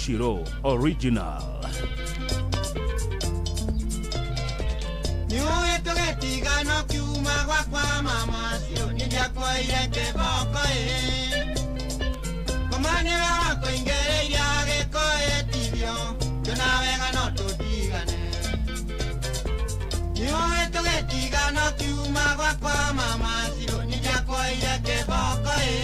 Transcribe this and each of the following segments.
Shiro original. Niũĩ tũgĩtigana ũkiuma gwakwa mama cio nĩndiakuoire kĩboko ĩ koma nĩwe wakũingĩrĩirie gĩko ĩtithio ngĩona wega no tũtigane. Niũĩ tũgĩtigana ũkiuma gwakwa mama cio nĩndiakuoire kĩboko ĩ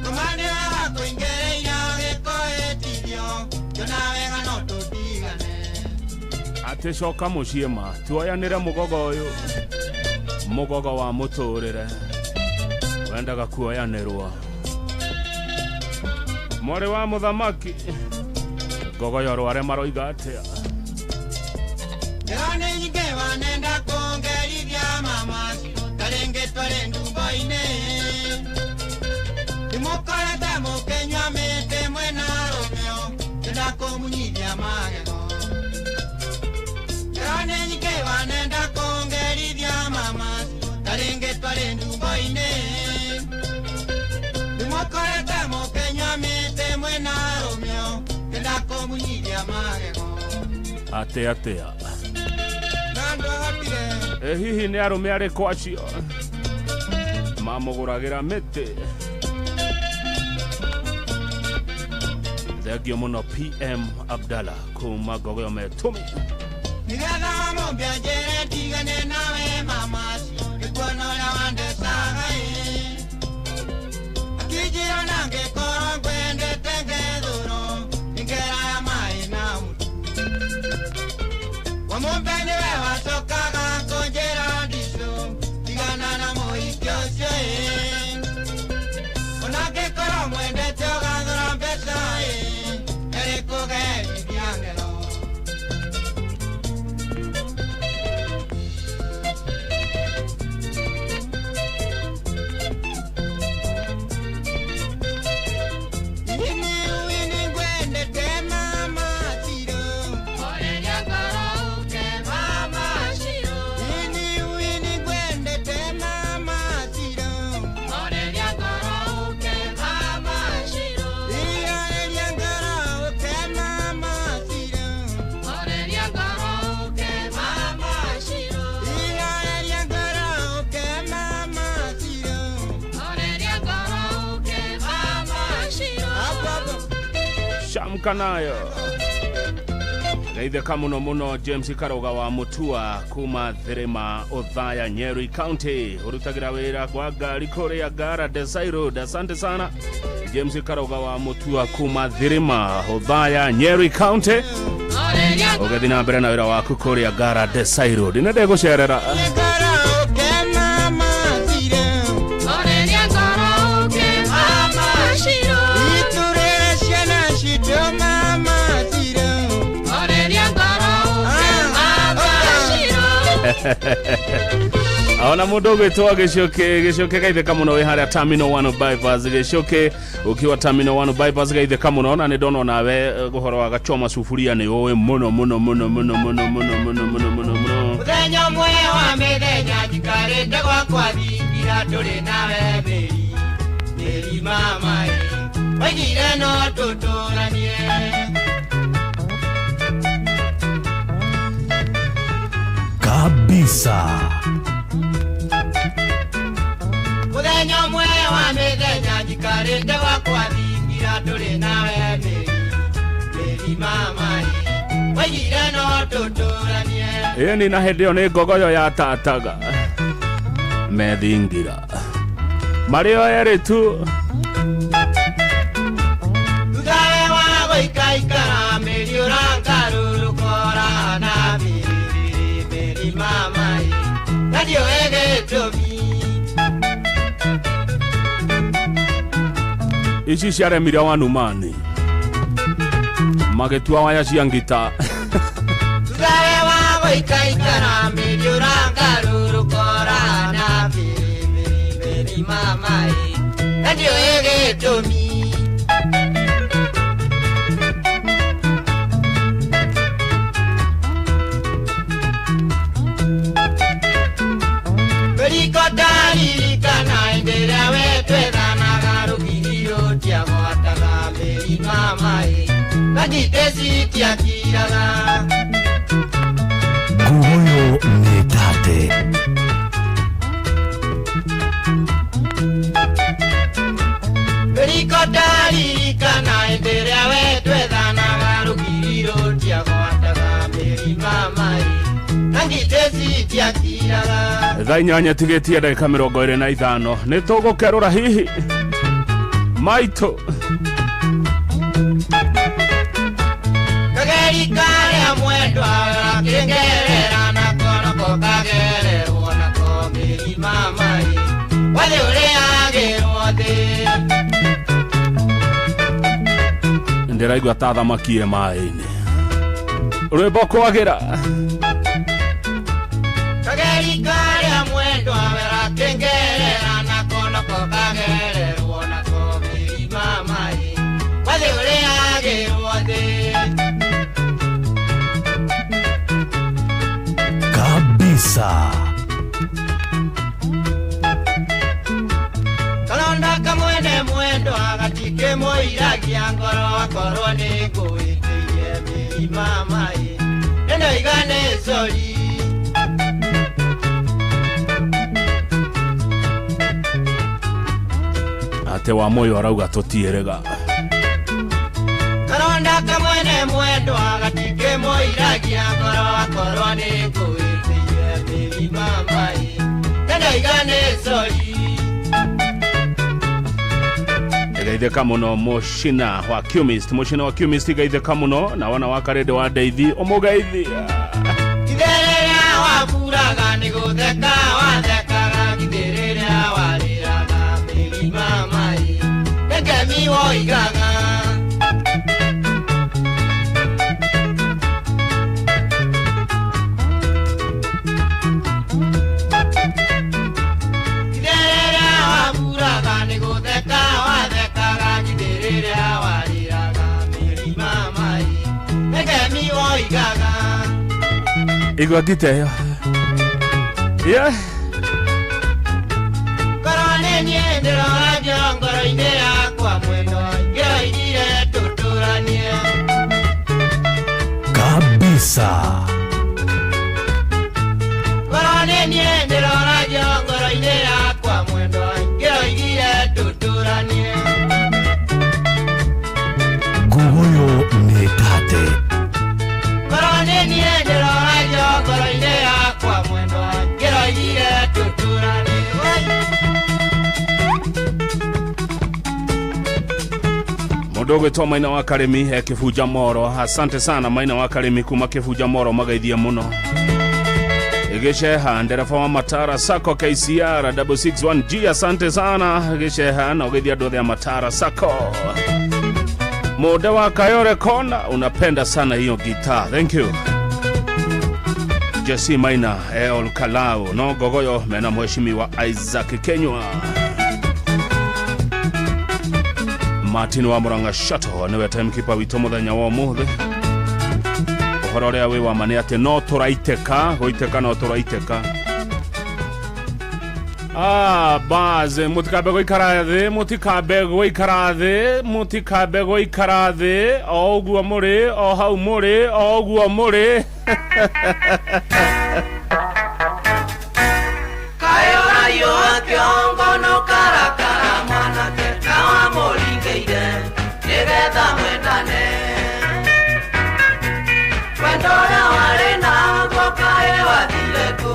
koma nĩwe wakũingĩrĩirie gĩko ĩtithio ngĩona wega no tũtigane. Atĩ coka mũciĩ ma tuoyanĩre mũgogo ũyũ, mũgogo wa mũtũrĩre wendaga kuoyanĩrwo. Mwarĩ wa mũthamaki ngogoyo rware maroiga atĩa? Ngero nĩ nyingĩ wanenda kũngerithia mama ta rĩngĩ twarĩ ndumbo-inĩ ndĩmũkorete mũkĩnyua mĩtĩ mwĩna rũmĩo ngĩenda kũmunyithia magego. Ngero nĩ nyingĩ wanenda kũngerithia mama ta rĩngĩ twarĩ ndumbo-inĩ ndĩmũkorete mũkĩnyua mĩtĩ mwĩna rũmĩo ngĩenda kũmunyithia magego. Atĩ atĩa? Na ndũhotire. Ĩ hihi nĩ arũme arĩkũ acio mamũgũragĩra mĩtĩ? Thengio mũno PM Abdalla kuma Ngogoyo Metũmi. Nĩgetha mũmbe anjĩre ndigane nawe mama ngĩkuona ũrĩa wandecaga ĩ akĩnjĩra na ngĩkorwo ngwendete ngethũrwo nĩngera ya maĩ na mũtu wamũmbe nĩwe wacokaga kũnjĩra ndicũ tigana na mũhiki ũcio ĩ ona ngĩkorwo mwendete ũgathũra mbeca ĩ erĩ kũgerithia ngero. Shamka nayo geithĩka mũno mũno James Karoga wa Mutua kuma Thirima Othaya Nyeri County, ũrutagĩra wĩra kwa ngari kũrĩa Ngara Desai Road. Asante sana James Karoga wa Mutua kuma Thirima Othaya Nyeri County, ũgĩthiĩ na mbere na wĩra waku kũrĩa Ngara Desai Road. Nĩ ndĩgũcerera. Ona mundu ugwitwo Gicuki, Gicuki geithĩka mũno wĩ harĩa Terminal 1 Bypass. Gicuki ukiwa Terminal 1 Bypass geithĩka mũno, na nĩ ndona onawe ũhoro wa gachoma sufuria nĩ ũĩ mũno mũno mũno mũno mũno mũno mũno mũno mũno mũno. Mũthenya ũmwe wa mĩthenya njikarĩte gwakwa thingira tũrĩ nawe mĩri mĩri mama ĩ waigire no tũtũranie. Kabisa. Mũthenya ũmwe wa mĩthenya njikarĩte gwakwa thingira tũrĩ nawe mĩri mĩri mama ĩ waigire no tũtũranie. Ĩni na hĩndĩ ĩyo nĩ ngogoyo yatataga methingira marĩ o erĩ tu. Thutha we wa gũikaikara mĩri ũrangarũrũkora na mĩri mĩri mama ĩ na ndiũĩ gĩtũmi. Ici ciaremire wanumani magĩtua waya cia ngita. Thutha we wa gũikaikara mĩri ũrangarũrũkora na mĩri mĩri mĩri mama ĩ na ndiũĩ gĩtũmi. Mĩriko ndaririkana hĩndĩ ĩrĩa we twethanaga rũgiri rũtiagwataga mĩri mama. mama ĩ, na ngitĩ citiakiraga. Nguguyo nĩ tate. Riko ndaririkana hĩndĩ ĩrĩa we twethanaga, rũgiri rũtiagwataga mĩri mama ĩ, na ngitĩ citiakiraga. Thaa 8 tigĩtie ndagĩka 25, nĩ tũgũkerũra hihi maitũ. Kageri karĩa mwendwa gakĩngerera nako, nako kagererwo nako mĩri mama ĩ, wathĩ ũrĩagĩrwo thĩ. Ndĩraigua ta thamakie maĩ-inĩ, rwĩmbo kwagĩra. Kageri karĩa mwendwa gakĩngerera nako, nako kagererwo nako mĩri mama ĩ, wathĩ ũrĩagĩrwo thĩ. Kabisa. Kalonda kamwene mwendwa gatikĩmũiragia ngoro, akorwo nĩ ngũĩtĩire mĩri mama ĩ, nĩndoiga nĩ sori. Atĩ wa moyo arauga tũtiĩrĩga. Karonda kamwene mwendwa gatikĩmũiragia ngoro, akorwo nĩ ngũĩtĩire mĩri mama ĩ, nĩndoiga nĩ sori. Geithĩka mũno mũcina wa Cumist, mũcina wa Cumist, geithĩka mũno na wana wa karĩndĩ wa ndeithi ũmũgeithia. Githĩ rĩrĩa waburaga nĩ gũtheka wathekaga, githĩ rĩrĩa warĩraga mĩri mama ĩ, nĩ ngemi woigaga. Githĩ rĩrĩa waburaga nĩ gũtheka wathekaga, githĩ rĩrĩa warĩraga mĩri mama ĩ, nĩ ngemi woigaga. Igua ngita ĩyo, yeah. Ngoro nĩ niĩ ndĩroragio ngoro-inĩ yakwa mwendwa, ngĩroigire tũtũranie. Kabisa. Ngoro nĩ niĩ ndĩroragio ngoro-inĩ yakwa mwendwa, ngĩroigire tũtũranie. Nguguyo nĩ tate. Ngoro nĩ niĩ ndĩroragio ngoro-inĩ yakwa mwendwa, ngĩroigire tũtũranie. Oi. Mũndũ ũgwĩtwo Maina wa Karĩmi e Kĩbunja Moro, asante sana Maina wa Karĩmi kuma Kĩbunja Moro, magaithia mũno. Gĩceha ndereba wa Matara Sacco KCR 661G, asante sana Gĩceha, na ũgeithia andũ othe a Matara Sacco. Mũnde wa Kayore Kona, unapenda sana hiyo gitaa, thank you. Jesse Maina e Olkalau no Ngogoyo mena mheshimiwa Isaac Kenywa. Martin wa Murang'a Shato niwe timekeeper witũ mũthenya wa ũmũthĩ. Ũhoro ũrĩa wĩ wa ma nĩ atĩ no tũraitĩka gũitĩka, no tũraitĩka. Ah, baze mũtikambe gũikara thĩ, mũtikambe gũikara thĩ, mũtikambe gũikara thĩ, o ũguo mũrĩ, o hau mũrĩ, o ũguo mũrĩ. Kayo kĩongo no karakara mwanake na wamũringĩire nĩgetha mwendane, wendo ũrĩa warĩ naguo kaĩ wathire kũ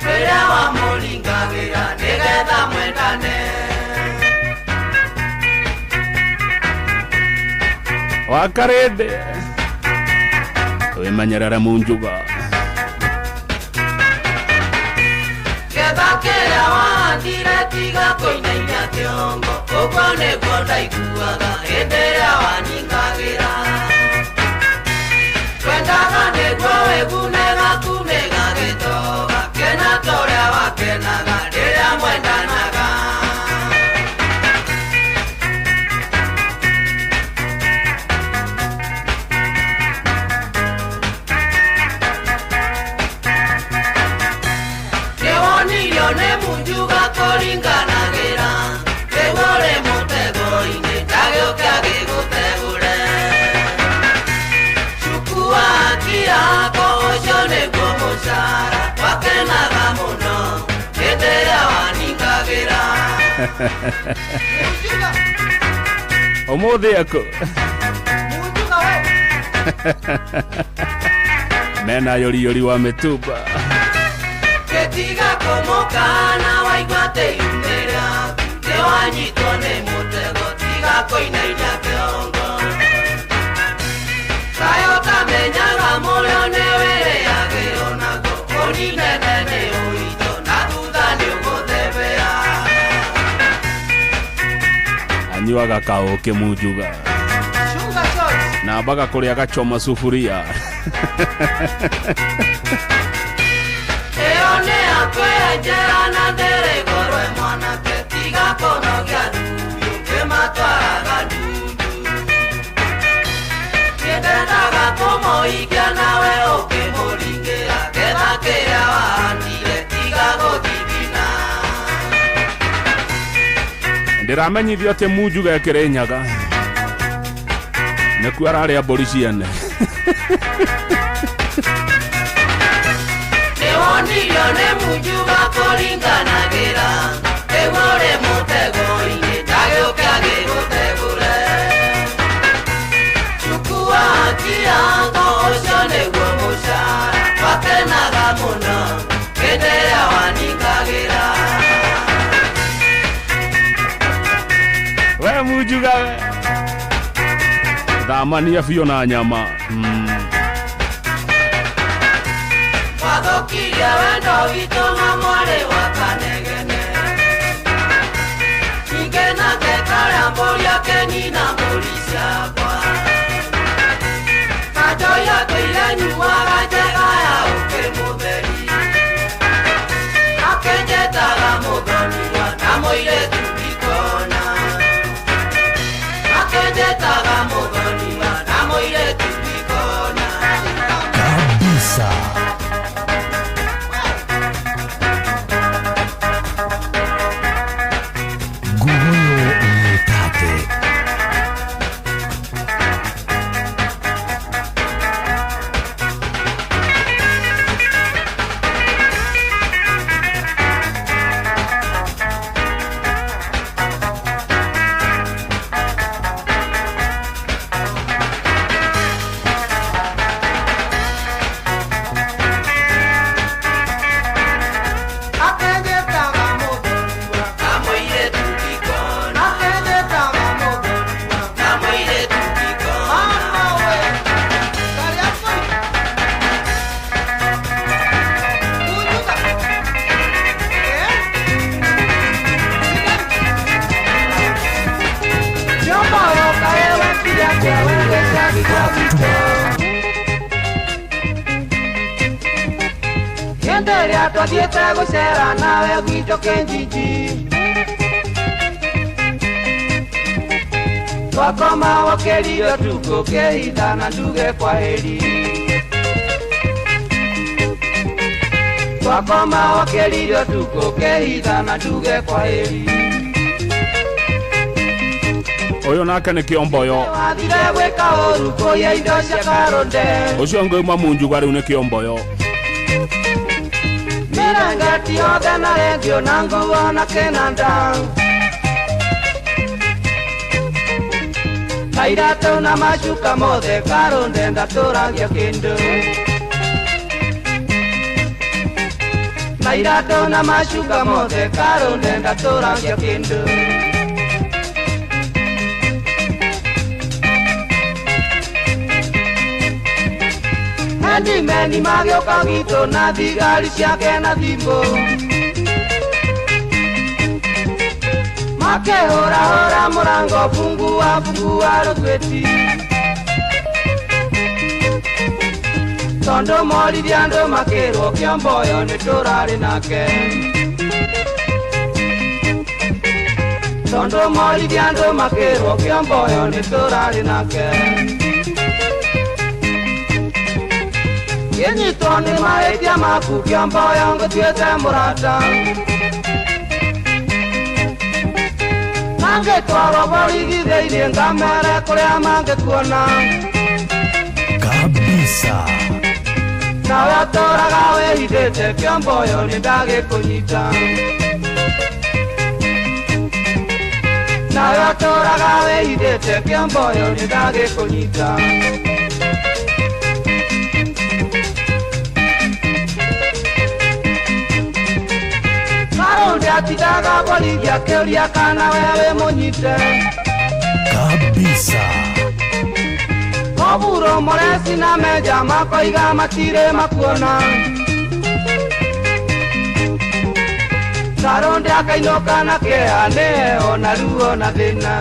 rĩrĩa wamũringagĩra nĩgetha mwendane. Wakarĩndĩ wĩmenyerere munjuga. Getha kĩrĩa wahandire tiga kũinainia kĩongo, ũguo nĩguo ndaiguaga hĩndĩ ĩrĩa waningagĩra, twendaga nĩguo wĩgune gaku nĩgagĩtoga, kena ta ũrĩa wakenaga rĩrĩa mwendanaga. Nĩwonirio nĩ munjuga kũringanagĩra, rĩu ũrĩ mũtego-inĩ ndagĩũke agĩgũtegũre. Wakenaga mũno hĩndĩ ĩrĩa waningagĩra. Ũmũthĩ akũ mena yũriyũri wa mĩtumba. Gĩtiga kũmũkana waigua atĩ yumĩra nĩwanyitwo nĩ mũtego tiga kũinainia kĩongo. Kaĩ ũtamenyaga mũrĩo nĩwĩrĩagĩrwo naguo ũninene nĩ ũito na thutha nĩũgũthebea. Anyuaga kaũkĩ munjuga na ambaga kũrĩa gachoma sufuria. Ĩyo nĩ yakwenjera na ndĩrĩ goro mwanake tiga kũnogia thuri ũkĩmatwaraga ndundu. Nĩndendaga kũmũhikia nawe ũkĩmũringĩra getha kĩrĩa wahandire tiga gũthithina. Ndĩramenyithio atĩ munjuga ekĩrĩ nyaga nĩkuo ararĩa mbũri ciene. Nĩwonirio nĩ munjuga kũringanagĩra nĩguo ũrĩ mũtego-inĩ ndagĩũke agĩgũtegũre. Chukua haki yako ũcio nĩguo mũcara wakenaga mũno hĩndĩ ĩrĩa waningagĩra. We munjuga we thamania biũ na nyama. Wathũkirie wendo witũ na mwarĩ wa Kanegene. Ningĩ nake karĩa mbũri akenina mbũri ciakwa. Kanjoi atũire nyuaga njega ya ũkĩ mũtheri. Akenjetaga mũthoniwa na mũirĩtu ndikona. Akenjetaga mũthoniwa na mũirĩtu ndikona. Kabisa. Nguguyo nĩ tate. Akenjetaga mũthoniwa Na mũirĩtu ndikona. Akenjetaga mũthoniwa Na mũirĩtu ndikona. Mama we karĩa kũi Munjuga Hĩndĩ ĩrĩa twathiĩte gũcera nawe gwitũ Kĩnjinji twakoma wokĩrio tukũ kĩhitha na nduge kwaheri twakoma wokĩrio tukũ kĩhitha na nduge kwaheri Ũyũ nake nĩ kĩomboyo. Wathire gwĩka ũru kũiya indo cia karũnde Ũcio ngũima munjuga rĩu nĩ kĩomboyo. Mĩrangati yothe na rendio na nguo na kĩnanda na iratũ na macuka mothe karũnde ndatũragia kĩndũ na iratũ na macuka mothe karũnde ndatũragia kĩndũ. Handyman magĩũka gwitũ na thigari ciake na thimũ makĩhũrahũra mũrango fungua fungua rũtwĩti tondũ moririe andũ makĩrwo kĩomboyo nĩ tũrarĩ nake tondũ moririe andũ makĩrwo kĩomboyo nĩ tũrarĩ nake. Kĩnyitwo nĩ mahĩtia maku kĩomboyo ngũtuĩte mũrata mangĩtwarwo borithi thĩinĩ ngamere kũrĩa mangĩkuona. Kabisa. Nawe ũtũraga wĩhithĩte kĩomboyo nĩ ndagĩkũnyita. Nawe ũtũraga wĩhithĩte kĩomboyo nĩ ndagĩkũnyita. Karũndĩ atindaga borithi akĩũria kana we wĩ mũnyite. Kabisa. Oburo moresi na menja makoiga matirĩ makuona. Karũndĩ akainũka na kĩeha nĩwe ona ruo na thĩna.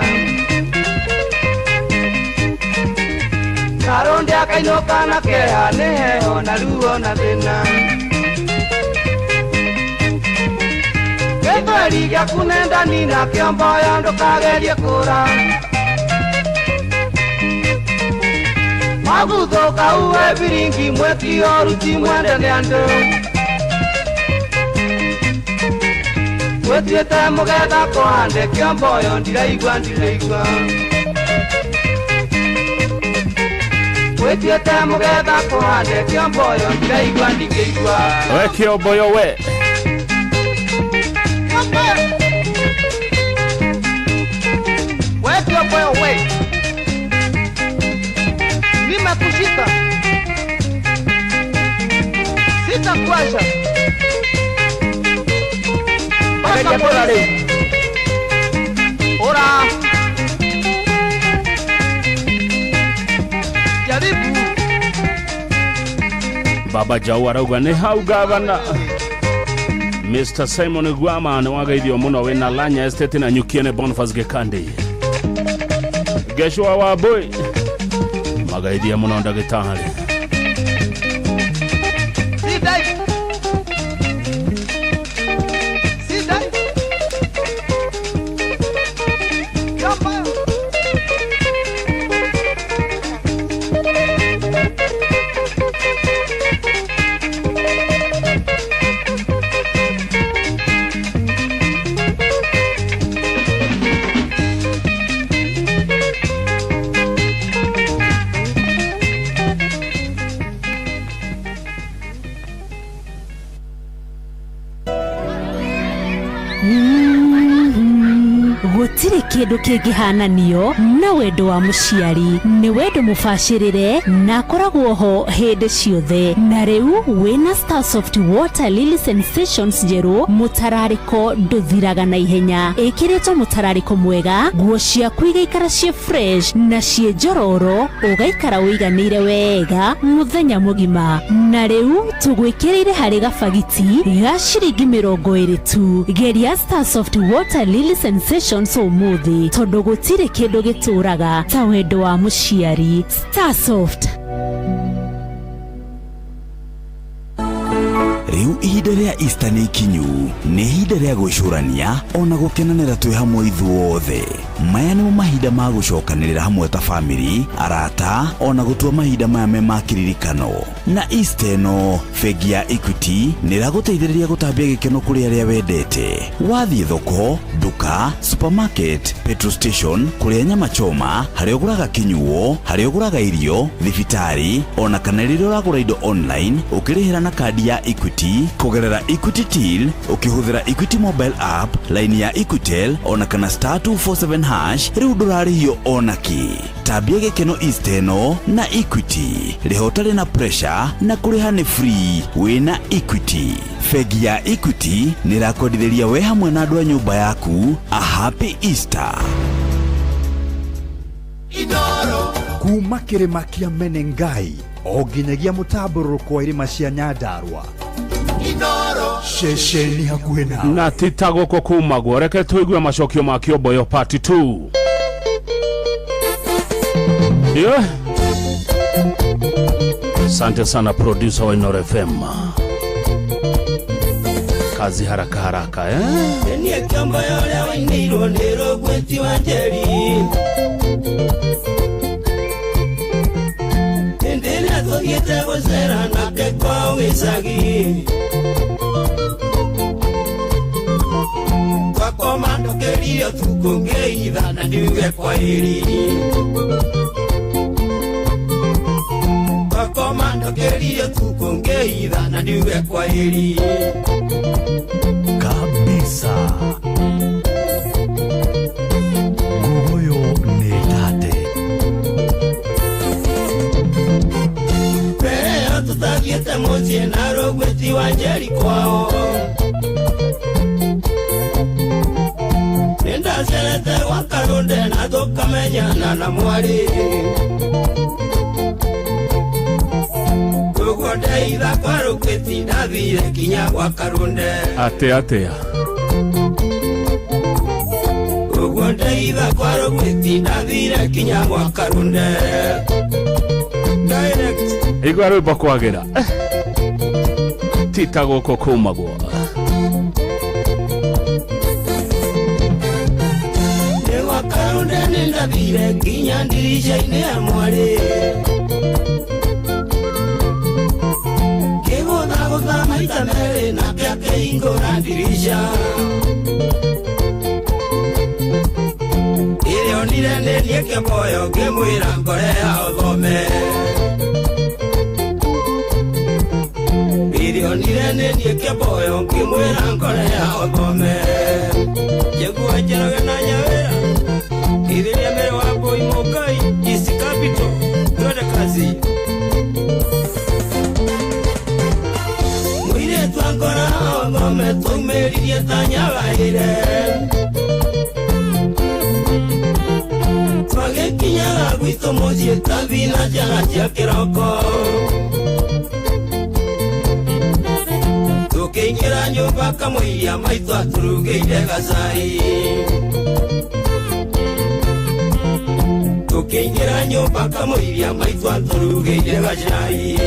Karũndĩ akainũka na kĩeha nĩwe ona ruo na thĩna. Gĩthweri gĩaku nĩ ndani na kĩomboyo ndũkagerie kũra. Maguthũka uwe biringi mweki ũruti mwende nĩ andũ. Wĩtuĩte mũgetha kũhande kĩomboyo ndiraigua ndiraigua. Wĩtuĩte mũgetha kũhande kĩomboyo ndiraigua ndingĩigua. We kĩomboyo we. We kĩomboyo we. Nimekushika. Sitakuacha. Mpaka polisi. Ora. Jaribu. Baba Jau arauga nĩ hau gavana. Mr Simon Gwama nĩ wageithio mũno wĩna Lanya Estate na Nyukiene Boniface Gĩkandi. Geshua wa Boy magaithia mũno ndagĩtarĩ. See dive. See dive. Jump out. Gũtirĩ kĩndũ kĩngĩhananio na wendo wa mũciari. Nĩ wendo mũbacĩrĩre na akoragwo ho hĩndĩ ciothe. Na rĩu wĩna Starsoft Water Lily Sensations njerũ, mũtararĩko ndũthiraga na ihenya. Ĩkĩrĩtwo mũtararĩko mwega, nguo ciaku igaikara ciĩ fresh na ciĩ njororo, ũgaikara ũiganĩire wega mũthenya mũgima. Na rĩu tũgwĩkĩrĩire harĩ gabagiti ga ciringi 20 tu. Geria Starsoft Water Lily Sensations ũmũthĩ, tondũ gũtirĩ kĩndũ gĩtũraga ta wendo wa mũciari. Starsoft. Rĩu ihinda rĩa Easter nĩ ikinyu, nĩ ihinda rĩa gwĩcũrania ona gũkenanĩra twĩ hamwe ithuothe. Maya nĩmo mahinda ma gũcokanĩrĩra hamwe ta famĩlĩ, arata ona gũtua mahinda maya me ma kĩririkano. Na Easter ĩno bengi ya Equity nĩ ĩragũteithĩrĩria gũtambia gĩkeno kũrĩ arĩa wendete. Wathiĩ thoko, nduka, supermarket, petrol station, kũrĩa nyama choma, harĩa ũgũraga kĩnyuo, harĩa ũgũraga irio, thibitarĩ ona kana rĩrĩa ũragũra indo online ũkĩrĩhĩra na kandi ya Equity kũgerera Equity Till, ũkĩhũthĩra Equity mobile app, line ya Equitel ona kana *247#, rĩu ndũrarĩhio ona kĩ. Tambia gĩkeno Easter ĩno na Equity. Rĩha ũtarĩ na pressure na kũrĩha nĩ free wĩna Equity. Bengi ya Equity nĩ ĩrakwendithĩria we hamwe na andũ a nyũmba yaku a happy Easter. Kuma kĩrĩma kĩa Menengai o nginyagia mũtambũrũrũko wa irĩma cia Nyandarua, ceceni hakuhĩ nawe. Na tita gũkũ kumagwo, reke tũigue macokio ma kĩomboyo part 2. Yeah. Asante sana producer wa Inoro FM. Kazi haraka haraka, eh? Niĩ kĩomboyo ũrĩa wainĩirwo nĩ rũgwĩti wa Njeri. Hĩndĩ ĩrĩa tũthiĩte gũcera nake kwao gĩcagi. Twakoma ndũkĩrire ũtukũ ngĩitha na ndiuge kwaheri. Twakoma ndũkĩrire ũtukũ ngĩitha. Ndĩitha na ndiuge kwaheri. Kabisa. Nguguyo nĩ tate. Mbere ĩyo tũtathiĩte mũciĩ na rũgwĩti wa Njeri kwao. Nĩndacerete gwa Karũnde na tũkamenyana na mwarĩ. Ũguo ndeitha kwa rũgwĩti ndathire kinya gwa Karũnde. Atä atä. Ũguo ndeitha kwa rũgwĩti ndathire kinya gwa Karũnde. Direct. Igua rwä mbo kwagä ra tita gå kå kumagwo. Nĩ gwa Karũnde nĩndathire nginya ndirica-inĩ ya mwarĩ. Ngĩgũthagũtha maita merĩ nake akĩhingũra ndirica. Ĩrĩa onire nĩ niĩ kĩboyo ngĩmwĩra ngore ya ũthome. Ĩrĩa onire nĩ niĩ kĩboyo ngĩmwĩra ngore ya ũthome. Njĩgua Njoroge na Nyawĩra ithĩria mbere wa Mbui Mũngai East Capital twende kazi. Mũirĩtu angora ũthome twaumĩririe ta nyagaĩre. Twagĩkinyaga gwitũ mũciĩ ta thinacara cia kĩroko. Tũkĩingĩra nyũmba kamũiria maitũ atũrugĩire gacai. Tũkĩingĩra nyũmba kamũiria maitũ atũrugĩire gacai.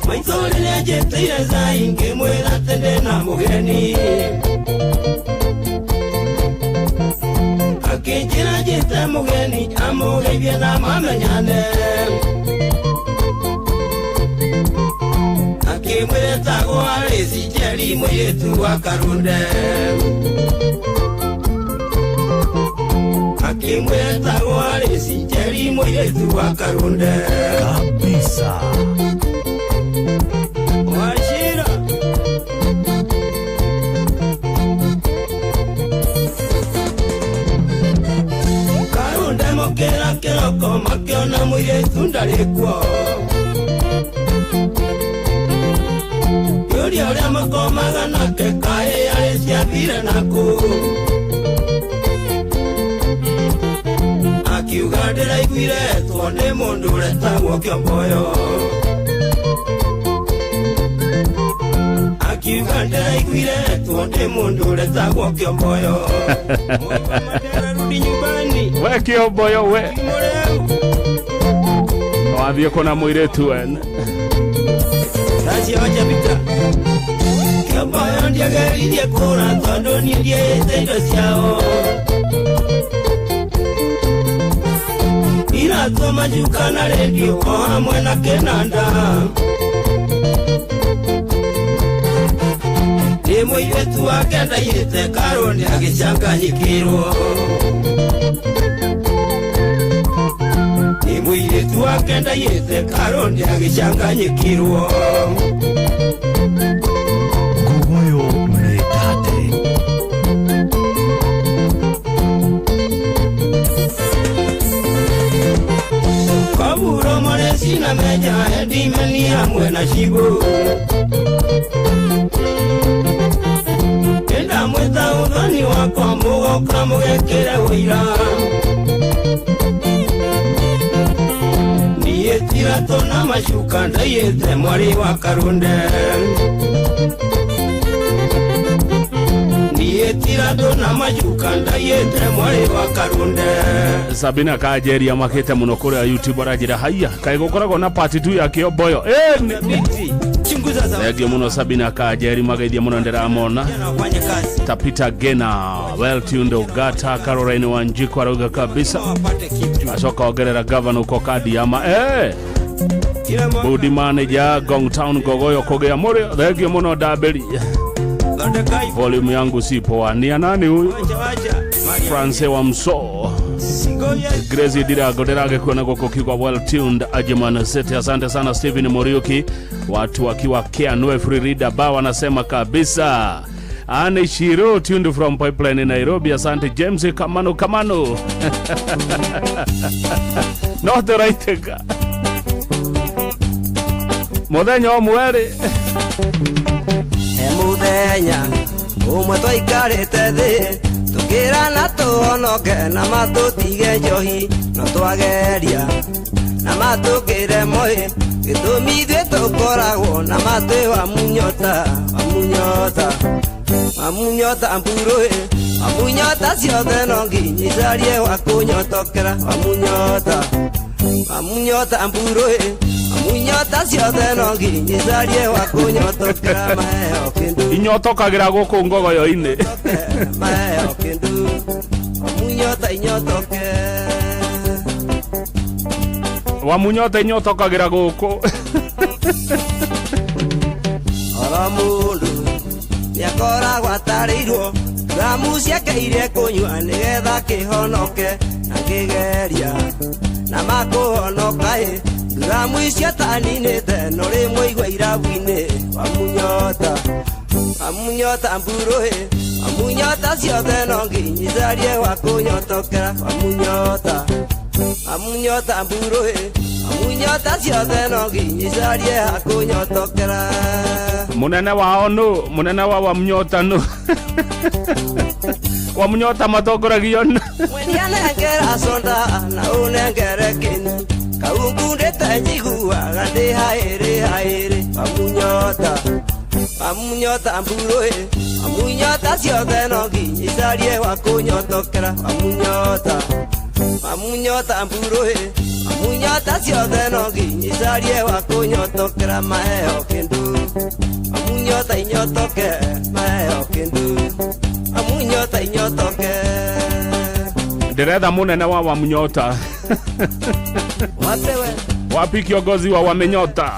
Maitũ rĩrĩa njĩtĩire cai ngĩmwĩra atĩ ndĩna mũgeni. Akĩnjĩra njĩte mũgeni amũgeithie na mamenyane. Akĩmwĩra etagwo Alice Njeri mũirĩtu wa Karũnde. Akĩmwĩra etagwo Alice Njeri mũirĩtu wa Karũnde. Kabisa. Wachira. Karũnde mokĩra kĩroko makĩona mũirĩtu ndarĩ kuo. Kĩũria ũrĩa makomaga nake kaĩ arĩ ciathire nakũ. Akiuga ndĩraiguire etwo nĩ mũndũ ũretagwo Kĩomboyo. Akiuga ndĩraiguire etwo nĩ mũndũ ũretagwo Kĩomboyo. Mũndũ rudi nyumbani. We kä omboyo we. Mũreu. Wathiä kå na må irä tu ene. Tacia wacha vita. Kĩomboyo ndiageririe kũra tondũ niĩ ndiaĩte indo ciao. Iratũ macuka na rendio o hamwe na kĩnanda. Nĩ mũirĩtu wake ndaiyĩte Karũnde agĩcanganyikĩrwo. Nĩ mũirĩtu wake ndaiyĩte Karũnde agĩcanganyikĩrwo. Nguguyo nĩ tate. Kaburo mareci na meja endimeni hamwe na cibũ. Ndamwĩta ũthoni wakwa mũgoka mũgekĩre ũira. Niĩ tiratũ na macuka ndaiyĩte mwarĩ wa Karũnde. Niĩ tiratũ na macuka ndaiyĩte mwarĩ wa Karũnde. Sabina Kanjeria makä te må no kå rä a YouTube aranjä ra haiya kaä gå koragwo na part 2 ya kä omboyo. Binti, chunguza za Thengio må no Sabina Kanjeri mageithia må no ndäramona. vijana wafanye kazi Tapita Gena well tuned Ogata Caroline Wanjiku arauga kabisa. wapate kitu. Acoka ongerera gavana uko kadi ama Kila mwaka Budi manager Gong Town Gogoyo kũgĩa mũrĩo. Thengio mũno Ndambĩri. Mordekai. Volume yangu si poa. Ni ya nani huyu? Wacha wacha. Maria. France wa Mso. Sigoya. Gracie Dirago Derage kuona goko kiwa well tuned Ajiman City. Asante sana Steven Muriuki, watu wakiwa Kianue Free Reader ba wanasema kabisa. Anne Shiro tuned from Pipeline Nairobi. Asante James Kamano Kamano. Not the right thing. Muthenya ũmwe rĩ He muthenya ũmwe twaikarĩte thĩ tũkĩrana tũhonoke na matũtige njohi no twageria na matũkĩre moi gĩtũmi ithuĩ tũkoragwo na matwĩ wa munyota wa munyota wa munyota mburũ wa munyota ciothe no nginya icarie wa kũnyotokera wa munyota wa munyota mburũ wa munyota ciothe no nginya icarie wa kũnyotokera maheo kĩndũ inyotokagĩra gũkũ ngogoyo-inĩ. Maheo kĩndũ wa munyota inyotoke. Wa munyota inyotokagĩra gũkũ. Oro mũndũ nĩakoragwo atarĩirwo ngamu ciake iria kũnyua nĩgetha kĩhonoke na kĩgeria na makũhonoka ĩ ngamu icio taninĩte no rĩmwe igua irabu-inĩ wa munyota wa munyota mburũ ĩ wa munyota ciothe no nginya icarie wa kũnyotokera wa munyota wa munyota mburũ ĩ wa munyota ciothe no nginya icarie ha kũnyotokera. Munene wao nũ? Munene wa Wamunyota nũ? Wamunyota matongoragio nũ? Mwendia nengera soda na ũnengere kĩnu kaungundĩte njiguaga ndĩ haĩrĩ haĩrĩ wamunyota wamunyota mburũ ĩ wamunyota ciothe no nginya icarie wa kũnyotokera wamunyota wamunyota mburũ ĩ wamunyota ciothe no nginya icarie wa kũnyotokera maheo kĩndũ wamunyota inyotoke maheo kĩndũ wamunyota inyotoke. Ndĩretha munene wa Wamunyota. Wapewe. Wapi kiongozi wa Wamenyota?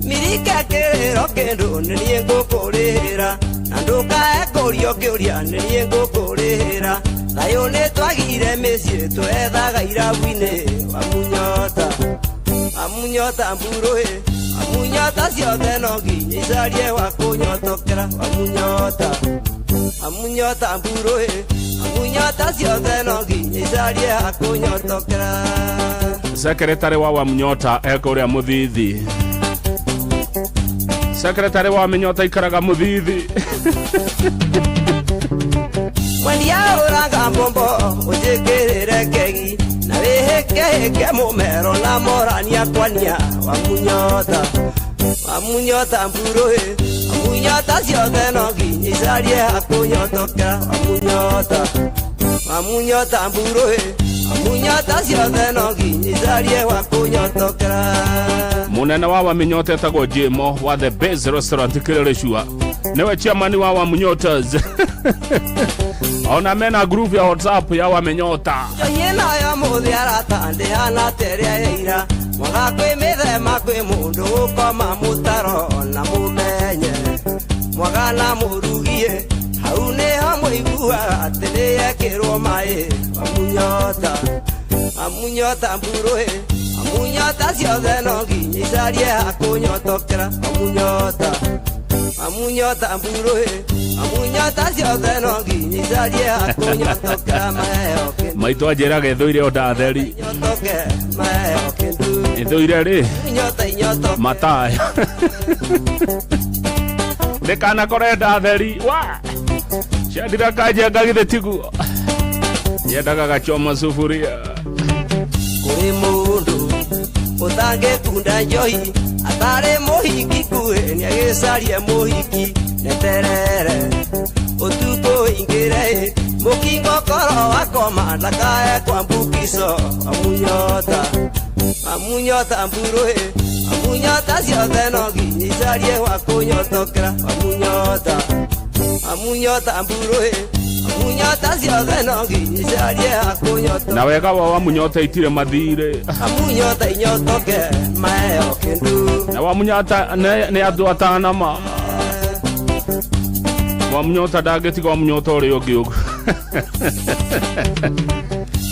Mirika kĩrĩro kĩndũ nĩ niĩ ngũkũrĩhĩra na ndũkae kũrio kĩũria nĩ niĩ ngũkũrĩhĩra thayũ nĩ twagire mĩciĩ twethaga irabu-inĩ wa munyota wa munyota mburũ ĩ wa munyota ciothe no nginya icarie wa kũnyotokera wa munyota wa munyota mburũ ĩ wa munyota ciothe no nginya icarie ha kũnyotokera. Sekretary wa Wamunyota ekũrĩa Mũthithi. Sekretary wa Wamenyota ikaraga Mũthithi. Mwendia ũraga mbombo ũnjĩkĩrĩre kegi na wĩhĩkehĩke mũmero na morania kwania wa munyota wa munyota mburũ ĩ wa munyota ciothe no nginya icarie ha kũnyotokera wa munyota wa munyota mburũ ĩ wa munyota ciothe no nginya icarie wa kũnyotokera. Munene wa Wamenyota etagwo Jimo wa The Base Restaurant Kĩrĩrĩcua. Nĩwe chairman wa Wamunyotas. Ona mena group ya WhatsApp ya Wamenyota. Njohi nayo mũthĩ arata ndĩhana ta ĩrĩa ya ira mwaga kwĩ mĩthema kwĩ mũndũ gũkoma mũtaro na mũmenye mwaga na mũrugie hau nĩho mũiguaga atĩ nĩyekĩrwo maĩ wa munyota wa munyota mburũ ĩ wa munyota ciothe no nginya icarie ha kũnyotokera wa munyota wa munyota mburũ ĩ wa munyota ciothe no nginya icarie ha kũnyotokera maheo kĩndũ Maitũ anjĩraga ĩthũire o ndatheri. inyotoke maheo kĩndũ Ĩthũire rĩ inyota inyotoke mataya. Ndĩkanakore ndatheri. Wa! Ciandira kanjenga githĩ tiguo. Yendaga gachoma sufuria. Kũrĩ mũndũ ũtangĩkunda njohi atarĩ mũhiki kuhĩ nĩagĩcarie mũhiki neterere ũtukũ ingĩre ĩ mũkingo koro wakoma ndakae kwambukico wa munyota wa munyota mburũ ĩ wa munyota ciothe no nginya icarie wa kũnyotokera wa munyota wa munyota mburũ ĩ wa munyota ciothe no nginya icarie ha kũnyotokera. Na wega wa Wamunyota itire mathirĩ. Amunyota inyotoke maheo kĩndũ. Na Na Wamunyota nĩ andũ atanama. Wamunyota ndangĩtiga Wamunyota ũrĩa ũngĩ ũguo.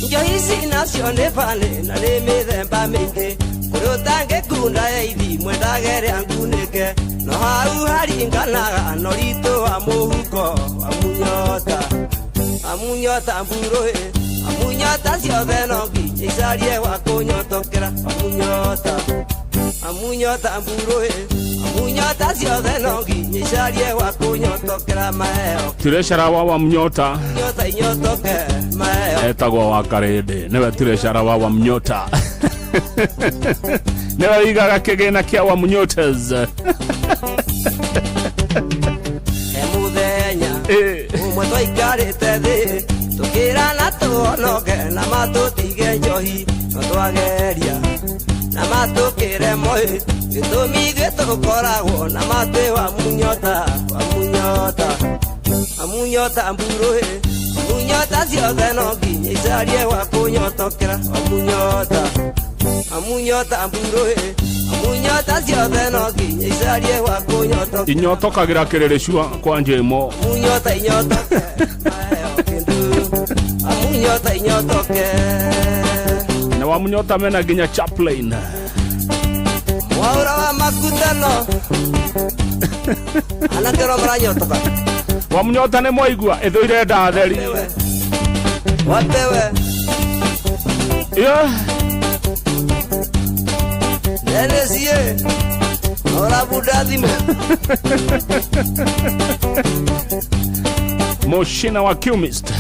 Njohi ici nacio nĩ bani na nĩ mĩthemba mĩingĩ, kũrĩ ũtangĩkunda ya ithi mwendage rĩa ngunĩke, no hau haringanaga na ũritũ wa mũhuko. Wamunyota, amunyota mburũĩ, amunyota ciothe no nginya icarie gwa kũnyotokera. Amunyota, amunyota mburũĩ, amunyota ciothe no nginya icarie gwa kũnyotokera maheo. Treasurer wa Wamunyota nyota inyotoke maheo. Etagwo wa Karĩndĩ, nĩwe treasurer wa Wamunyota, nĩwe ũigaga kĩgĩna kĩa Wamunyotas. He mũthenya ũmwe twaikarĩte thĩ tũkĩrana tũhonoke na matũtige njohi, no twageria na matũkĩre moi, gĩtũmi gĩtũkoragwo na matĩ. Wa munyota, wa munyota, amunyota mburũĩ, amunyota ciothe no nginya icarie gwa kũnyotokera. Amunyota, amunyota mburũĩ, amunyota ciothe no nginya icarie gwa kũnyotokera. Inyotokagĩra kĩrĩrĩcua kwa njĩmo. Amunyota inyotoke maheo kĩndũ, amunyota inyotoke. Na Wamunyota mena nginya chaplain. Mwaura wa makutano anake no maranyotoka. Wamunyota nĩ mwaigua ĩthũire ndatheri. Wapewe. Yeah. Nenesie orabuda thimũ. Moshina wa Cumist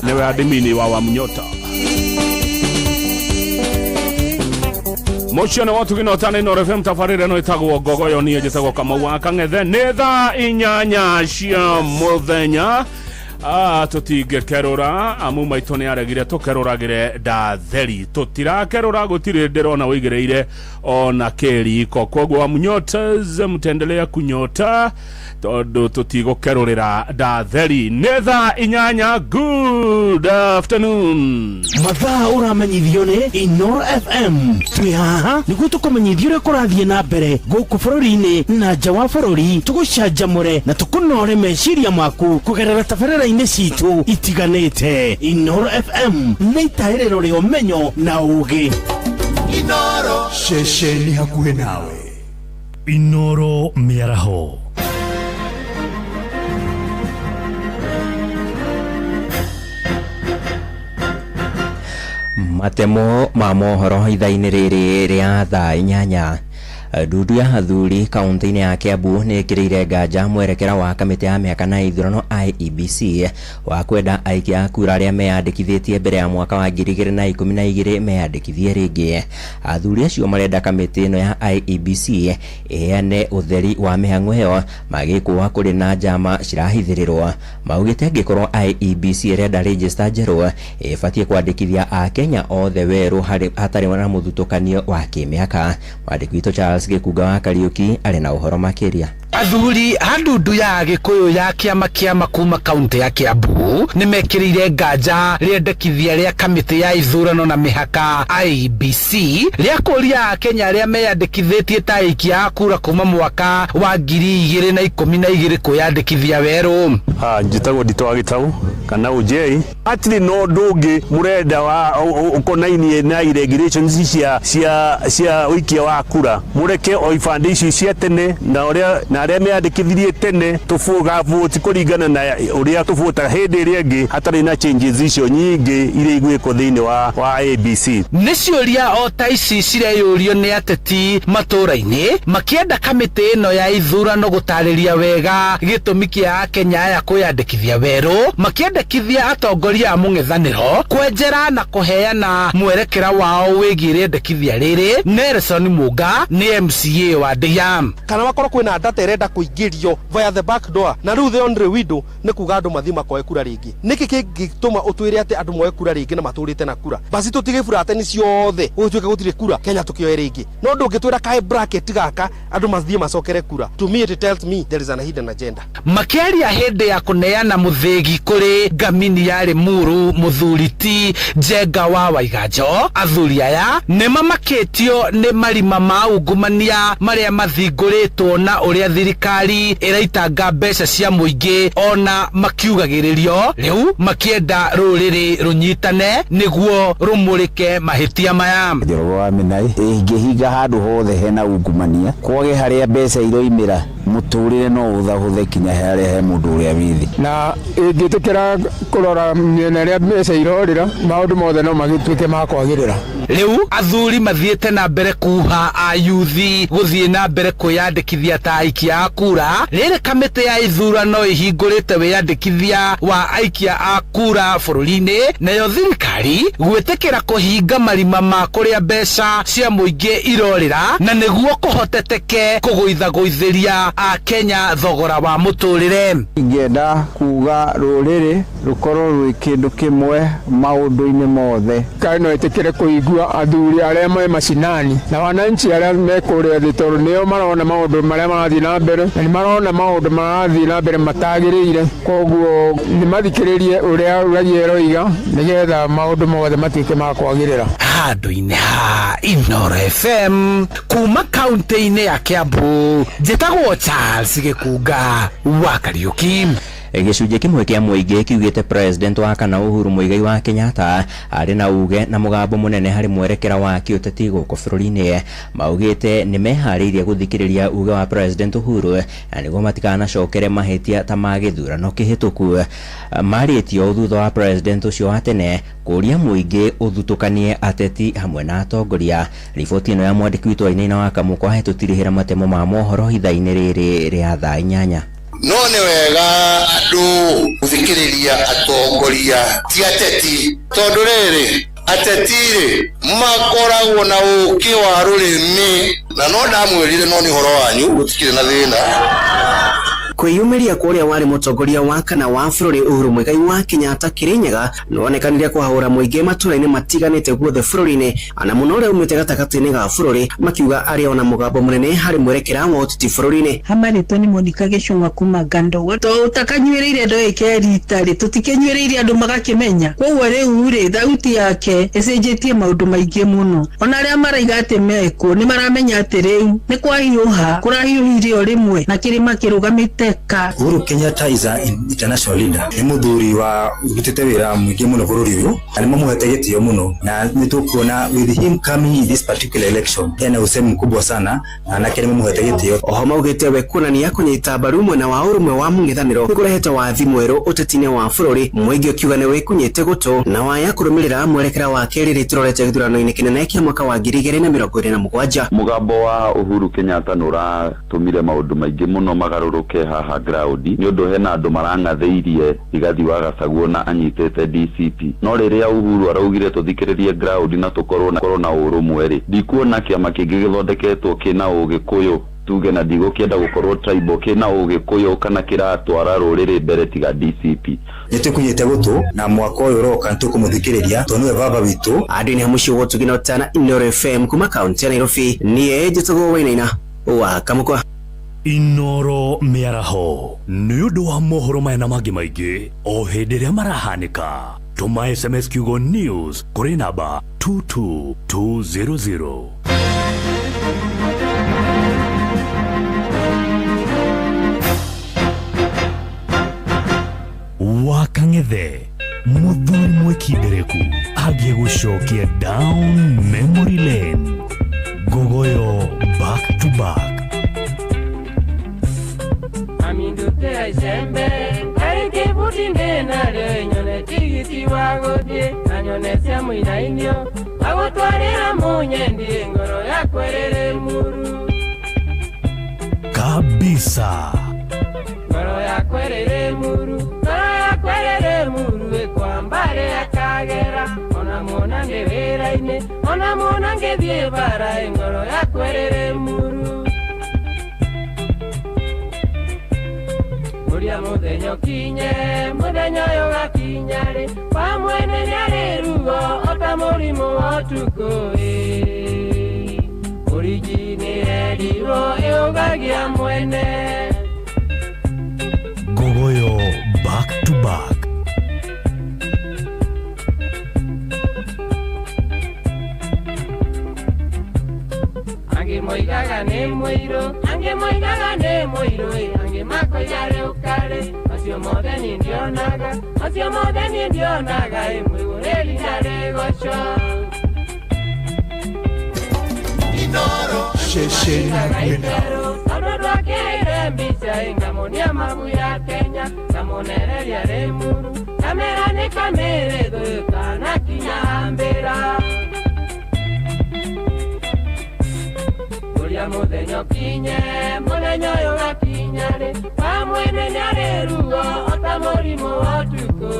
niwe adimini wa Wamunyota. Mũcio nĩ wotugino tana Inooro FM, tabarĩra ĩno ĩtagwo Ngogoyo, niĩ njĩtagwo Kamau wa Kang'ethe. Nĩ thaa 8 cia mũthenya. Tũtingĩkerũra amu maitũ nĩ aregire tũkerũragĩre ndatheri, tũtirakerũra, gũtirĩ ndĩrona wĩigĩrĩire ona kĩriko. Koguo Wamunyotas mtendelea kunyota tondũ tũtigũkerũrĩra ndatheri. Nĩ thaa 8. Good afternoon. Mathaa ũramenyithio nĩ Inoro FM. Twĩ haha nĩguo tũkũmenyithia ũrĩa kũrathiĩ na mbere gũkũ bũrũri-inĩ na nja wa bũrũri, tũgũcanjamũre na tũkũnore meciria maku kũgerera tabarĩra-inĩ citũ itiganĩte. Inoro FM nĩ itaĩrĩro rĩa ũmenyo na ũgĩ. Ceceni hakuhĩ nawe. Inoro Mĩaraho. Matemo ma mohoro ithaa-inĩ rĩrĩ rĩa thaa 8. Ndundu ya athuri kaunti-inĩ ya Kiambu nĩ ĩkĩrĩire nganja mwerekera wa kamĩtĩ ya mĩhaka na ithurano IEBC wa kwenda aikia a kura arĩa meyandĩkithĩtie mbere ya mwaka wa 2012 meyandĩkithie rĩngĩ. Athuri acio marenda kamĩtĩ ĩno ya IEBC ĩheane ũtheri wa mĩhang'o ĩyo magĩkũa kũrĩ na njama cirahithĩrĩrwo. Maugĩte angĩkorwo IEBC ĩrenda register njerũ, ĩbatiĩ kwandĩkithia akenya othe werũ hatarĩ na mũthutũkanio wa kĩmĩaka. Mwandĩki witũ Charles Gĩkunga wa Kariũki arĩ na ũhoro makĩria. Athuri a ndundu ya Agĩkũyũ ya kĩama kĩama kuma kaunti ya Kiambu nĩ mekĩrĩire nganja rĩendekithia rĩa kamĩtĩ ya ithurano na mĩhaka IEBC rĩa kũria akenya arĩa meyandĩkithĩtie ta aikia a kura kuma mwaka wa 2012 kwĩyandĩkithia werũ. Njĩtagwo Ndito wa Gĩtau kana ũnjei hatirĩ na ũndũ ũngĩ mũrenda wa ũkonainie na regulations cia ũikia wa kura, mũreke o ibandĩ icio cia tene na ũrĩa na arĩa meyandĩkithirie tene tũgavoti kũringana na ũrĩa tũvotaga hĩndĩ ĩrĩa ĩngĩ hatarĩ na changes icio nyingĩ iria igwĩkwo thĩinĩ wa ABC. Nĩ ciũria o ta ici cireyũrio nĩ ateti matũũra-inĩ makĩenda kamĩtĩ ĩno ya ithurano gũtarĩria wega gĩtũmi kĩa akenya aya kwĩyandĩkithia werũ, makĩendekithia atongoria a mũng'ethanĩro kwenjera na kũheana mwerekera wao wĩgiĩ rĩendekithia rĩrĩ. Nelson Munga nĩ MCA wa Ndĩa. Kana wakorwo kwĩna data ĩrenda kũingĩrio via the back door, na rĩu the only window nĩ kuga andũ mathiĩ makoe kura rĩngĩ. Nĩkĩ kĩngĩtũma ũtwĩre atĩ andũ moe kura rĩngĩ na matũrĩte na kura? Basi tũtige burateni ciothe, gũtuĩke gũtirĩ kura Kenya, tũkĩoe rĩngĩ. No ndũngĩtwĩra kae bracket gaka andũ mathiĩ macokere kura. To me, it tells me there is an hidden agenda. Makĩaria hĩndĩ ya kũneana mũthĩgi kũrĩ ngamini ya Limuru mũthuri ti Njenga wa Waiganjo, athuri aya nĩ mamakĩtio nĩ marima ma ungumania marĩa mathingũrĩtwo na ũrĩa thirikari ĩraitanga mbeca cia mũingĩ ona makiugagĩrĩrio, rĩu makĩenda rũrĩrĩ rũnyitane nĩguo rũmũrĩke mahĩtia maya. Njoroge wa Minai ĩngĩhinga handũ hothe hena ungumania, kwage harĩa mbeca iroimĩra, mũtũrĩre no ũthahũthe kinya harĩa he mũndũ ũrĩa wĩ thĩ. Na ĩngĩtĩkĩra kũrora mĩena ĩrĩa mbeca irorĩra, maũndũ mothe no magĩtuĩke ma kwagĩrĩra. Rĩu athuri mathiĩte na mbere kuha ayuthi gũthiĩ na mbere kwĩyandĩkithia ta aikia a kura, rĩrĩ kamĩtĩ ya ithurano ĩhingũrĩte wĩyandĩkithia wa aikia a kura bũrũri-inĩ, nayo thirikari gwĩtĩkĩra kũhinga marima ma kũrĩa mbeca cia mũingĩ irorĩra, na nĩguo kũhoteteke kũgũithagũithĩria a Kenya thogora wa mũtũrĩre. Ingĩenda kuga rũrĩrĩ rũkorwo rwĩ kĩndũ kĩmwe maũndũ-inĩ mothe. Kai no ĩtĩkĩre kũigua athuri arĩa me macinani na wananchi arĩa me kũrĩa thĩ, tondũ nĩo marona maũndũ marĩa marathiĩ na mbere, na nĩ marona maũndũ marathiĩ na mbere matagĩrĩire. Koguo nĩ mathikĩrĩrie ũrĩa raia ĩroiga nĩgetha maũndũ mothe matuĩke ma kwagĩrĩra. Handũ-inĩ ha Inooro FM kuma kaunti-inĩ ya Kiambu, njĩtagwo Charles Gĩkunga wa Kariuki. Gĩcunjĩ kĩmwe kĩa mũingĩ kiugĩte President wa kana Uhuru Muigai wa Kenyatta arĩ na uge na mũgambo mũnene harĩ mwerekera wa kĩũteti gũkũ bũrũri-inĩ. Maugĩte nĩ meharĩirie gũthikĩrĩria uge wa President Uhuru na nĩguo matikanacokere mahĩtia ta ma gĩthurano kĩhĩtũku. Marĩtio thutha wa President ũcio wa tene kũria mũingĩ ũthutũkanie ateti hamwe na atongoria. Riboti ĩno ya mwandĩki witũ Wainaina wa Kamũkwa hetũtirihĩra matemo ma mohoro ithaa-inĩ rĩrĩ rĩa thaa 8. No nĩ wega andũ gũthikĩrĩria atongoria ti ateti, tondũ rĩrĩ ateti rĩ makoragwo na ũũkĩ wa rũrĩmĩ, na no ndamwĩrire no nĩ ũhoro wanyu, gũtikĩrĩ na thĩna. Kwĩyumĩria kwa ũrĩa warĩ mũtongoria wa kana wa bũrũri Uhuru Muigai wa Kenyatta Kĩrĩnyaga nĩwonekanire kũhahũra mũingĩ matũra-inĩ matiganĩte guothe bũrũri-inĩ, na mũno ũrĩa umĩte gatagatĩ-inĩ ga bũrũri, makiuga arĩ ona mũgambo mũnene harĩ mwerekera wa ũteti bũrũri-inĩ. Hamarĩtwo nĩ Monica Gĩcũng'wa kuma Ngando. To ũtakanyuĩrĩire ndoĩ rita rĩ, tũtikĩnyuĩrĩire andũ magakĩmenya. Koguo rĩu rĩ, thauti yake ĩcenjetie maũndũ maingĩ mũno. Ona arĩa maraiga atĩ mekuo nĩ maramenya atĩ rĩu nĩ kwahiũha, kũrahiũhire o rĩmwe na kĩrĩma kĩrũgamĩte. Uhuru Kenyatta is an international leader. Nĩ mũthuri wa ũrutĩte wĩra mũingĩ mũno bũrũri ũyũ, na nĩ mamũhete gĩtĩo mũno, na nĩ tũkuona with him coming in this particular election ena usemi mkubwa sana, na anake nĩ mamũhete gĩtĩo. Oho maugĩte we kuonania kũnyita mbaru mwena wa ũrũmwe wa mũng'ethanĩro nĩ kũrehete wathi mwerũ ũteti-inĩ wa bũrũri, mũingĩ ũkiuga nĩ wĩkunyĩte gũtũ na waya kũrũmĩrĩra mwerekera wake rĩrĩ tũrorete gĩthurano-inĩ kĩnene kĩa mwaka wa 2027. Mũgambo wa Uhuru Kenyatta nĩ ũratũmire maũndũ maingĩ mũno magarũrũke haha ground, nĩ ũndũ hena andũ marang'athĩirie Rigathi wa Gachagua na anyitĩte DCP. No rĩrĩa Uhuru araugire tũthikĩrĩrie ground na tũkorwo na ũrũmwe rĩ, ndikuona kĩama kĩngĩ gĩthondeketwo kĩna ũgĩkũyũ tuge, na ndigũkĩenda gũkorwo tribal, kĩna ũgĩkũyũ kana kĩratwara rũrĩrĩ mbere tiga DCP. Nĩ tũkunyĩte gũtũ na mwaka ũyũ ũroka nĩ tũkũmũthikĩrĩria tondũ nĩwe baba witũ. Andũ-inĩ ha mũciĩ wa Ũtugi na Ũtana, Inooro FM kuma kaunti ya Nairobi, niĩ njĩtagwo Wainaina wa Kamũkwa. Inooro mĩaraho nĩ ũndũ wa mohoro maya na mangĩ maingĩ o hĩndĩ ĩrĩa marahanĩka. Tũma SMS kiugo news kũrĩ namba 22200. Wakang'ethe mũthuri mwĩkindereku angĩgũcokia down memory lane. Ngogoyo back to back. Amindutea icembe arĩkĩbuti ndĩnarĩo nyone tigiti wa gũthiĩ na nyone cia mũinainio agũtwarĩra mũnyendi ngoro yakwa ĩrĩ muru kabisa, ngoro yakwa ĩrĩ muru, ngoro yakwa ĩrĩ muru ĩkwambare akagera ona muona ndĩ wĩra-inĩ ona muona ngĩthiĩ bara ngoro yakwa ĩrĩ muru. Uria muthenya ukinye muthenya uyu gakinya ri kwa mwene niari ruo ota murimu wa utuku Origi ni erirwo iugagia mwene. Ngogoyo back to back. Angi moigaga ni muiru, angi moigaga ni muiru, angi makoiga riu kare, acio mothe ni ndionaga, acio mothe ni ndionaga, mwigurĩri ndarĩ goco. Tondũ ndwakĩire mbica ngamuonia mabu ya Kenya, ngamuonereria Rĩmuru, ngamera nĩ kamĩrĩ kana kinya mbĩra. Uria muthenya ukinye muthenya uyu gakinya ri wa mwene niari ruo ota murimu wa utuku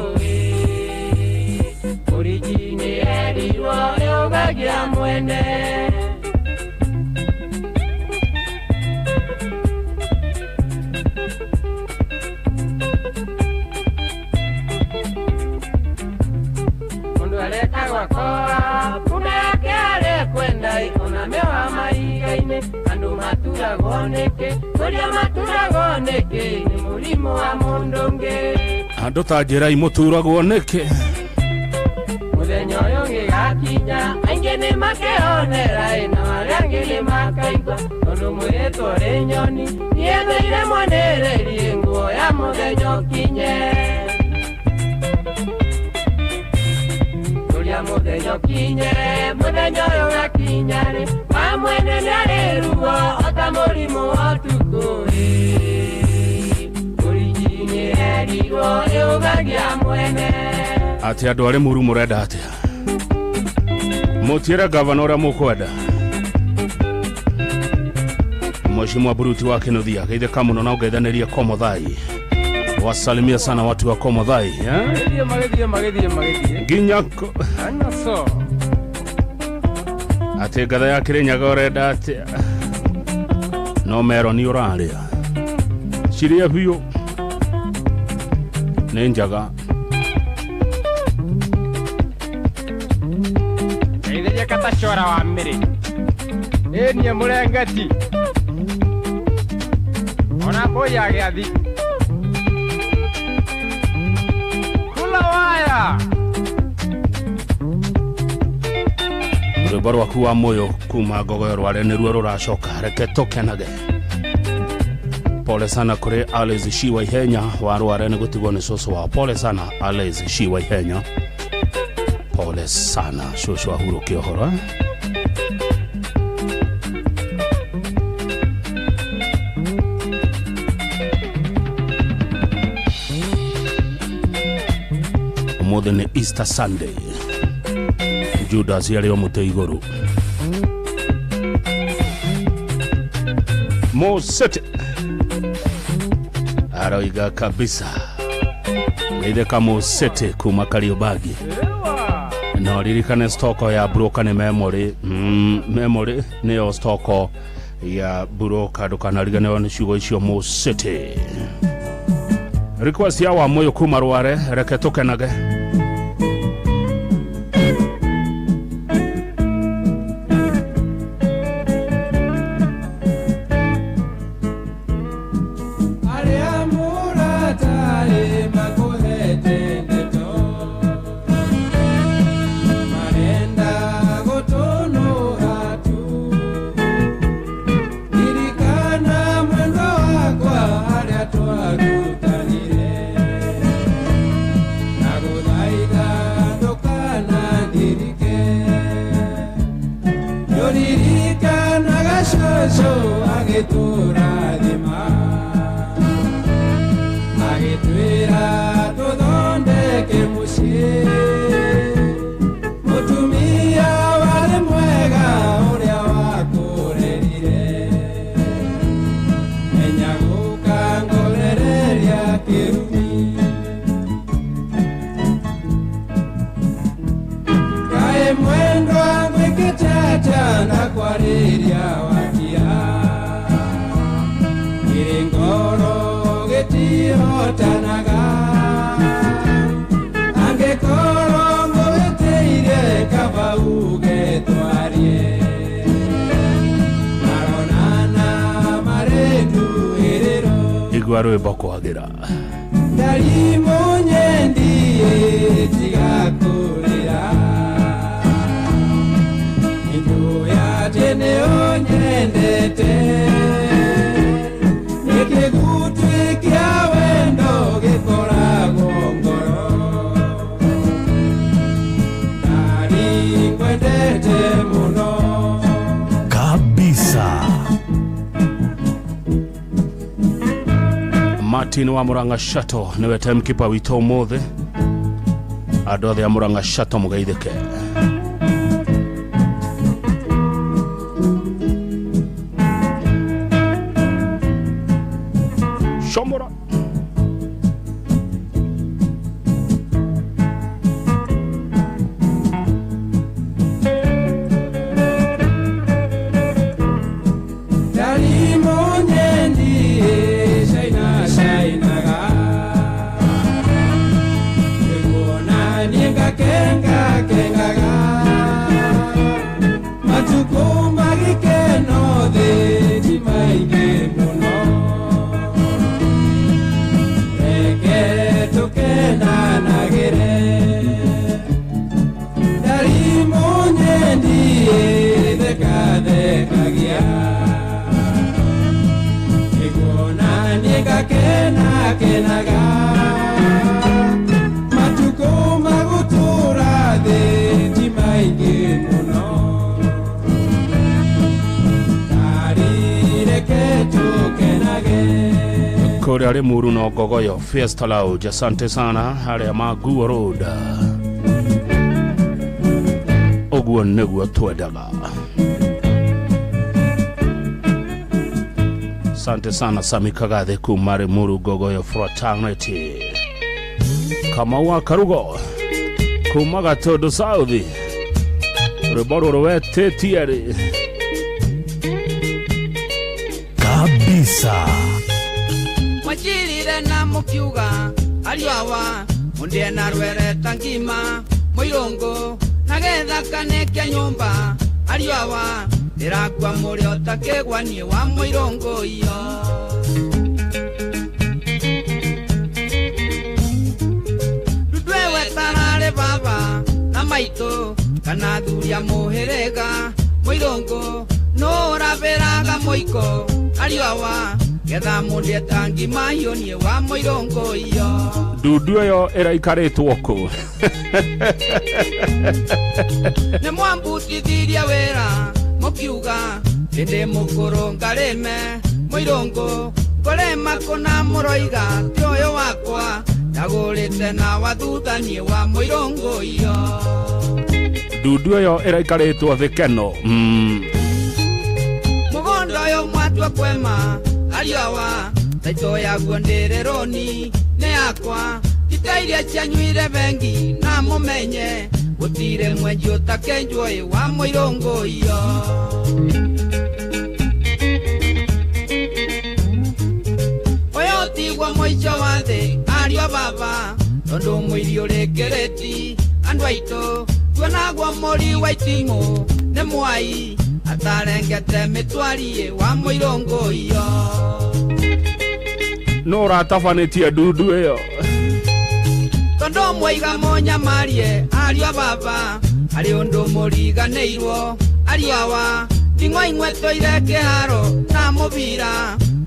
Origi ni erirwo iugagia mwene. Mundu arekagwa koa punda yake arekwenda ona mewa maiga-inĩ andũ maturagwo nĩkĩ kũrĩa maturagwo nĩkĩ nĩ mũrimũ wa mũndũ ũngĩ. Andũ ta njĩrai mũturagwo nĩkĩ. Mũthenya ũyũ ũngĩgakinya aingĩ nĩ makeonera na arĩa angĩ nĩ makaigua tondũ mwĩrĩtwo rĩ nyoni niĩ thũire mwanĩrĩrie nguo ya mũthenya ũkinye. Mũthenya ũkinye mũthenya ũyũ gakinya rĩ wa mwene nĩarĩ ruo ota mũrimũ wa ũtukũ Origi nĩ erirwo ĩũgagia mwene. Atĩ andũ arĩ mũru mũrenda atĩa? Mũtiĩre gavana ũrĩa mũkwenda. Mheshimiwa Buruti wa Kinuthia geithĩka mũno na ũgeithanĩrie Komothai. Wasalimia sana watu wa Komothai, eh? Magithie magithie magithie. Nginya anaso. Ati ngatha ya Kirinyaga urenda atia? No mero ni uraria. Ciria biũ. Nĩ njaga. Geithĩria katacora wa mĩrĩ. Ĩ niĩ mũrengeti. Ona mbũi ya gĩathi. Rwĩmbo rwaku wa moyo kuma Ngogoyo Rware nĩruo rũracoka reke tũkenage. Pole sana kũrĩ Alice Shiwa Ihenya wa Rware nĩ gũtigwo nĩ cũcũ wao. Pole sana Alice Shiwa Ihenya. Pole sana cũcũ ahurũke ũhoro. Ũmũthĩ nĩ Easter Sunday. Judas yarĩ o mũtĩ igũrũ. Mosete aroiga kabisa. Geithĩka Mosete kuma Kariobangi. Na ũririkane stoko ya broker nĩ memory. Memory nĩyo stoko ya broker ndũkanariganĩrwo nĩ ciugo icio Mosete. Request ya wa moyo kuma Rware reke tũkenage. Mwendwa ngwikitata na kwariria wakia. Ndaigua rwĩmbo kwagĩra. Ndarimu nyendie tiga kũrĩra Nĩnjũĩ atĩ nĩũnyendete Nĩkĩgutĩ kĩa wendo gĩkoragwo ngoro Ndari ngwendete mũno Kabisa. Martin wa Murang'a Shuttle nĩwe timekeeper witũ ũmũthĩ. Andũ othe a Murang'a Shuttle mũgeithĩke. Shomora. Ndarimu nyendie caina cainaga Nĩguo naniĩ ngakenga kengaga Matukũ ma gĩkeno thĩ ti maingĩ mũno Reke tũkenanagĩre Ndarimu nyendie thekathekagia Nĩguona niĩ ngakena kenaga Matukũ ma gũtũũra thĩ ti maingĩ mũno Ndarireke tũkenage. Kũrĩa Limuru na Ngogoyo Fiesta Lounge, asante sana harĩa Maguo Road. Ũguo nĩguo twendaga. Asante sana Sami Kagathe kuma Limuru Ngogoyo Fraternity. Kamau wa Karugo kuma Gatundu South. Rwĩmbo rũrũ wetĩtie rĩ. Kabisa. Mwachirire na mukiuga ariũ awa mũndĩe na rwereta ngima mũirũngũ na gethaka kĩa nyũmba ariũ awa ndĩrakua mũrĩ ota kĩgwa niĩ wa mũirũngũ iyo. Ndundũ ĩwe tararĩ baba na maitũ kana athuri a mũhĩrĩga mũirũngũ nũ ũrabĩraga mũiko ariũ awa getha mũndĩ etangi mahiũ niĩ wa mũirũngũ iyo. Ndundu ĩyo ĩraikarĩtwo kũ? Nĩ mwambutithirie wĩra mũkiuga hĩndĩ mũkũrũ ngarĩme mũirũngũ ngũrĩma kũna mũroiga ti ũyũ wakwa ndagũrĩte na wa thutha niĩ wa mũirũngũ iyo. Ndundu ĩyo ĩraikarĩtwo thĩ keno. Mũgũnda ũyũ mwatua kwema ariũ awa taitũ yaguo ndĩrĩ rũni nĩ yakwa tita iria cianyuire bengi na mũmenye gũtirĩ mwenji ũtakenjwo ĩ wa mũirũngũ iyo. Ũyũ tiguo mũico wa thĩ ariũ a baba tondũ mũiri ũrĩkĩrĩti andũ aitũ tuonagwo mũri wa itimũ nĩ mwai atarengete mĩtwari ĩ wa mũirũngũ iyo. Nũ ũratabanĩtie ndundu ĩyo? Tondũ mwaiga mũnyamarie ariũ a baba harĩ ũndũ mũriganĩirwo ariũ awa nding'wa imwe tũire kĩharo na mũbira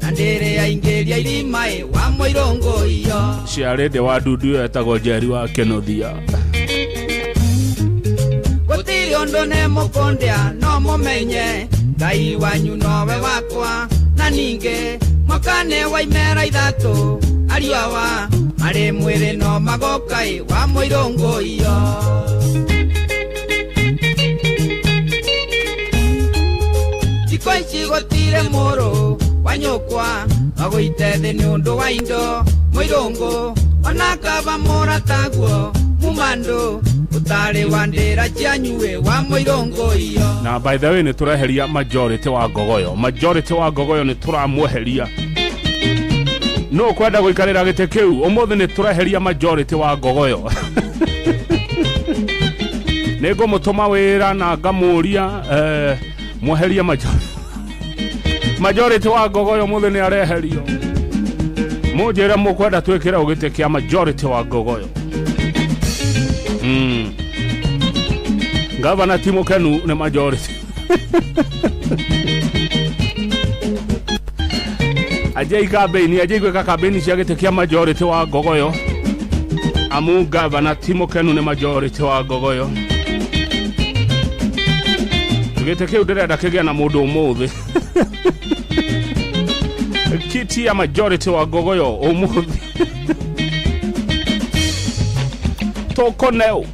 na ndĩrĩ aingĩria irima ĩ wa mũirũngũ iyo. Ciarĩndĩ wa ndundu ĩyo etagwo Njeri wa Kĩnũthia. Gũtirĩ ũndũ nĩ mũkũndĩa no mũmenye Ngai wanyu nowe wakwa na ningĩ mwaka nĩ wa imera ithatũ ariũ awa marĩ mwĩrĩ no magoka ĩ wa mũirũngũ iyo. Thikũ ici gũtirĩ mũrũ wa nyũkwa magũite thĩ nĩ ũndũ wa indo mũirũngũ ona kaba mũrataguo mumandũ ũtarĩ wa ndĩra cianyu ĩ wa mũirũngũ iyo. Na by the way nĩ tũreheria majority wa Ngogoyo. Majority wa Ngogoyo nĩ tũramweheria. No kwenda gũikarĩra gĩtĩ kĩu ũmũthĩ nĩ tũreheria majority wa Ngogoyo. Nĩ ngũmũtũma wĩra na ngamũria mweherie majority. Majority wa Ngogoyo ũmũthĩ nĩ areherio. Munjire mukwenda twikire ugite kia majority wa Ngogoyo. Gavana Timo Kenu ni majority. Ajai campaign, ajai gwika campaign cia gite kia majority wa Ngogoyo. Amu Gavana Timo Kenu ni majority wa Ngogoyo. Gite kiu ndirenda kigia na mundu umuthi. Kiti ya majority wa Ngogoyo umuthi. Toko neo.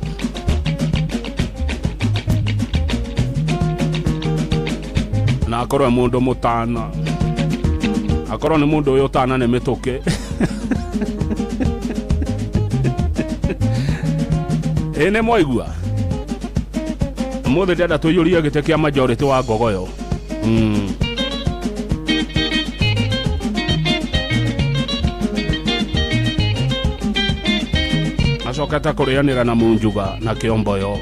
Na akorwo mundu mutana. Akorwo ni mundu uyu utana ni mituki. Ene mwaigua. Umuthi ndenda tuyurie gite kia majority wa Ngogoyo. Acokete kurianira na Munjuga na Kiomboyo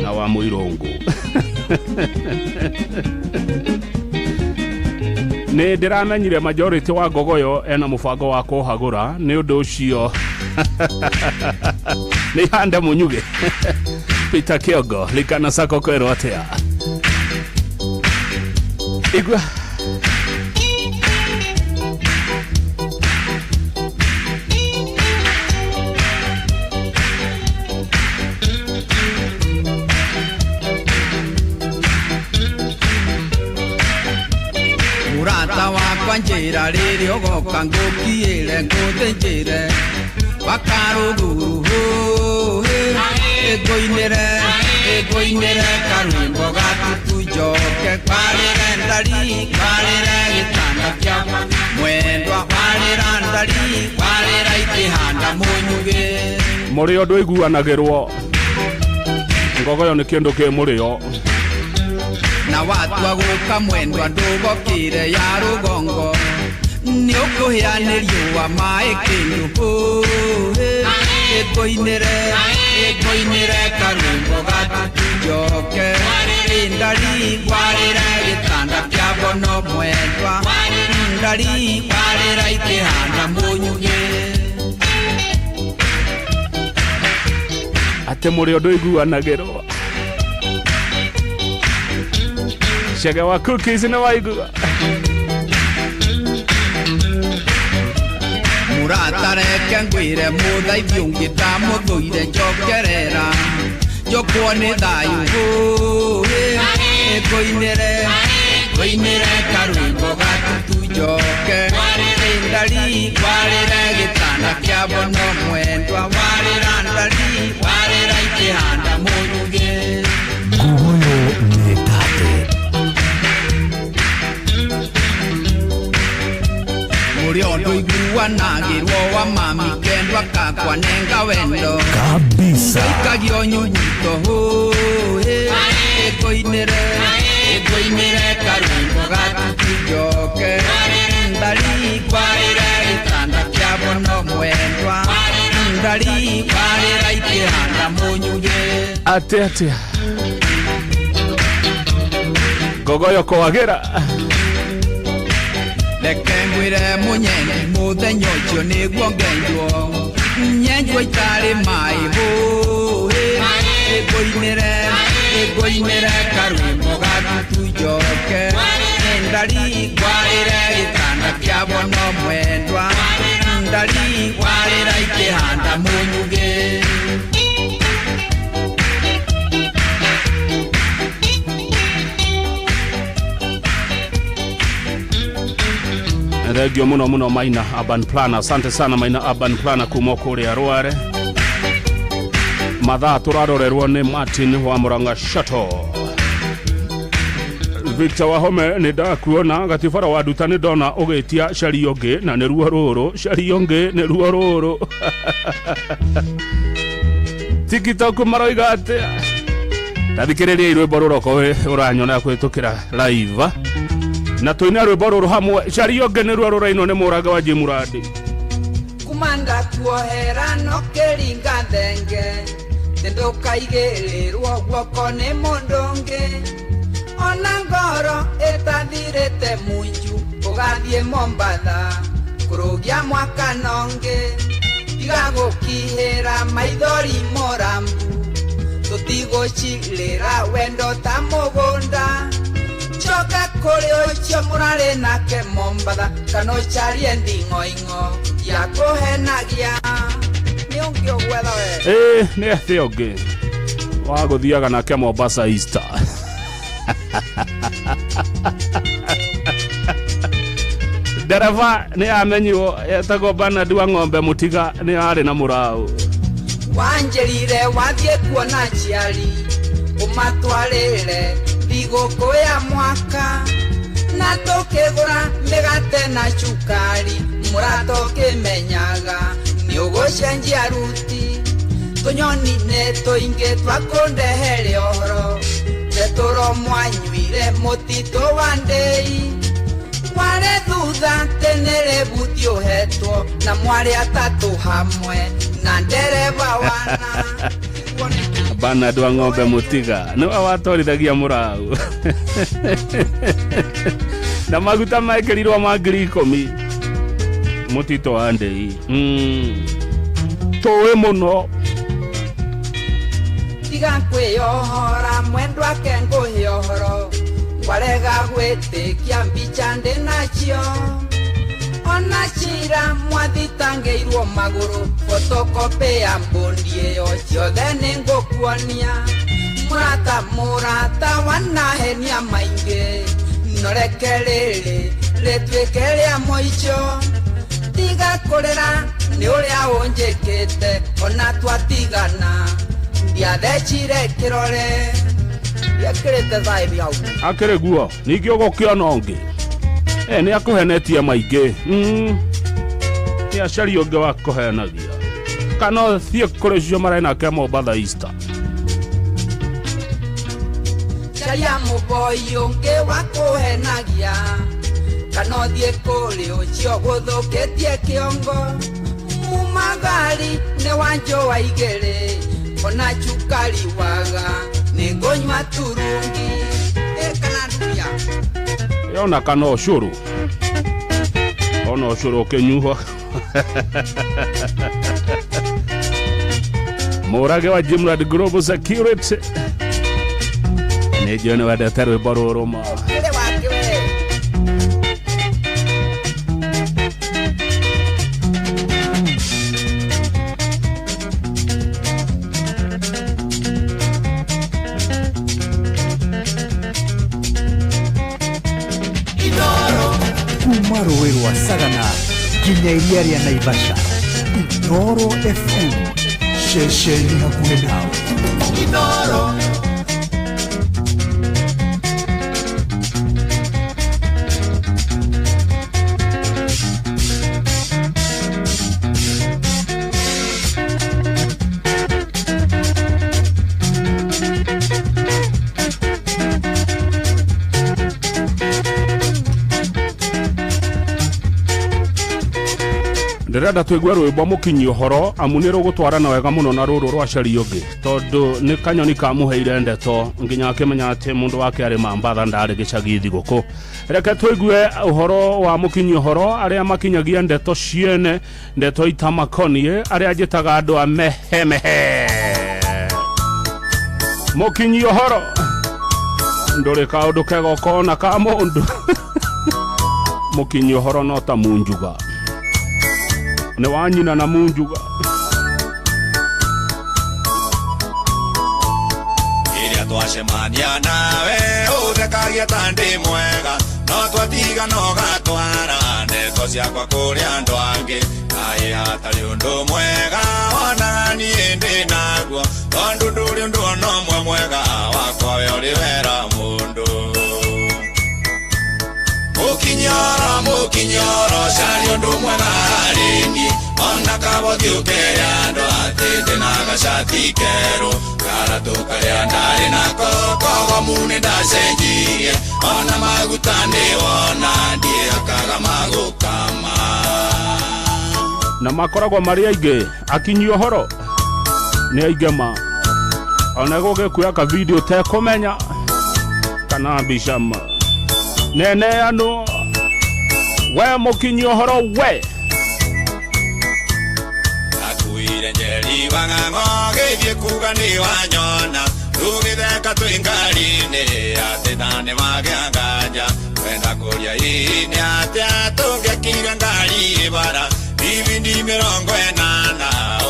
na wa Muirungu. Ni ndiramenyire majority wa Ngogoyo ena mubango wa kuhagura ni undu ucio. Ni hande munyuge. Peter Kiogo likana sako kwero atia. Igwa Murata wakwa njira rĩrĩa ũgoka ngũkiĩre ngũthĩnjĩre wakarũguru hũhĩ ĩngũinĩre ĩngũinĩre karwĩmbo gatutu njoke kwarĩre ndari kwarĩre gĩtanda kĩa mwendwa kwarĩra ndari kwarĩra ikĩhanda mũnyugĩ. Mũrĩo ndũiguanagĩrwo. Ngogoyo nĩ kĩndũ kĩ mũrĩo. Na watua gũka mwendwa ndũgokĩre ya rũgongo nĩ ũkũhĩa nĩ riũa maĩ kĩndũ hũhĩ ĩngũinĩre ĩngũinĩre karwĩmbo gatutu njoke ndari kwarĩre gĩtanda kĩa bono mwendwa ndari kwarĩra ikĩhanda mũnyugĩ. Atĩ mũrĩo ndũiguanagĩrwo. Chega wa cookies na waigua. Murata reke ngwire mũthaithi ũngĩ ndamũthũire njokerera njokwo nĩ thayũ hũhĩ ĩngũinĩre ngũinĩre karwĩmbo gatutu njoke ndari kwarĩre gĩtanda kĩa bono mwendwa warĩra ndari warĩra ikĩhanda mũnyugĩ. Ngogoyo nĩ tate. Mũrĩo ndũiguanagĩrwo wa mami kendwa kakwa nenga wendo kabisa ikagio nyunyito hũhĩ ĩngũinĩre ĩngũinĩre karwĩmbo gatutu njoke ndari kwarĩre gĩtanda kĩa bono mwendwa ndari kwarĩra ikĩhanda mũnyugĩ. Atĩa atĩa Ngogoyo kwagĩra. Reke ngwĩre mũnyendi mũthenya ũcio nĩguo ngenjwo nyenjwo itarĩ maĩ hũhĩ ĩngũinĩre ĩngũinĩre karwĩmbo gatutu njoke ndari kwarĩre gĩtanda kĩa bono mwendwa ndari kwarĩra ikĩhanda mũnyugĩ. Thengio muno muno Maina Urban Planner. Asante sana Maina Urban Planner kuma kuria Rware. Mathaa turarorerwo ni Martin wa Murang'a Shuttle. Victor Wahome nĩ ndakuona gatibara wa nduta nĩ ndona ũgĩtia cario ngĩ na nĩruo rũrũ cario ngĩ nĩruo rũrũ. TikTok maroiga atĩa? Tathikĩrĩria rwĩmbo rũrũ okorwo ũranyona kũhĩtũkĩra live. Na tuina rwĩmbo rũrũ hamwe cario ngĩ nĩruo rũrainwo nĩ Mũraga wa Jimurandi. Kumanda kuohera no kĩringa thenge ndũkaigĩrĩrwo guoko nĩ mũndũ ũngĩ ona ngoro ĩtathirĩte munju ũgathiĩ Mombatha Kũrũgia mwaka nongĩ tiga gũkihĩra maithori morambu tũtigũcirĩra wendo ta mũgũnda coka kũrĩ ũcio mũrarĩ nake Mombatha kana ũcarie nding'oing'o ya kũhenagia nĩ ũngĩ ũgwetha we. Ĩĩ nĩ ethe ũngĩ wa gũthiaga nake Mombasa Easter. Ndereba nĩ amenyirwo etagwo Bernard wa ng'ombe mũtiga nĩ arĩ na mũraũ. Wanjĩrire wathiĩ kuona aciari ũmatwarĩre thigũkũ ya mwaka na tũkĩgũra mĩgate na cukari mũrata ũkĩmenyaga nĩ ũgũcenjia ruti tũnyoni nĩ tũingĩ twakũndehere ũhoro tetũro mwanyuire mũtitũ wa ndĩi warĩ thutha tene rĩbuti ũhetwo na mwarĩ atatũ hamwe na ndereba wana. Bernard wa ng'ombe mũtiga nĩwe watwarithagia mũraũ na maguta mekĩrirwo ma 10,000 mũtitũ wa ndĩi. Tũĩ mũno. Tiga kwĩyohora mwendwa ake ngũhe ũhoro warega gwĩtĩkia mbica ndĩ nacio ona cira mwathitangĩirwo magũrũ photocopy ya mbũndi ĩyo ciothe nĩ ngũkuonia mũrata mũrata wanahenia maingĩ noreke rĩrĩ rĩtuĩke rĩa mũico tiga kũrĩra nĩ ũrĩa ũnjĩkĩte ona twatigana ndiathecire kĩrore ndiekĩrĩte thaĩri hau. Akĩrĩ guo ningĩ ũgũkĩona ũngĩ nĩ akũhenetie maingĩ. Nĩ acaria ũngĩ wa kũhenagia kana ũthiĩ kũrĩ cio marĩ nake Mombatha Easter. Caria mũboi ũngĩ wa kũhenagia kana ũthiĩ kũrĩ ũcio gũthũkĩtie kĩongo mumagari nĩ wanjũa igĩrĩ ona cukari waga nĩ ngũnyua turungi kana nduya yona kana ũcũrũ ona ũcũrũ ũkĩnyuo. Mũrage wa Jimrad Global Security nĩ njũĩ nĩ wendete rwĩmbo rũrũ ma. Kĩrĩ wake we. Kuma rũĩ rwa Sagana nginya iria rĩa Naivasha, Inooro FM ceceni hakuhĩ nawe. Inooro. Ndĩrenda tũigue rwĩmbo mũkinyi ũhoro amu nĩ rũgũtwarana wega mũno na rũrũ rwa cari ũngĩ tondũ nĩ kanyoni kamũheire ndeto nginya akĩmenya atĩ mũndũ wake arĩ Mambatha ndarĩ gĩcagi thigũkũ. Reke tũigue ũhoro wa mũkinyi ũhoro arĩa makinyagia ndeto ciene ndeto itamakoniĩ arĩa njĩtaga andũ a mehemehe. Mũkinyi ũhoro ndũrĩ kaũndũ kega ũkona ka mũndũ. Mũkinyi ũhoro no ta munjuga nĩ wa nyina na munjuga. Ĩrĩa twacemania nawe ũthekagia ta ndĩ mwega no twatigana ũgatwara ndeto ciakwa kũrĩ andũ angĩ kaĩ hatarĩ ũndũ mwega wonaga niĩ ndĩ naguo tondũ ndũrĩ ũndũ ona ũmwe mwega wakwa we ũrĩ wera mũndũ. Mũkinyoro mũkinyoro caria ũndũ mwega harĩ niĩ ona kabothi ũkere andũ atĩ ndĩna gacati kerũ karatũ karĩa ndarĩ nako kogomu nĩ ndacenjirie ona maguta nĩwona ndiĩhakaga magũkama. Na makoragwo marĩ aingĩ akinyi ũhoro nĩ aingĩ ma ona gũgĩkuoya ka video tekũmenya kana mbica ma neneanwo we mũkinyi ũhoro we. Njeri wa ng'ang'o gĩthiĩ kuga nĩ wanyona tũgĩtheka twĩ ngari-inĩ atĩ ta nĩ wagĩa nganja kwenda kũria hihi nĩ atĩa tũngĩakire ngari bara ibindi 80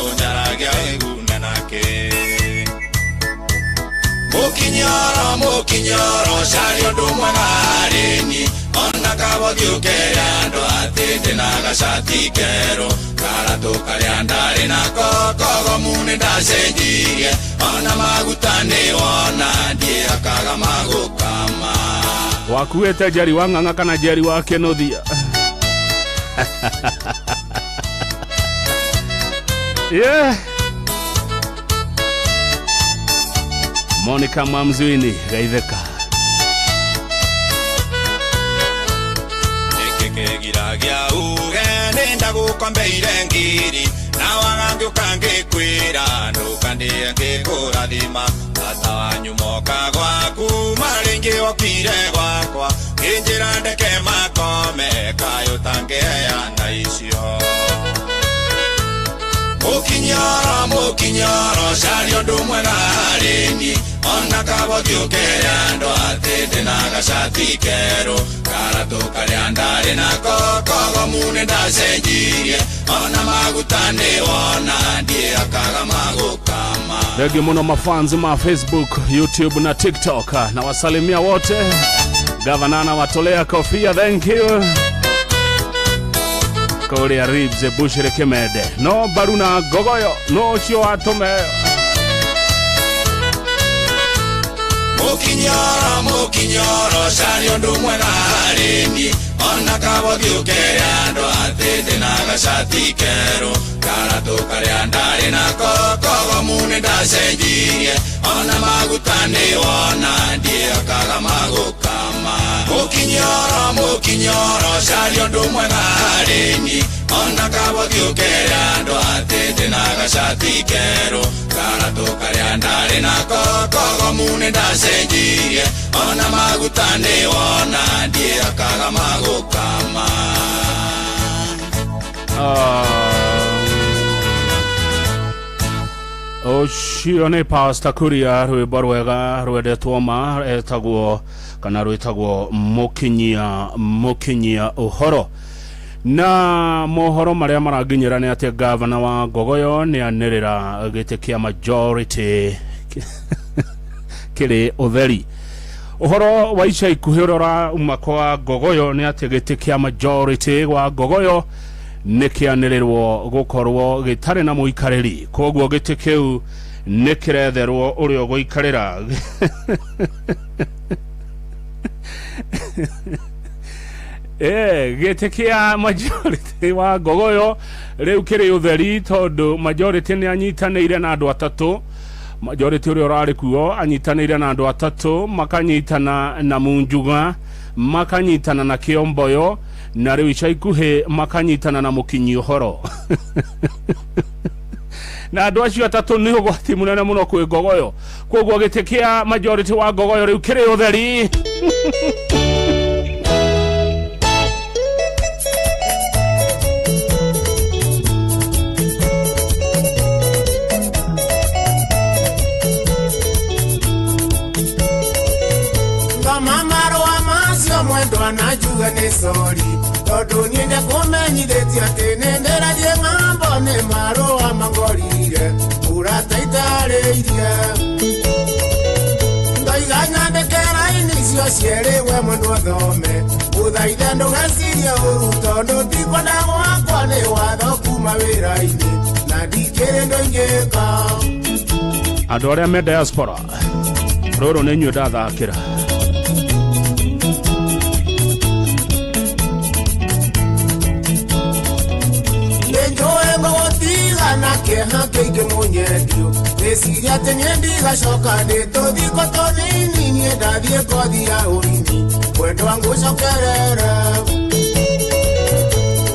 ũnjaragia ĩgune nakĩ. Mũkinyoro mũkinyoro caria ũndũ mwega harĩ niĩ ona kabothi ũkere andũ atĩ ndĩna gacati kerũ karatũ karĩa ndarĩ nako kogomu nĩ ndacenjirie ona maguta nĩ wona ndiĩhakaga magũkama. Wakuĩte Njeri wa Ng'ang'a kana Njeri wa Kĩnũthia? Yeah. Monica Mamzuini gaitheka. Nĩkĩkĩgiragia uge nĩ ndagũkombeire ngiri na waga ngĩũka ngĩkwĩra ndũkandĩe ngĩkũrathima tata wanyu moka gwaku marĩ okire gwakwa ngĩnjĩra ndeke makome kayũ tangĩheana icio. Mũkinyoro mũkinyoro caria ũndũ mwega harĩ niĩ ona kabothi ũkere andũ atĩ ndĩna gacati kerũ karatũ karĩa ndarĩ nako kogomu nĩ ndacenjirie ona maguta nĩ wona ndiĩhakaga magũkama. Thengiũ mũno mafans ma Facebook, YouTube na TikTok, na wasalimia wote. Gavana anawatolea kofia, thank you. Kũrĩa Ribs Bushiri Kĩmende no mbaru na ngogoyo no ũcio watũme. Mũkinyoro mũkinyoro caria ũndũ mwega harĩ niĩ ona kabothi ũkere andũ atĩ ndĩna gacati kerũ karatũ karĩa ndarĩ nako kogomu nĩ ndacenjirie ona maguta nĩ wona ndiĩhakaga magũkama. Mũkinyoro mũkinyoro caria ũndũ mwega harĩ niĩ ona kabothi ũkere andũ atĩ ndĩna gacati kerũ karatũ karĩa ndarĩ nako kogomu nĩ ndacenjirie ona maguta nĩ wona ndiĩhakaga magũkama. Ũcio nĩ Pastor Kuria, rwĩmbo rwega rwendetwo ma etagwo kana rwĩtagwo mũkinyia mũkinyia ũhoro. Na mohoro marĩa maranginyĩra nĩ atĩ gavana wa Ngogoyo nĩ anĩrĩra gĩtĩ kĩa majority kĩrĩ ũtheri. Ũhoro wa ica ikuhĩ ũrĩa ũrauma kwa Ngogoyo nĩ atĩ gĩtĩ kĩa majority wa Ngogoyo nĩ kĩanĩrĩrwo gũkorwo gĩtarĩ na mũikarĩri, koguo gĩtĩ kĩu nĩ kĩretherwo ũrĩa ũgũikarĩra. Gĩtĩ kĩa majority wa Ngogoyo rĩu kĩrĩ ũtheri tondũ majority nĩ anyitanĩire na andũ atatũ. Majority ũrĩa ũrarĩ kuo anyitanĩire na andũ atatũ, makanyitana na Munjuga, makanyitana na Kĩomboyo, na rĩu ica ikuhĩ makanyitana na mũkinyi ũhoro. Na andũ acio atatũ nĩ ũgwati mũnene mũno kwĩ Ngogoyo, koguo gĩtĩ kĩa majority wa Ngogoyo rĩu kĩrĩ ũtheri. Mwendwa na njuga nĩ sori tondũ niĩ ndakũmenyithĩtie atĩ nĩ ndĩrathiĩ ng'ambo nĩ marũa mangorire ũrata itarĩirie ndoiga nyandĩke raini icio cierĩ we mwendwa thome ũthaithe ndũgecirie ũru tondũ tikwenda gwakwa nĩ watho kuma wĩra-inĩ na ndikĩrĩ ndũingĩka. Andũ arĩa me diaspora rũrũ nĩ inyuĩ ndathakĩra. Na kĩeha kĩingĩ mũnyendio ngĩciria atĩ niĩ ndigacoka ndĩ tũthiko tũnini niĩ ndathiĩ kothi ya ũini mwendwa ngũcokerere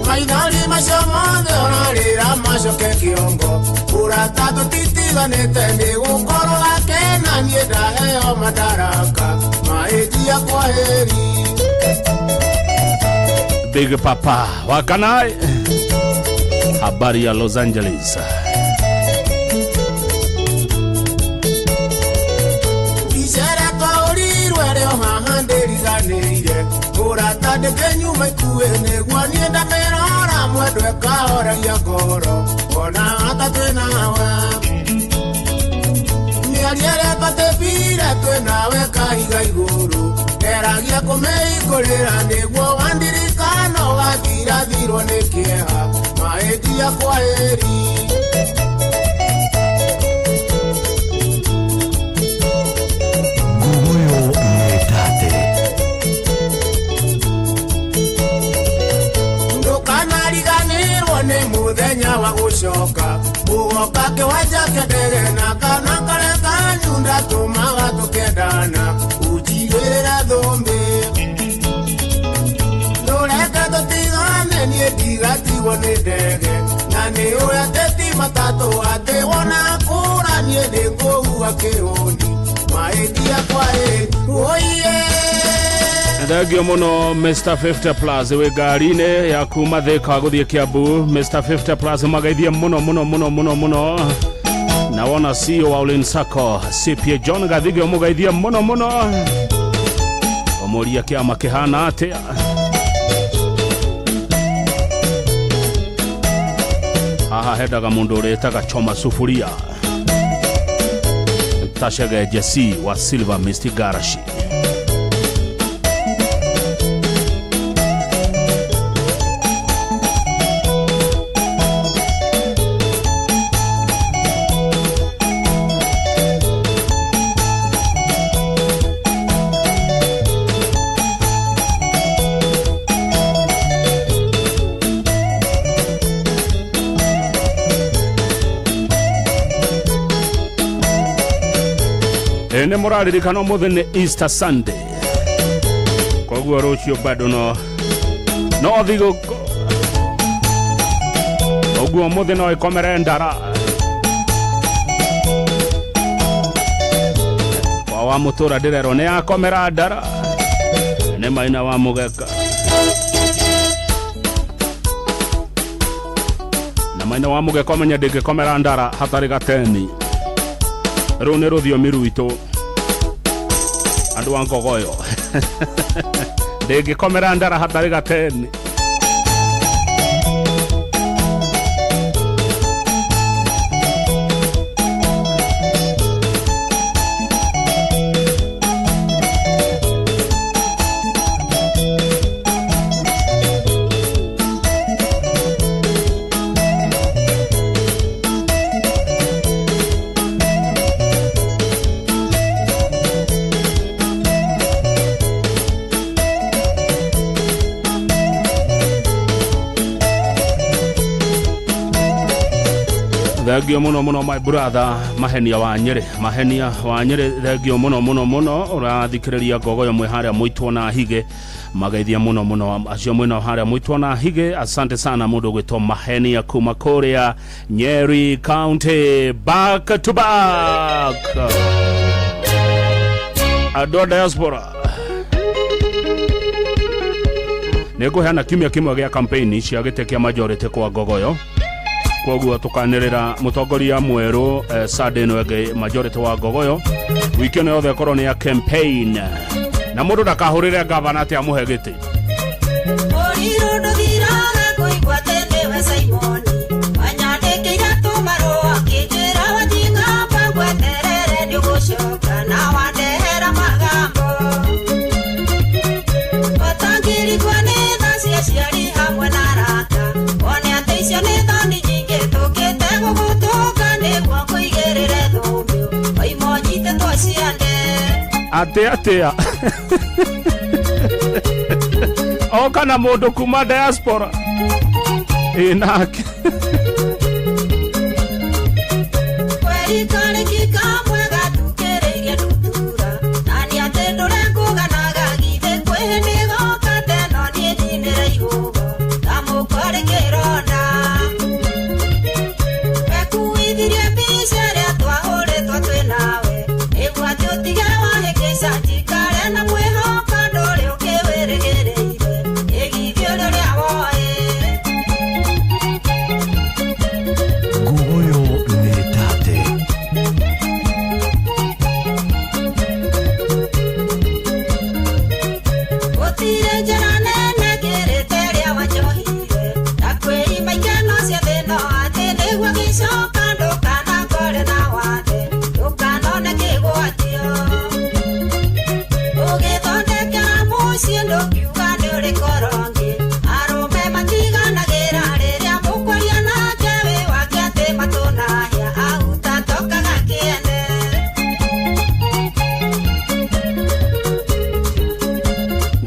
maithori macio mothe ũrarĩra macoke kĩongo ũrata tũtitiganĩte nĩ gũkorwo akena niĩ ndaheo madaraka maĩnjia kwaheri. Big Papa Wakanai, habari ya Los Angeles. Ndĩkĩnyuma ikuĩ nĩguo niĩ ndamĩrora mwendwa ĩkahoreria ngoro ona ata twĩnawe mĩario ĩrĩa twatĩbire twĩnawe kahiga igũrũ ngeragia kũmĩhingũrĩra nĩguo wandirikana ũgathirathirwo nĩ kĩeha mahĩtia kwa ĩri. Nguguyo Mĩtate. Ndũkanariganĩrwo nĩ mũthenya wa gũcoka ũgoka kĩwanja kĩa ndege na kana karĩa kanyunda tũmaga tũkendana ũnjigĩrĩre thũmbĩ ndũreke tũtigane niĩ ndigatigwo nĩ ndege na nĩ ũĩ atĩ ti matatũ atĩ wona kũra niĩ nĩngũhua kĩhũni mahĩtia kwa ĩri ũiye. Thengio muno Mr 50 Plus wĩ ngari-inĩ ya kuma Thika gũthiĩ Kiambu. Mr 50 Plus magaithie muno muno muno muno muno na wona CEO wa Olin Sacco CPA John Gathige mũgaithie muno muno ũmũria kĩama kĩhana atĩa. Haha hendaga mũndũ ũrĩtaga choma sufuria tacege Jesse wa Silver Misty Garashi. Nĩ mũraririkana ũmũthĩ nĩ Easter Sunday koguo rũciũ bado no thigũkũ ũguo ũmũthĩ no ĩkomere ndara kwa wa mũtũra ndĩrerwo nĩ yakomera ndara nĩ maina wa mũgeka na maina wa mũgeka ũmenye ndĩngĩkomera ndara hatarĩ gateni. Rũu nĩ rũthiomi rwitũ andũ a Ngogoyo ndĩngĩkomera ndara hatarĩ gateni. Thengio muno muno my brother Mahenia wa Nyeri, Mahenia wa Nyeri, thengio muno muno muno urathikiriria Ngogoyo mwi haria mwitwo na hige magaithia muno muno acio mwina haria mwitwo na hige. Asante sana mundu gwitwo Mahenia kuma kuria Nyeri County. Back to back andũ a diaspora nĩngũheana kiumia kĩmwe gĩa campaign cia gĩtĩ kĩa majority kwa Ngogoyo koguo tukanĩrĩra mũtongoria mwerũ Sunday ĩno ĩngĩ majority wa Ngogoyo wiki ĩno yothe ĩkorwo nĩ ya campaign na mũndũ ndakahũrĩre gavana atĩ amũhe gĩtĩ. Atia atia oka na mũndũ kuma diaspora ĩnake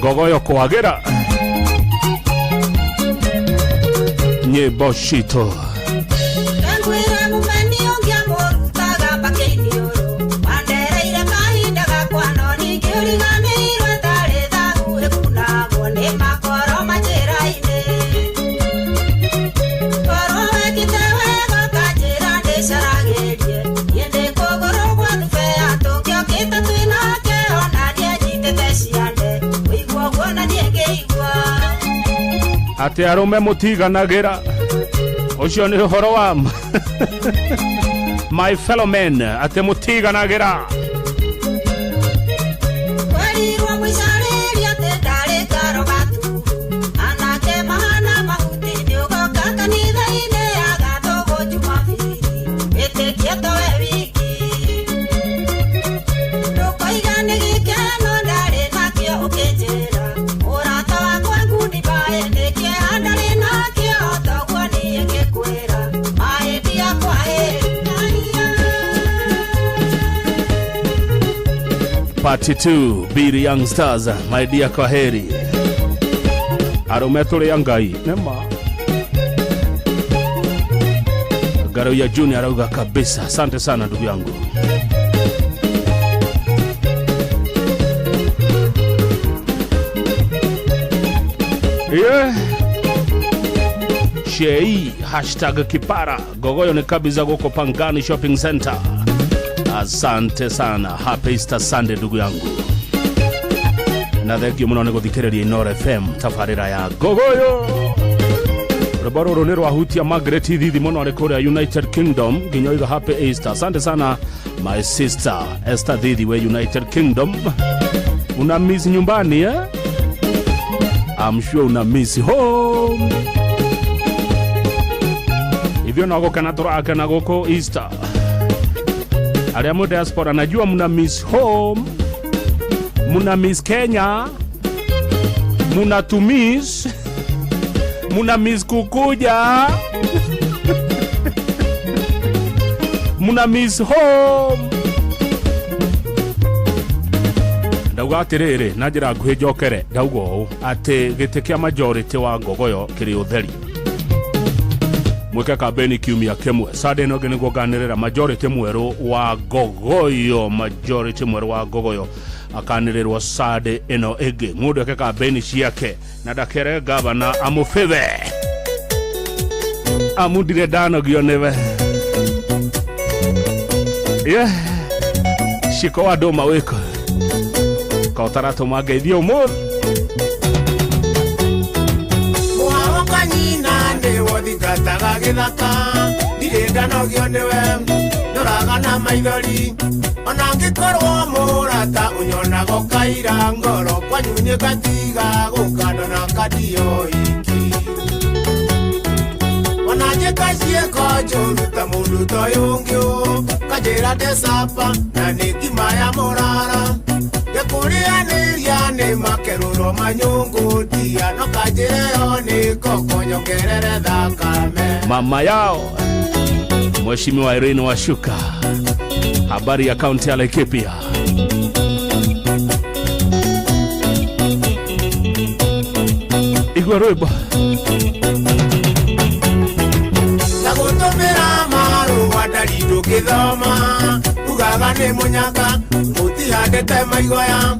Ngogoyo kwagĩra nyĩmbo citũ. Ngwĩra mũmeni ũngĩamũrutaga mbakĩ-iniũrũ wandereire kahinda gakwa no ningĩ ũriganĩirwo tarĩ thahu ĩkunagwo nĩ makoro manjĩra-inĩ. Korwo wekĩte wega ũkanjĩra ndĩcaragĩrie niĩ ndĩ kũgũrũ gwa thubea tũngĩokĩte twĩnake ona ndianyitĩte ciande ũigua ũguo na niĩ ngĩigua. Atĩ arũme mũtiganagĩra ũcio nĩ ũhoro wa ma. My fellow men, atĩ mũtiganagĩra. Kwerirwo mũicarĩria atĩ ndarĩ ngaro gatuhu anake mahana mahuti nĩũgoka kanitha-inĩ ya Gatũgũ Jumabiri wĩtĩkie towe wiki ndũkoiga nĩ gĩkeno ndarĩ nakĩo ũkĩnjĩra mũrata wakwa ngundi mbaĩ nĩ kĩeha ndarĩ nakĩo toguo niĩ ngĩkwĩra mahĩtia kwahĩri. Part 2, Biri Young Stars, my dear kwaheri. Arũme tũrĩ a Ngai nĩma. Garoya Junior arauga kabisa. Asante sana ndugu yangu. Yeah. Shei hashtag kipara Gogoyo ni kabisa goko Pangani Shopping Center. Asante sana. Happy Easter Sunday ndugu yangu. Na thank you muno nĩ gũthikĩrĩria Inooro FM tabarĩra ya Gogoyo. Rwĩmbo rũrũ nĩ rwahutia Margaret Thithi mũno arĩ kũrĩa United Kingdom nginya oiga happy Easter. Asante sana my sister Esther Thithi we United Kingdom. Una miss nyumbani eh? I'm sure una miss home. Hivyo no gũkena tũrakena gũkũ Easter. Arĩa mũ diaspora najua muna miss home, muna miss Kenya, muna tumiss, muna miss kukuja, muna miss home. Ndauga atĩrĩrĩ na njĩra nguhĩ njokere ndauga ũũ atĩ gĩtĩ kĩa majority wa Ngogoyo kĩrĩ ũtheri. Mwĩke kambeni kiumia kĩmwe Sunday ĩno ĩngĩ nĩguo nganĩrĩra majority mwerũ wa Ngogoyo, majority mwerũ wa Ngogoyo akanĩrĩrwo Sunday ĩno ĩngĩ. Mũndũ eke kambeni ciake na ndakere gavana amũbĩthe amundire ndanogio nĩwe. Yeah. Shiko wa ndũma wĩko kaũtaratũma ngeithie ũmũthĩ. Mũharo nyina nĩwothingataga gĩthaka ndirĩ ndanogio nĩwe ndoraga na maithori ona ngĩkorwo mũrata ũnyonaga ũkaira ngoro kwanyu nĩngatiga gũka ndona kandio iki ona njĩka ciĩko njũru ta mũndũ ta ũyũ ũngĩ ũ kanjĩra ndĩcapa na nĩ ngima ya mũrara ngĩkũrĩanĩria nĩ makerũro manyũngũtia no kanjĩre yo nĩ koko nyongerere thakame. Mama yao Mheshimiwa Irene Washuka, habari ya kaunti ya Laikipia. Igua rwĩmbo na gũtũmĩra marũa ndari ndũngĩthoma ugaga nĩ mũnyaka mũtihandĩte maigoya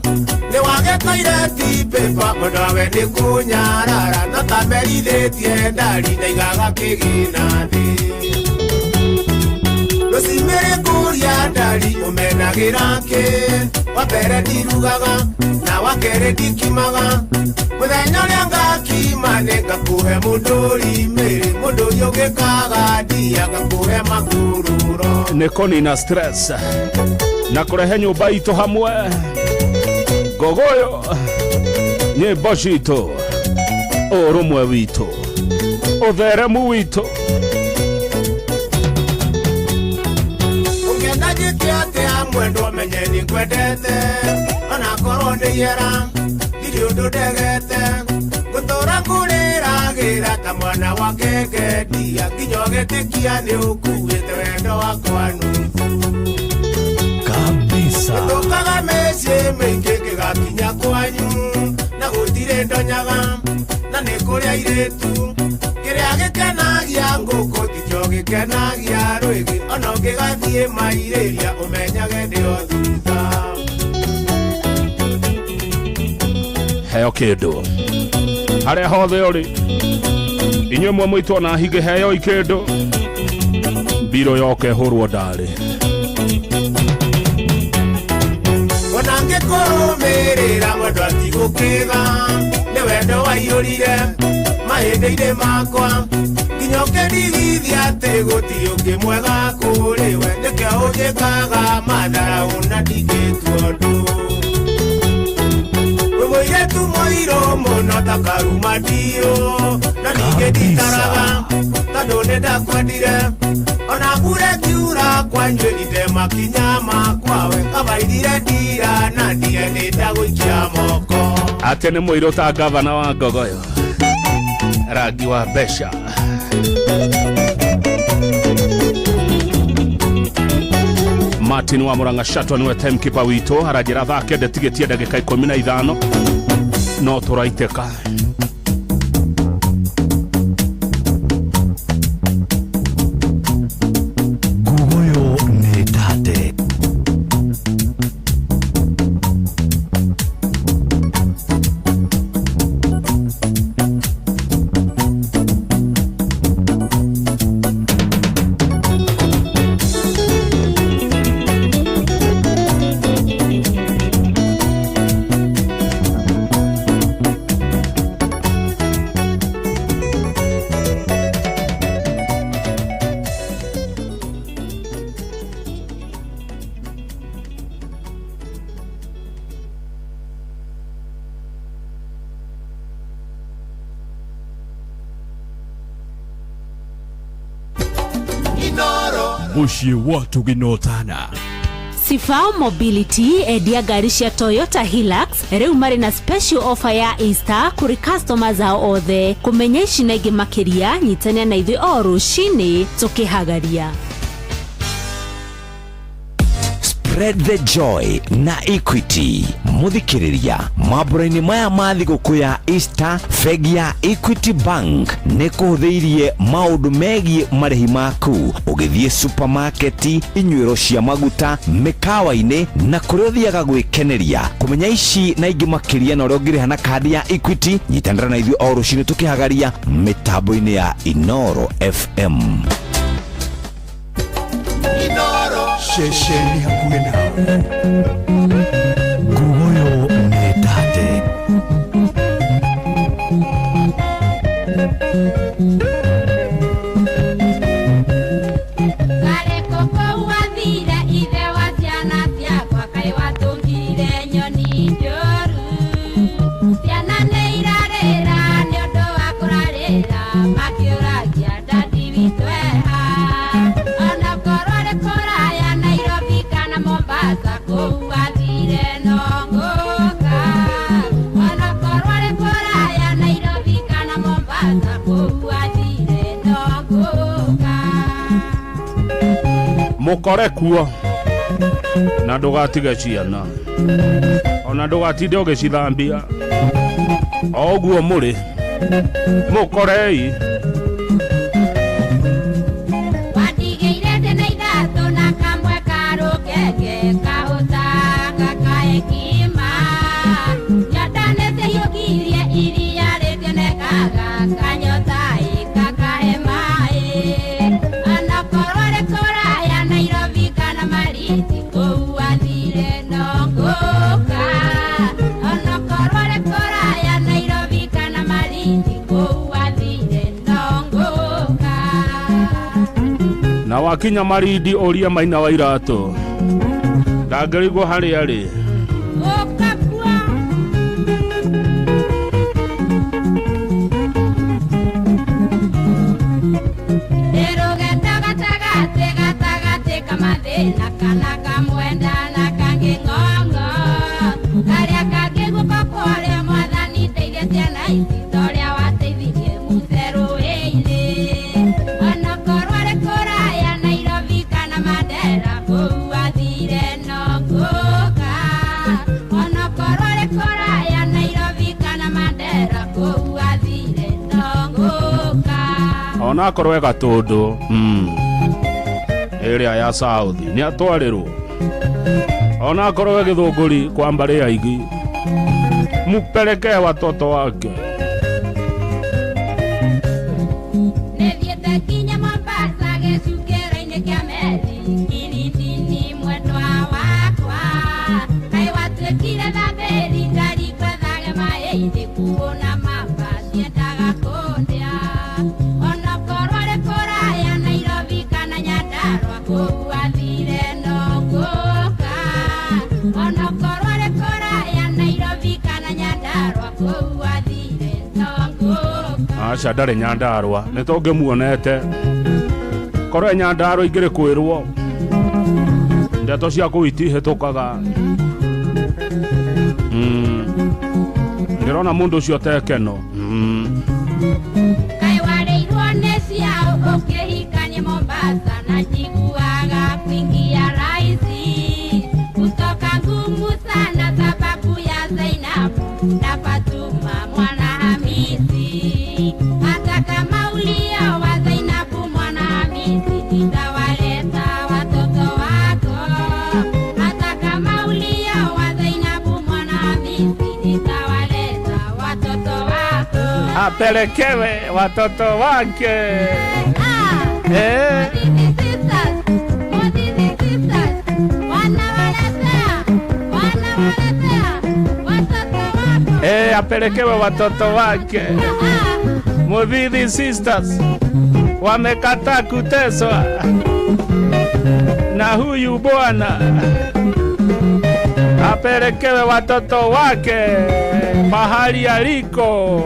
nĩ wagĩkoire ti paper mũndũ we nĩ kũnyarara no tamerithĩtie ndari ndaigaga kĩgĩna thĩ rũcimĩrĩ kũria ndari ũmenagĩra kĩ wa mbere ndirugaga na wa kerĩ ndikimaga mũthenya ũrĩa ngakima nĩ ngakũhe mũndũri mĩrĩ mũndũri ũngĩkaga ndia ngakũhe makururo. Nĩ kũnina stress na kũrehe nyũmba itũ hamwe. Ngogoyo nyĩmbo citũ, ũrũmwe witũ, ũtheremu witũ. Ũngĩenda njĩke atĩa mwendwa menye nĩ ngwendete onakorwo nĩ ihera ndirĩ ũndũ ndegete ngũtũra ngũrĩragĩra ta mwana wa ngengendia nginya ũgĩtĩkia nĩ ũkuĩte wendo wakwa nuthu kabisa. Gĩtũkaga mĩciĩ mĩingĩ gĩgakinya kwanyu na gũtirĩ nyonaga na nĩ kũrĩ airĩtu kĩrĩa gĩkenagia ngũkũ tikĩo gĩkenagia rwĩgĩ ona ũngĩgathiĩ mairĩria ũmenyage ndĩ o thutha. Heo kĩndũ harĩa hothe ũrĩ inyuĩ mwe mũitwo na hingĩ heo ikĩndũ mbiro yoke hũrwo ndarĩ. Ona ngĩkũrũmĩrĩra mwendo atigũkĩga nĩ wendo waiyũrire mahĩndĩ-inĩ makwa nginya ũkĩndigithia atĩ gũtirĩ ũngĩ mwega kũrĩ we nĩkĩo ũnjĩkaga matharaũ na ndingĩtua ũndũ. Mũirĩtu mũirũ mũno ta karuma ndiũ na ningĩ nditaraga tondũ nĩ ndakwendire ona mbura ĩkiura kwanjĩrire makinya makwa we kabairire ndira na ndire nĩ ndagũikia moko. Atĩ nĩ mũirũ ta gavana wa Ngogoyo rangi wa mbeca. Martin wa Murang'a Shatwa niwe timekeeper witũ aranjĩra thaa kenda tigĩtie ndagĩka 15 no tũraitĩka. Ngugoyo nĩ tate. Muciĩ wa tũgĩnotana. Sifao Mobility endia ngari cia Toyota Hilux rĩu marĩ na special offer ya Easter kũrĩ customers ao othe. Kũmenya ici na ingĩ makĩria nyitania na ithuĩ o rũcinĩ tũkĩhagaria. Spread the joy na Equity. Muthikiriria mambura-inĩ maya ma thigũkũ ya Easter, bengi ya Equity Bank nĩ kũhũthĩirie maũndũ megiĩ marĩhi maku ũgĩthiĩ supermarket, inyuĩro cia maguta, mĩkawa-inĩ na kũrĩa ũthiaga gwĩkeneria. Kũmenya ici na ingĩ makĩria na ũrĩa ũngĩrĩha na kandi ya Equity, nyitanĩra na ithuĩ o rũcinĩ tũkĩhagaria mĩtambo-inĩ ya Inoro FM. Ceceni hakuhĩ nawe. Ngugoyo nĩ tate. Mũkore kuo na ndũgatige ciana ona ndũgatinde ũgĩcithambia o ũguo mũrĩ mũkorei. Watigĩire ndĩ ithatũ na kamwe karũkenge kahũtanga kaekima nyandanĩte hiũkirie iria rĩtionekaga kanyota ĩkakahe maĩ onakorwo rĩ kũraya Nairobi kana Malindi kũu athire no ngũka onakorwo rĩ kũraya Nairobi kana Malindi kũu athire no ngũka. Na wakinya Malindi ũria Maina wa Iratũ ndangĩrigwo harĩa arĩ. Mathĩna kana kamwenda na kangĩ ng'ong'o karĩa kangĩ guoko kũrĩa mwathani teithia ciana ici ta ũrĩa wateithirie Musa rũĩ-inĩ onakorwo rĩ kũraya Nairobi kana Mandera kũu athire no ngũka onakorwo rĩ kũraya Nairobi kana Mandera Onakorwo e Gatũndũ ĩrĩa ya South nĩ atwarĩrwo. Onakorwo e Gĩthũngũri kwa mbarĩ ya Igi, mupelekee watoto wake. Nĩthiĩte nginya Mombasa gĩcukĩro-inĩ kĩa meri Kilindini mwendwa wakwa kaĩ watuĩkire thabĩri ngari ngwethage maĩ-inĩ kuona mamba ciendaga kũndĩa onokorwo rĩ kũraya Nairobi kana Nyandarua kũu athire no ngũka onokorwo rĩ kũraya Nairobi kana Nyandarua kũu athire no ngũka. Aca ndarĩ Nyandarua nĩ tũngĩmuonete korwo e Nyandarua ingĩrĩ kwĩrwo ndeto cia kũu itihĩtũkaga. Ndĩrona mũndũ ũcio tekeno. Kaĩ warĩirwo nĩ ciao ũkĩhikania Mombasa na njiguaga kuingia rahisi kutoka ngumu sana sababu ya Zainabu na Fatuma mwana Hamisi hata kama ulioa Zainabu mwana Hamisi nitawaleta watoto wako hata kama ulioa Zainabu mwana Hamisi nitawaleta watoto wako. Apelekewe watoto wake. Eh. Mothithi sisters, wanawaletea watoto wako. Apelekewe watoto wake. Muthithi sisters wamekataa kuteswa na huyu bwana, apelekewe watoto wake mahali aliko.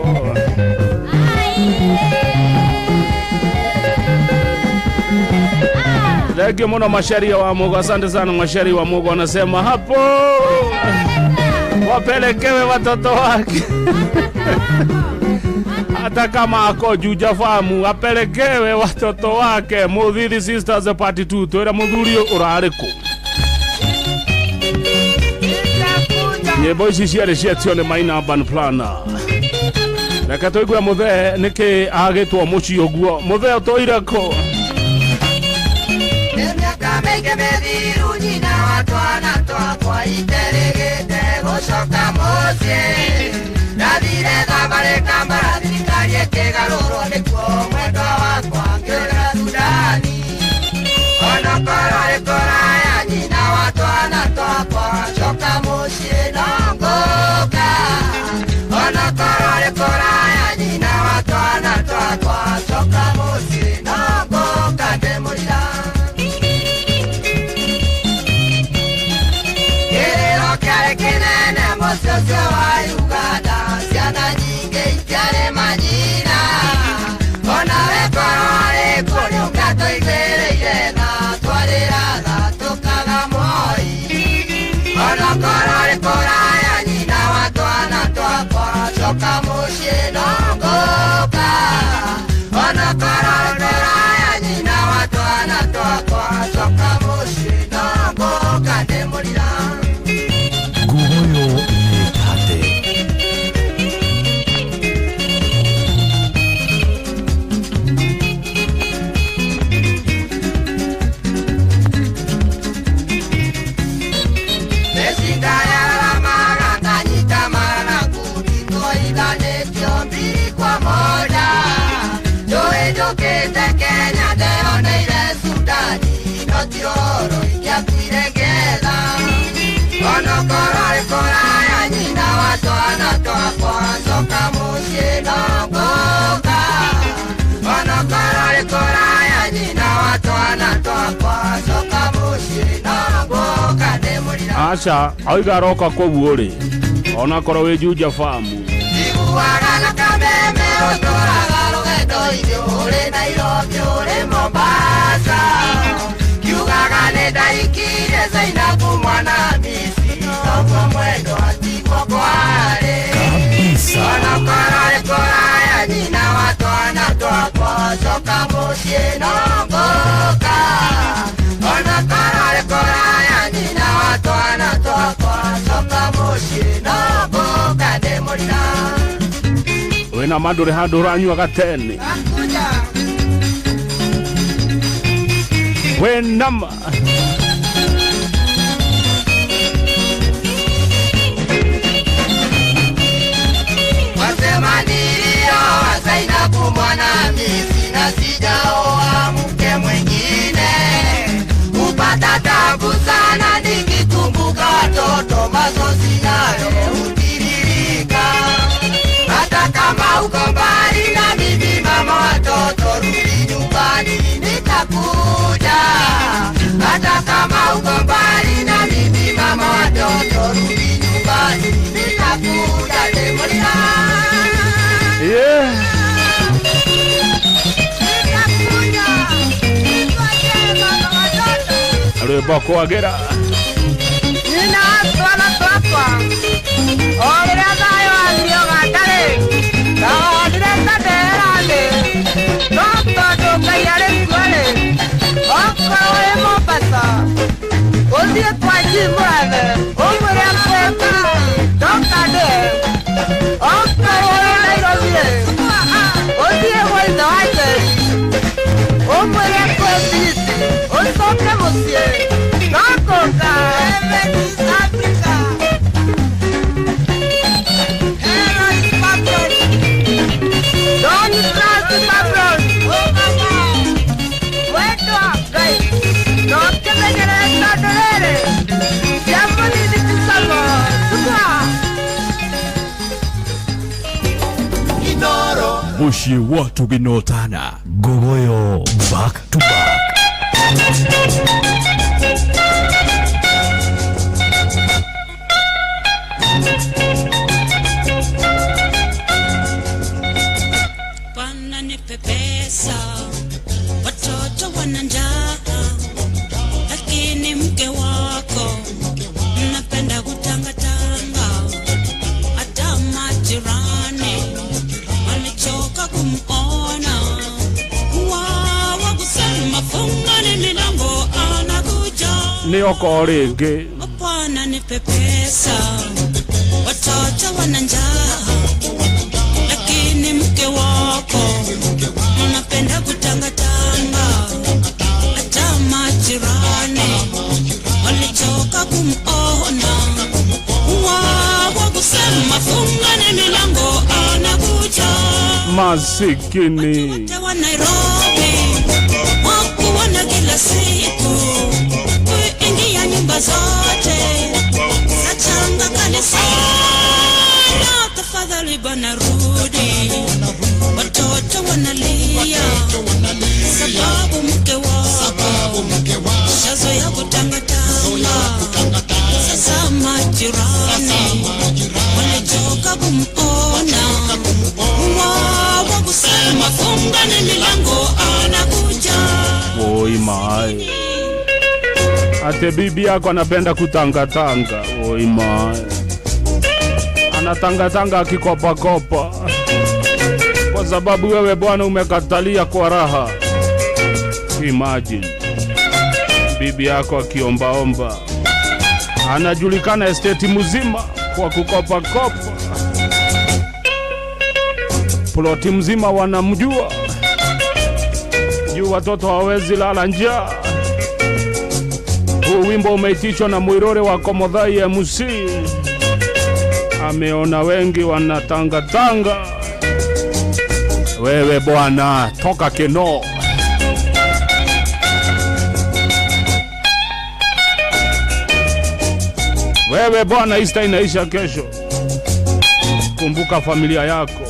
Thank you muno Masharia wa Mugo, asante sana Masharia wa Mugo, anasema hapo wapelekewe watoto wake. Hata kama ako Juja famu apelekewe watoto wake. Muthithi sisters part 2 twira muthuri urarĩ kũ? Nyĩmbo ici ciarĩ cietio nĩ Maina Urban Planner. Reke tũigue mũthee nĩkĩ agĩtwo mũciĩ ũguo. Mũthee ũtũire kũ? Nĩ mĩaka mĩingĩ mĩthiru nyina wa twana twakwa iterĩgĩte gũcoka mũciĩ ndathire thabarĩ Kambara thirikari ĩkĩgarũrwo nĩkuo mwendwa wakwa ngĩũrĩra Sudani onokorwo rĩ kũraya nyina wa twana twakwa coka mũciĩ no ngũka onokorwo rĩ kũraya nyina wa twana twakwa coka mũciĩ no ngũka ndĩmũrira. Kĩrĩro kĩarĩ kĩnene mũciĩ ũcio wa Uganda ciana nyingĩ itiarĩ manyina onawe korwo rĩ kuo nĩũngĩatũigĩrĩire tha twarĩraga tũkaga moi onokorwo rĩ kũraya nyina wa twana twakwa coka mũciĩ no ngũka onokorwo rĩ kũraya nyina wa twana twakwa coka mũciĩ no ngũka ndĩmũrira. Nguoyo nĩ tate. Mĩcinga yararamaga nganyita mara na ngundi twoithanĩtio mbiri kwa moja njũĩ njũkĩte Kenya ndeoneire Sudani no ti ũhoro ingĩakuire ngetha onokorwo rĩ kũraya nyina wa twana twakwa coka mũciĩ no ngũka onokorwo rĩ kũraya nyina wa twana twakwa coka mũciĩ no ngũka ndĩmũrira. Aca auga aroka kũu ũrĩ onakorwo wĩ Juja famu. Njiguaga na kameme ũtũraga rũgendo-inĩ ũrĩ Nairobi ũrĩ Mombasa kiugaga nĩ ndaikirie Zainabu mwana Hamisi noguo mwendwa tiguo kwarĩ Kabisa. onokorwo rĩ kũraya nyina wa twana twakwa coka mũciĩ no ngũka onokorwo rĩ kũraya nyina wa twana twakwa coka mũciĩ no ngũka ndĩmũrira. Wĩna ma ndũrĩ handũ ũranyua gatene. Kuja. Wenama. Wasema nilioa Zainabu mwanamisi na sijaoa mke mwingine, upata tabu sana nikikumbuka watoto, machozi nayo hutiririka. Hata kama uko mbali na mimi mama watoto, rudi nyumbani nitakuja. Hata kama uko mbali na mimi mama watoto, rudi nyumbani nitakuja. Demolia. Yeah. Rwĩmbo kwagĩra. Nina twana twakwa o rĩrĩa thayũ wathiĩ ũganda-rĩ, ndonire ta ndera-thĩ, no tondũ Ngai arĩ kuo-rĩ, okorwo wĩ Mombasa ũthiĩ kwa Jim Mũrathe ũmwĩre akũhe tigiti ndoka ndĩhe, okorwo wĩ Nairobi-rĩ, ũthiĩ gwa ithe wa Njeri ũmwĩre akũhe tigiti ũcoke mũciĩ no kũka. Don't trust the Babylon. Wendwa Ngai no kĩmenyere tondũ rĩrĩ cia mũnini ti cama cukua. Mũciĩ wa Tũginotana. Gogoyo back to back. Bwana nipe pesa, watoto wana njaa, lakini mke wako mnapenda kutangatanga, hata majirani walichoka kumuona. Wawa kusema fungani milango, anakuja. Nĩ oko rĩngĩ. Bwana nipe pesa, watoto wana njaa, lakini mke wako unapenda kutangatanga, hata majirani walichoka kumuona. Wawa kusema fungani milango, anakuja. Masikini. Wote wa Nairobi wakuona kila siku, kuingia nyumba zote za changa kanisani. Tafadhali bwana rudi, watoto wanalia sababu mke wako shazoea kutangatanga. Sasa majirani walichoka kumuona, wawa kusema fungani milango, anakuja. Oi mai. Ate bibi yako anapenda kutangatanga. Oi mai. Anatangatanga akikopakopa kwa sababu wewe bwana umekatalia kwa raha. Imagine bibi yako akiombaomba, anajulikana estate mzima kwa kukopakopa, ploti mzima wanamjua juu watoto hawezi lala njaa. Huu wimbo umeitishwa na Mwirore wa Komothai MC. Ameona wengi wanatangatanga. Wewe bwana toka keno. Wewe bwana, Easter inaisha kesho. Kumbuka familia yako.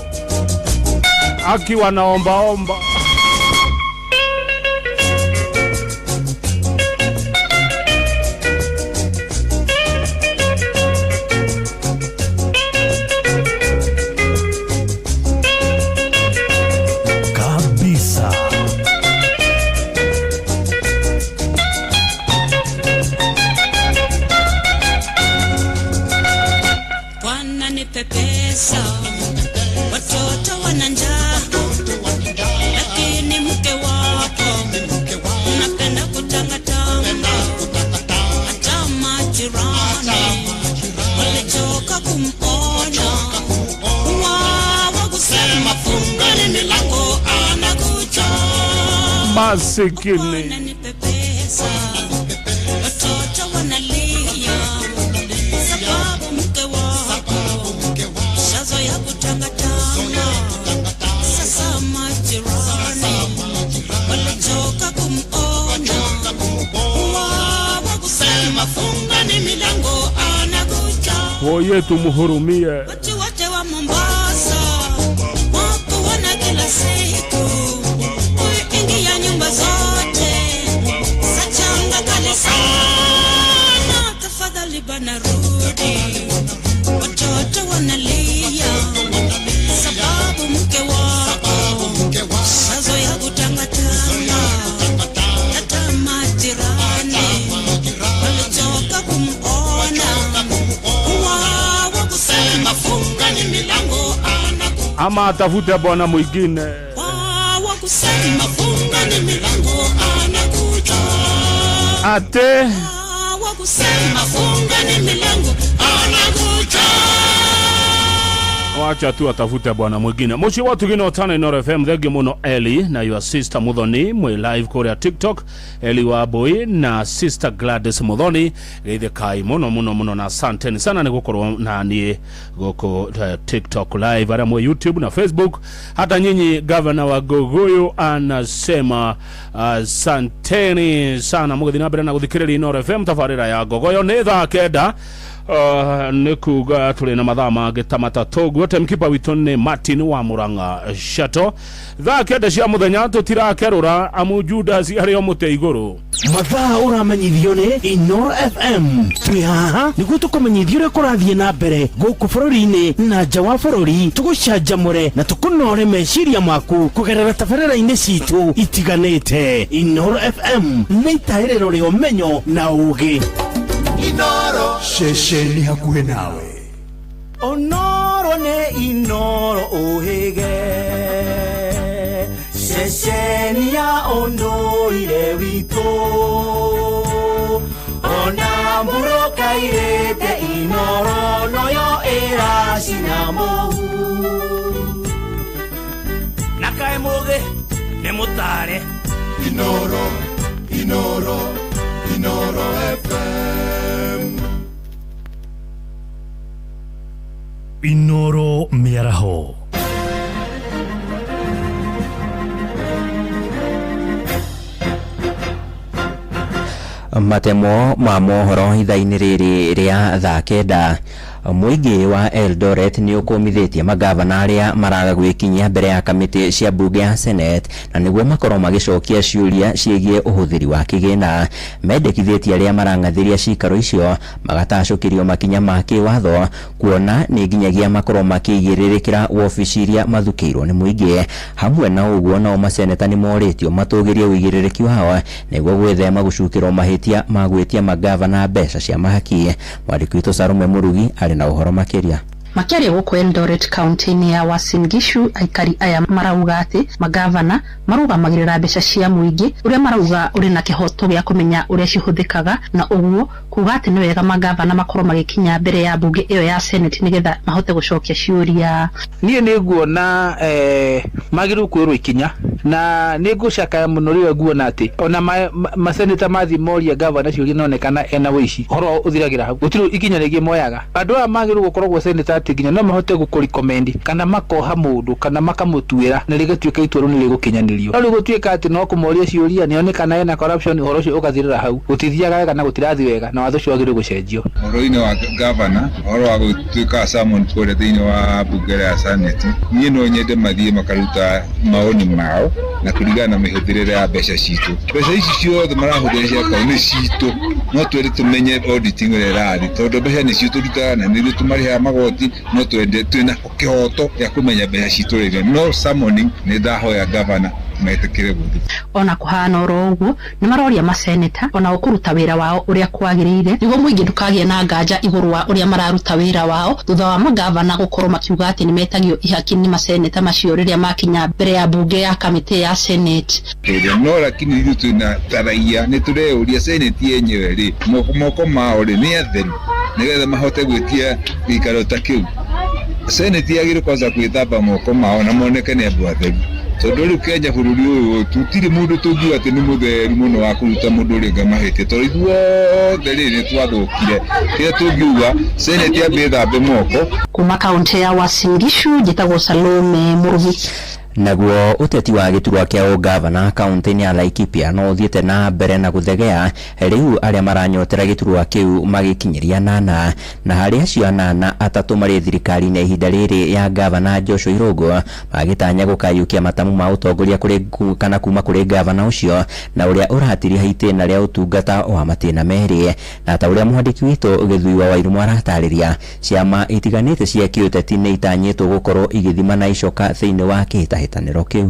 Aki wanaombaomba. Kabisa. Bwana nipe pesa, watoto wana njaa, lakini mke wako unapenda kutangatanga, hata majirani walichoka kumuona. Wawa kusema fungani milango, anakuja. Masikini. Bwana nipe pesa, Pesa, watoto wanalia sababu mke wako shazoea kutangatanga. Sasa majirani walichoka kumuona, wawa kusema fungani milango anakuja. Woye tumuhurumie. Watu wote wa Mombasa wakuona kila siku, kuingia nyumba zote za changa kali sana. Tafadhali bana rudi, watoto wanalia sababu mke wako shazoea kutangatanga. Hata majirani walichoka kumuona, wawa kusema fungani milango anaku Ama atafute bwana mwingine. Wawa kusema fungani milango anakuja. Ate Wawa kusema fungani milango anakuja. Wacha tu atafute bwana mwingine. Muciĩ wa Tugino Tana Inooro FM, thengiũ mũno Eli na your sister Muthoni mwĩ live kũrĩa TikTok. Eli wa Boy na sister Gladys Muthoni, geithĩkai mũno mũno mũno na asanteni sana nĩ gũkorwo na niĩ gũkũ TikTok live, arĩa mwĩ YouTube na Facebook. Hata nyinyi, governor wa Guguyu anasema asanteni sana mũgĩthiĩ na mbere na gũthikĩrĩria Inooro FM. Tabarĩra ya Ngogoyo nĩ thaa 9, nĩ kuga tũrĩ na mathaa mangĩ ta 3 guo. Timekeeper witũ nĩ Martin wa Murang'a Shato. Thaa 9 cia mũthenya tũtirakerũra amu Judas arĩ o mũtĩ igũrũ. Mathaa ũramenyithio nĩ Inoro FM. Twĩ haha nĩguo tũkũmenyithia ũrĩa kũrathiĩ na mbere gũkũ bũrũri-inĩ na nja wa bũrũri, tũgũcanjamũre na tũkũnore meciria maku kũgerera tabarĩra-inĩ citũ itiganĩte. Inoro FM nĩ itaĩrĩro rĩa ũmenyo na ũgĩ. Inoro ceceni hakuhĩ nawe. Onoro nĩ Inoro ũhĩge, ceceni ya ũndũire witũ, ona mbũrũkairĩte Inoro noyo ĩracina mũhu. Na kaĩ mũgĩ nĩ mũtare. Inoro, Inoro, Inoro FM. Inoro mĩaraho. Matemo ma mohoro ithaa-inĩ rĩrĩ rĩa thaa 9. Mũingĩ wa Eldoret nĩ ũkũmithĩtie magavana arĩa maraga gwĩkinyia mbere ya kamĩtĩ cia mbunge ya Senate na nĩguo makorwo magĩcokia ciũria ciĩgiĩ ũhũthĩri wa kĩgĩna. Mendekithĩtie arĩa marang'athĩria cikaro icio magatacũkĩrio makinya ma kĩwatho, kuona nĩ nginyagia makorwo makĩigĩrĩrĩkĩra wobici iria mathukĩirwo nĩ mũingĩ. Hamwe na ũguo, nao maseneta nĩ morĩtio matũgĩrie ũigĩrĩrĩki wao nĩguo gwĩthema gũcukĩrwo mahĩtia ma gwĩtia magavana mbeca cia mahaki. Mwandĩki witũ Salome Mũrugi arĩ na ũhoro makĩria. Makĩaria gũkũ Eldoret kaunti-inĩ ya Uasin Gishu, aikari aya marauga atĩ magavana marũgamagĩrĩra mbeca cia mũingĩ ũrĩa marauga ũrĩ na kĩhoto gĩa kũmenya ũrĩa cihũthĩkaga, na ũguo kuga atĩ nĩ wega magavana makorwo magĩkinya mbere ya mbunge ĩyo ya Senate nĩgetha mahote gũcokia ciũria. Niĩ nĩ nguona magĩrĩirwo kuoerwo ikinya, na nĩ ngũcakaya mũno rĩrĩa nguona atĩ ona maseneta mathiĩ moria gavana ciũria nonekana ena ũici, ũhoro ũthiragĩra hau, gũtirĩ ikinya rĩngĩ moyaga. Andũ aya magĩrĩirwo gũkoragwo seneta atĩ nginya no mahote gũkũrecommend kana makoha mũndũ kana makamũtuĩra na rĩgatuĩka itua rĩu nĩ rĩgũkinyanĩrio. No rĩu gũtuĩka atĩ no kũmoria ciũria nĩonekana ena corruption, ũhoro ũcio ũgathirĩra hau, gũtithiaga wega na gũtirathiĩ wega, na watho ũcio wagĩrĩirwo gũcenjio. Ũhoro-inĩ wa gavana, ũhoro wa gũtuĩka summon kũrĩa thĩinĩ wa mbunge ya Senate, niĩ no nyende mathiĩ makaruta maoni mao na kũringana na mĩhũthĩrĩre ya mbeca citũ. Mbeca ici ciothe marahũthĩra cia kaunti nĩ citũ, no twende tũmenye auditing ũrĩa ĩrathiĩ, tondũ mbeca nĩcio tũrutaga na nĩithuĩ tũmarĩhaga magoti, no twende twĩna kĩhoto gĩa kũmenya mbeca citũ rĩrĩa. No summoning nĩ ndahoya gavana metĩkĩre gũthiĩ. Ona kũhana oro ũguo, nĩ maroria maseneta onao kũruta wĩra wao ũrĩa kwagĩrĩire nĩguo mũingĩ ndũkagĩe na nganja igũrũ wa ũrĩa mararuta wĩra wao, thutha wa magavana gũkorwo makiuga atĩ nĩ metagio ihaki nĩ maseneta macio rĩrĩa makinya mbere ya mbunge ya kamĩtĩ ya Senate. No lakini ithuĩ twĩna ta raia nĩ tũreyũria Senate yenyewe rĩ, moko mao rĩ nĩ atheru nĩgetha mahote gwĩtia gĩikaro ta kĩu. Senate yagĩrĩirwo kwanza gwĩthamba moko mao na moneke nĩ andũ atheru, Tondũ rĩu Kenya bũrũri ũyũ tũtirĩ mũndũ tũngiuga atĩ nĩ mũtheru mũno wa kũruta mũndũ ũrĩa ũngĩ mahĩtia, tondũ ithuothe rĩrĩ nĩ twathũkire. Kĩrĩa tũngiuga, Senate yambe ĩthambe moko. Kuma kaunti ya Uasin Gishu njĩtagwo Salome Mũrugi. Naguo ũteti wa gĩturwa kĩa ũgavana kaunti-inĩ ya Laikipia no ũthiĩte na mbere na gũthegea, rĩu arĩa maranyotera gĩturwa kĩu magĩkinyĩria 8, na harĩ acio 8, 3 marĩ thirikari-inĩ ihinda rĩrĩ ya gavana Joshua Irũngũ, magĩtanya gũkayũkia matamu ma ũtongoria kũrĩ kana kuma kũrĩ gavana ũcio na ũrĩa ũratiriha itĩna rĩa ũtungata wa matĩna merĩ. Na ta ũrĩa mwandĩki witũ Gĩthui wa Wairimu aratarĩria, ciama itiganĩte cia kĩũteti nĩ itanyĩtwo gũkorwo igĩthima na icoka thĩinĩ wa kĩhĩtahĩtanĩro kĩu.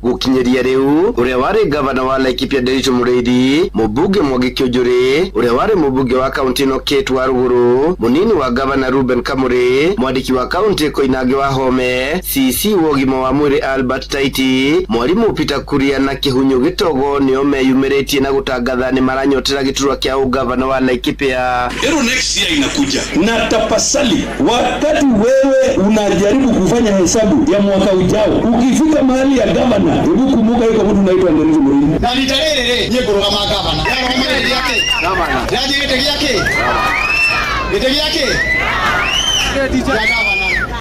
Gũkinyĩria rĩu, ũrĩa warĩ gavana wa Laikipia Nderitu Mũrĩithi, mũmbunge Mwangi Kĩũnjũrĩ, ũrĩa warĩ mũmbunge wa kaunti ĩno Kate Warũgũrũ, mũnini wa gavana Ruben Kamũrĩ, mwandĩki wa kaunti Koinange wa Home, CC wa ũgima wa mwĩrĩ Albert Taiti, mwarimũ Peter Kuria na Kĩhunyũ Gĩtogo nĩo meyumĩrĩtie na gũtangatha nĩ maranyotera gĩturwa kĩa ũgavana wa Laikipia. Ero next year inakuja na tapasali, wakati wewe unajaribu kufanya hesabu ya mwaka ujao, ukifika mahali ya gavana, hebu kumbuka yuko mtu anaitwa Nderitu Mũrĩithi. Na rita rĩrĩ rĩ, niĩ ngũrũgama gavana. Ndarũgama gĩtĩ gĩake. Ndĩrathiĩ gĩtĩ gĩake. Gĩtĩ gĩake. Gĩa gavana.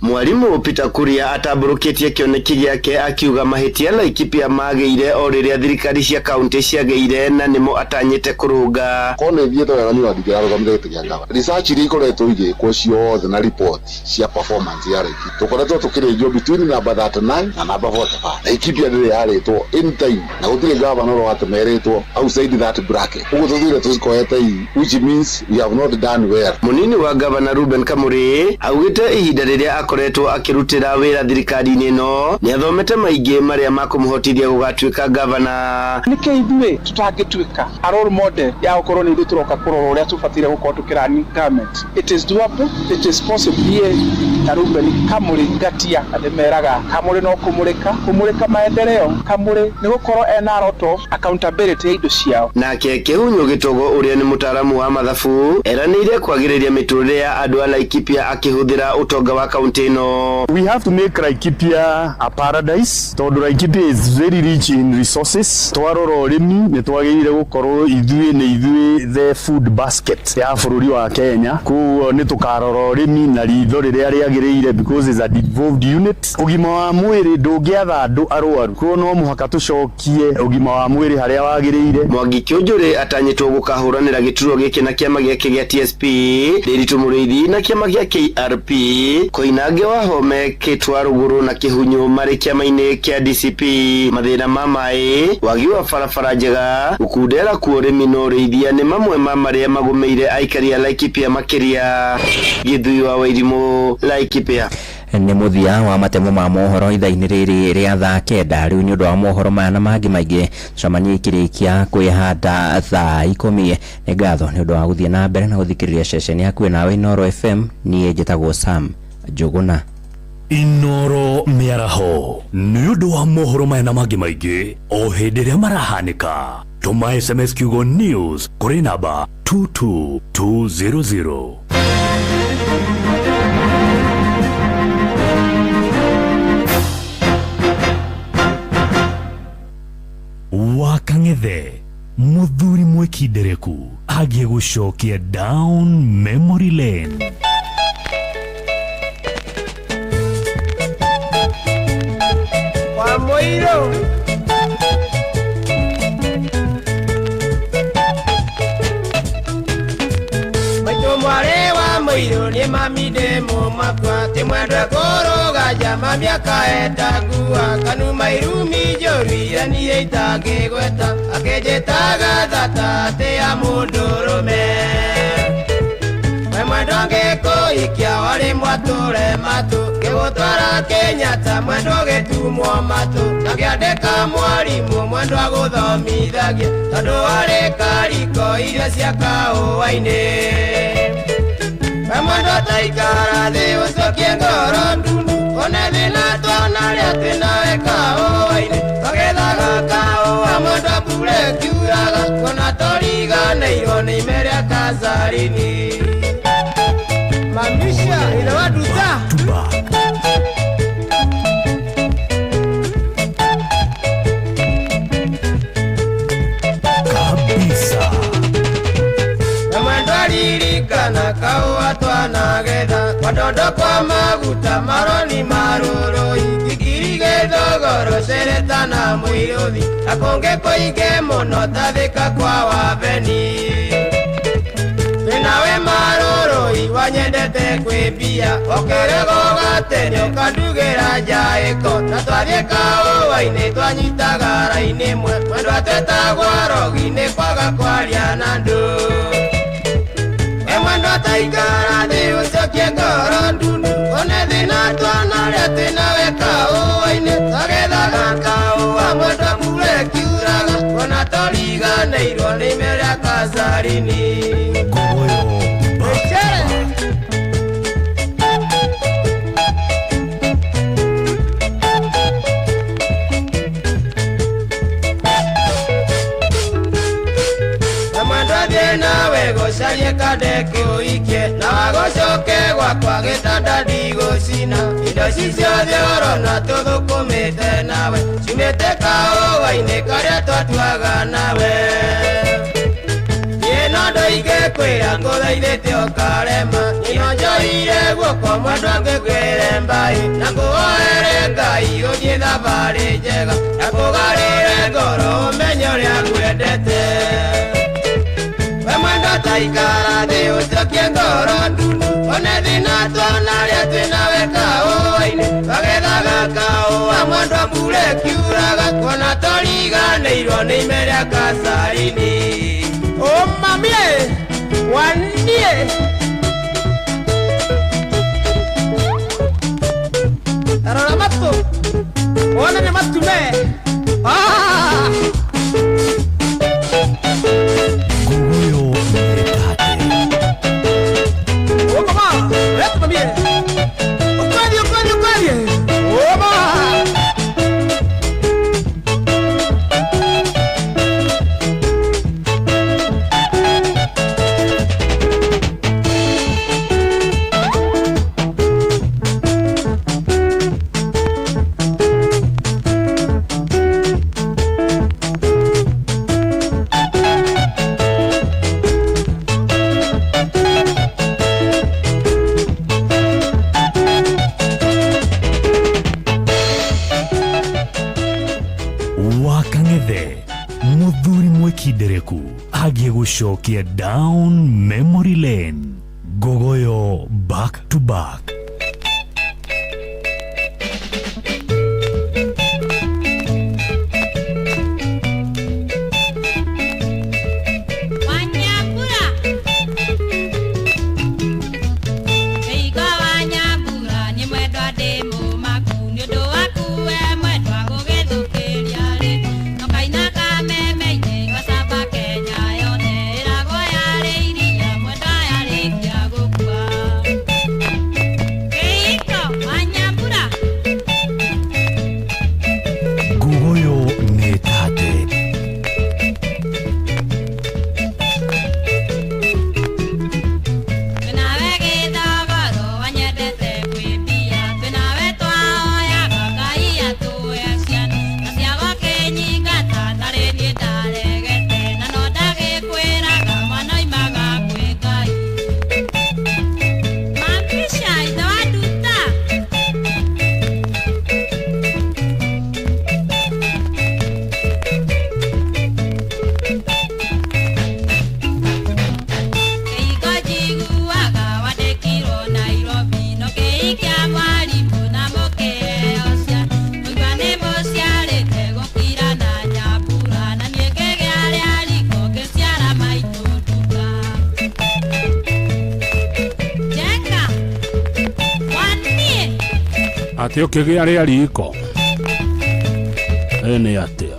Mwarimu Peter Kuria atambũrũkĩtie kĩoneki gĩake akiuga mahĩtia Laikipia magĩire o rĩrĩa thirikari cia kaunti ciagĩire na nĩmo atanyĩte kũrũnga. Korwo nĩ thiĩte wega niĩ ndingĩrarũgamire gĩtĩ kĩa gavana. Research iria ikoretwo igĩkwo ciothe na report cia performance ya Laikipia, tũkoretwo tũkĩrĩnjwo between number 39 na number 45. Laikipia ndĩrĩ yarĩtwo in time na gũtirĩ gavana ũrĩa watemeretwo outside that bracket. Ũguo tũthire tũcikoete, which means we have not done well. Mũnini wa gavana Ruben Kamũrĩ augĩte ihinda rĩrĩa akoretwo akĩrutĩra wĩra thirikari-inĩ ĩno nĩ athomete maingĩ marĩa makũmũhotithia gũgatuĩka gavana. Nĩkĩ ithuĩ tũtangĩtuĩka a role model ya gũkorwo nĩ ithuĩ tũroka kũrora ũrĩa tũbataire gũkorwo tũkĩrani government? It is doable, it is possible. Niĩ ta Ruben Kamũrĩ ngatia ndĩmeraga Kamũrĩ no kũmũrĩka kũmũrĩka maendeleo. Kamũrĩ nĩ gũkorwo ena a lot of accountability ya indo ciao. Nake Kĩhunyũ Gĩtogo, ũrĩa nĩ mũtaaramu wa mathabu, eranĩire kwagĩrĩria mĩtũrĩre ya andũ a Laikipia akĩhũthĩra ũtonga wa kaunti ĩno. We have to make Laikipia a paradise tondũ Laikipia is very rich in resources. Twarora ũrĩmi, nĩ twagĩrĩire gũkorwo ithuĩ nĩ ithuĩ the food basket ya bũrũri wa Kenya. Koguo nĩ tũkarora ũrĩmi na ritho rĩrĩa rĩagĩrĩire because it's a devolved unit. Ũgima wa mwĩrĩ, ndũngĩatha andũ arwaru, koguo no mũhaka tũcokie ũgima wa mwĩrĩ harĩa wagĩrĩire. Mwangi Kĩũnjũrĩ atanyĩtwo gũkahũranĩra gĩturwa gĩkĩ na kĩama gĩake gĩa TSP, Nderitu Mũrĩithi na kĩama gĩa KRP, Koinange wa Home, Kĩtwa Rũgũrũ na Kĩhunyũ marĩ kĩama-inĩ kĩa DCP. Mathĩna ma maĩ, wagi wa barabara njega, gũkundera kwa ũrĩmi na ũrĩithia nĩ mamwe ma marĩa magũmĩire aikari a Laikipia makĩria. Gĩthui wa Wairimũ, Laikipia. Nĩ mũthia wa matemo ma mohoro ithaa-inĩ rĩrĩ rĩa thaa 9. Rĩu nĩ ũndũ wa mohoro maya na mangĩ maingĩ, tũcemanie ikĩrĩkia kwĩhanda thaa 10. Nĩ ngatho nĩ ũndũ wa gũthiĩ na mbere na gũthikĩrĩria ceceni hakuhĩ nawe Inooro FM. Niĩ njĩtagwo Sam Njũgũna. Inooro mĩaraho, nĩ ũndũ wa mohoro maya na mangĩ maingĩ o hĩndĩ ĩrĩa marahanĩka, tũma SMS kiugo news kũrĩ namba 22200. Wakang'ethe mũthuri mwĩkindereku agiĩ gũcokia down memory lane. Wa mũirũ. Maitũ mwarĩ wa mũirũ nĩ mami ndĩ mũmakwa, ti mwendwe kũrũga njama mĩaka etangua, kanuma irumi njũru iria niĩ itangĩgweta, akĩnjĩtaga thata atĩ ya mũndũrũme. We mwendwa ngĩkũhikia warĩ mwatũre matũ, ngĩgũtwara Kenyatta mwendwa ũgĩtumwo matũ, na ngĩandĩka mwarimũ mwendwa agũthomithagia, tondũ warĩ kariko irio cia kahũa-inĩ. We mwendwa taikara thĩ ũcokie ngoro ndundu, one thĩna tuona rĩa twĩ nawe kahũa-inĩ, twagethaga kahũa mwendwa mbura ĩkiuraga, kuona tũriganĩirwo nĩ ime rĩa Kazarini. Mamisha, ile waduta. Kinondo kwa maguta maroni marũrũ Ikiri gĩthogoro cereta na mũirũthi Na kũngĩ kũingĩ mũno tathĩka kwa wabeni Twĩnawe marũrũ wanyendete kwĩmbia Ũkĩrĩgo gatene ũkandugĩra njaĩko Na twathiĩ kahũa-inĩ twanyitaga raini ĩmwe Mwendwa twetagwo rogi-inĩ kwaga kwaria na andũ Mwendwa taikara thĩ ũcokie ngoro ndundu One thĩna twanarĩa twĩnawe kahũa-inĩ Twagethaga kahũa mwendwa mbura ĩkiuraga Kuona tũriganĩirwo nĩ ime rĩa Kasarini Gũcarie kandeke ũikie na wagũcoke gwakwa gĩtanda ndigũcina Indo ici ciothe ũrona tũthũkũmĩte nawe Ciumĩte kahũa-inĩ karĩa twatuaga nawe Niĩ no ndoige kwĩra ngũthaithĩte ũkarema Niĩ njoire guoko mwendwa ngĩkwĩre mbaĩ Na ngũhoere Ngai ũthiĩ thabarĩ njega Na kũgarĩre ngoro ũmenye ũrĩa ngwendete Mwendwa taikara thĩ ũcokie ngoro ndundu One thĩna twanarĩa twĩnawe kahũa-inĩ Twagethaga kahũa mwendwa mbura ĩkiuraga Kuona tũriganĩirwo nĩ ime rĩa Kasarini Ũmamie wanie Rora matũ wone nĩ matume Ah! Wakang'ethe muthuri mwikindereku agiĩ gũcokia down memory lane Ngogoyo back to back. Wanyambura Kĩigo wanyambura nĩ mwendwa ndĩ mũmaku nĩ ũndũ waku we mwendwa gũgĩthũkĩria rĩ no kaina kameme-inĩ gacamba Kenya yothe ĩragwo yarĩ iria mwendwa yarĩkia gũkua Kĩiko wanyambura Ngogoyo nĩ tate. Twĩnawe gĩthogoro wanyendete kwĩmbia twĩnawe twahoyaga Ngai atũhe ciana na ciago kĩnyingata tarĩ niĩ ndaregete na no ndagĩkwĩraga mwana oimaga kwĩ Ngai Mamisha ithe wa Nduta Kĩhingo njiguaga wandĩkirwo Nairobi no kĩhikia mwarimũ na mũkĩheo ciana mũigua nĩ mũciarĩte gũkira na nyambura na niĩ ngĩgĩa rĩa riko ngĩciara maitũ nduka Njenga wanie Atĩ ũkĩgĩa rĩa riko ĩ nĩ atĩa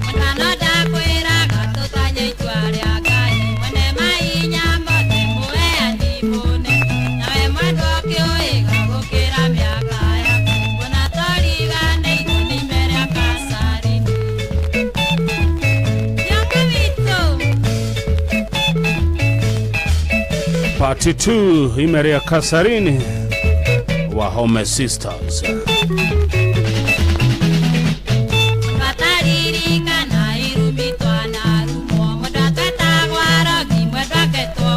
Mwendwa no ndakwĩraga tũtanye itua rĩa Ngai mwene mahinya mothe mũheani mũnene nawe mwendwa ũkĩũĩga gũkĩra mĩaka yaku kuona tũriganĩirwo nĩ ime rĩa Kasarini Thiong'o witũ Part 2 ime rĩa Kasarini Wahome Sisters. Mwendwa taririkana irumi twanarumwo mwendwa twetagwo arogi mwendwa aketwo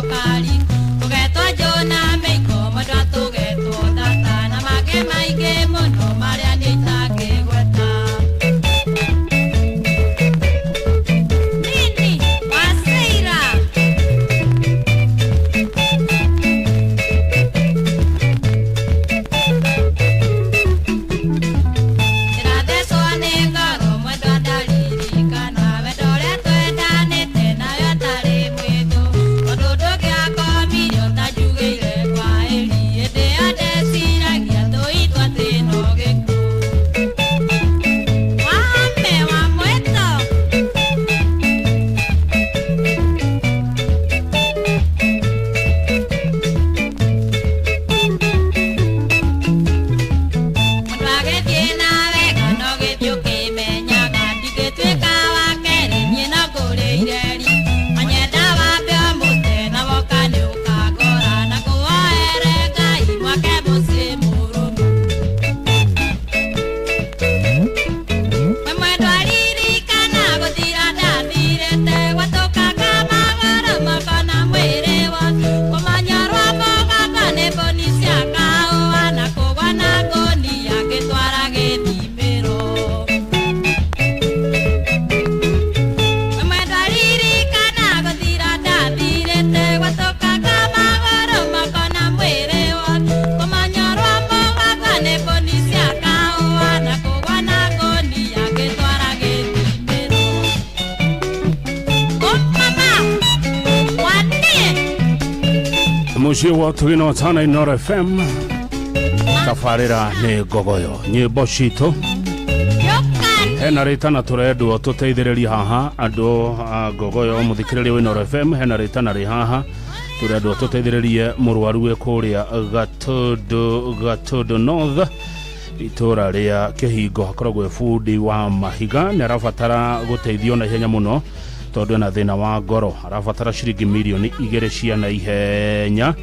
Muciĩ wa Tugino Tana Inoro FM, tabarĩra nĩ ngogoyo nyĩmbo citũ. Hena rĩtana tũrendwo tũteithĩrĩrie haha andũ a ngogoyo, mũthikĩrĩria wa Inoro FM, hena rĩtana rĩ haha tũrendwo tũteithĩrĩrie mũrwaru wĩ kũrĩa Gatũndũ, Gatũndũ North, itũra rĩa Kĩhingo, hakoragwo e bundi wa mahiga. Nĩ arabatara gũteithio na ihenya mũno tondũ ena thĩna wa ngoro, arabatara ciringi mirioni 2 cia na ihenya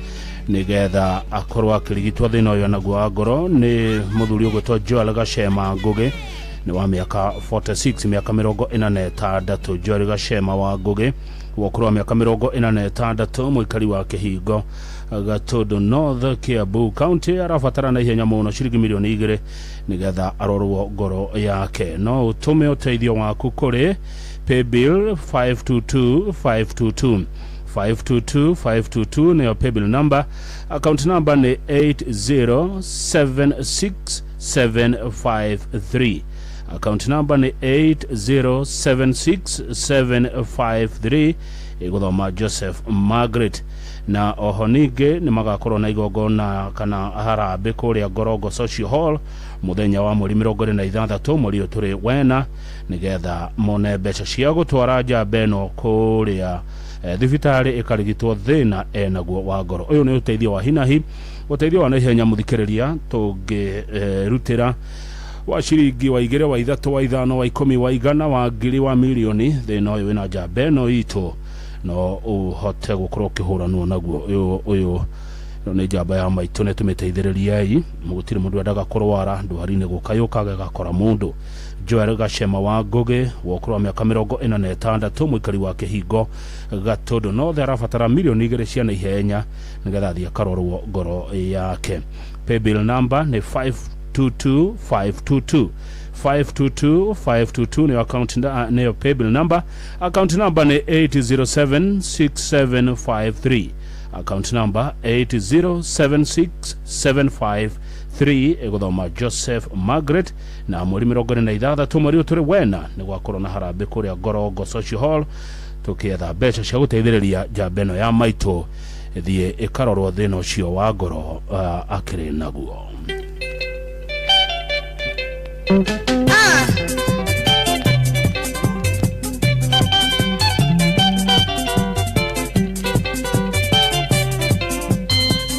nĩgetha akorwo akĩrigitwo thĩna ũyũ naguo wa ngoro. Nĩ mũthuri ũgwĩtwo Joel Gacema Ngũgĩ, nĩ wa mĩaka 46, mĩaka 46. Joel Gacema wa Ngũgĩ wa ũkũrũ wa mĩaka 46, mũikari wa Kĩhingo, Gatũndũ North, Kiambu County, arabatara na ihenya mũno ciringi mirioni 2 nĩgetha arorwo ngoro yake. No ũtũme ũteithio waku kũrĩ paybill 522522, 522522 nĩyo paybill number. Account number nĩ 8076753, account number nĩ 8076753, ĩgũthoma Joseph Margaret. Na oho ningĩ nĩ magakorwo na igongona kana harambĩ kũrĩa Ngorongo Social Hall mũthenya wa mweri 26 mweri ũyũ tũrĩ wena, nĩgetha mone mbeca cia gũtwara njamba ĩno kũrĩa thibitarĩ ĩkarigitwo thĩna enaguo wa ngoro. Ũyũ nĩ ũteithio wa hinahi, ũteithio wa naihenya, mũthikĩrĩria, tũngĩrutĩra wa ciringi wa 2, wa 3, wa 5, wa 10, wa 100, wa 1000, wa mirioni, thĩna ũyũ wĩna njamba ĩno itũ no ũhote gũkorwo ũkĩhũranwo naguo. Ũyũ ĩno nĩ njamba ya maitũ, nĩ tũmĩteithĩrĩriei. Gũtirĩ mũndũ wendaga kũrwara, ndwari-inĩ gũka yũkaga ĩgakora mũndũ. Joel Gacema wa Ngũgĩ wa ũkũrũ wa mĩaka 46, mũikari wa Kĩhingo, Gatũndũ North, arabatara mirioni 2 cia naihenya nĩgetha athiĩ akarorwo ngoro yake. Paybill number nĩ 522522, 522522 nĩyo account, nĩyo paybill number. Account number nĩ 8076753, account number 8076753, ĩgũthoma Joseph Margaret. Na mweri 26 mweri ũyũ tũrĩ wena nĩ gwakorwo na harambĩ kũrĩa Ngorongo Social Hall, tũkĩetha mbeca cia gũteithĩrĩria njamba ĩno ya maitũ ĩthiĩ ĩkarorwo thĩna ũcio wa ngoro akĩrĩ naguo.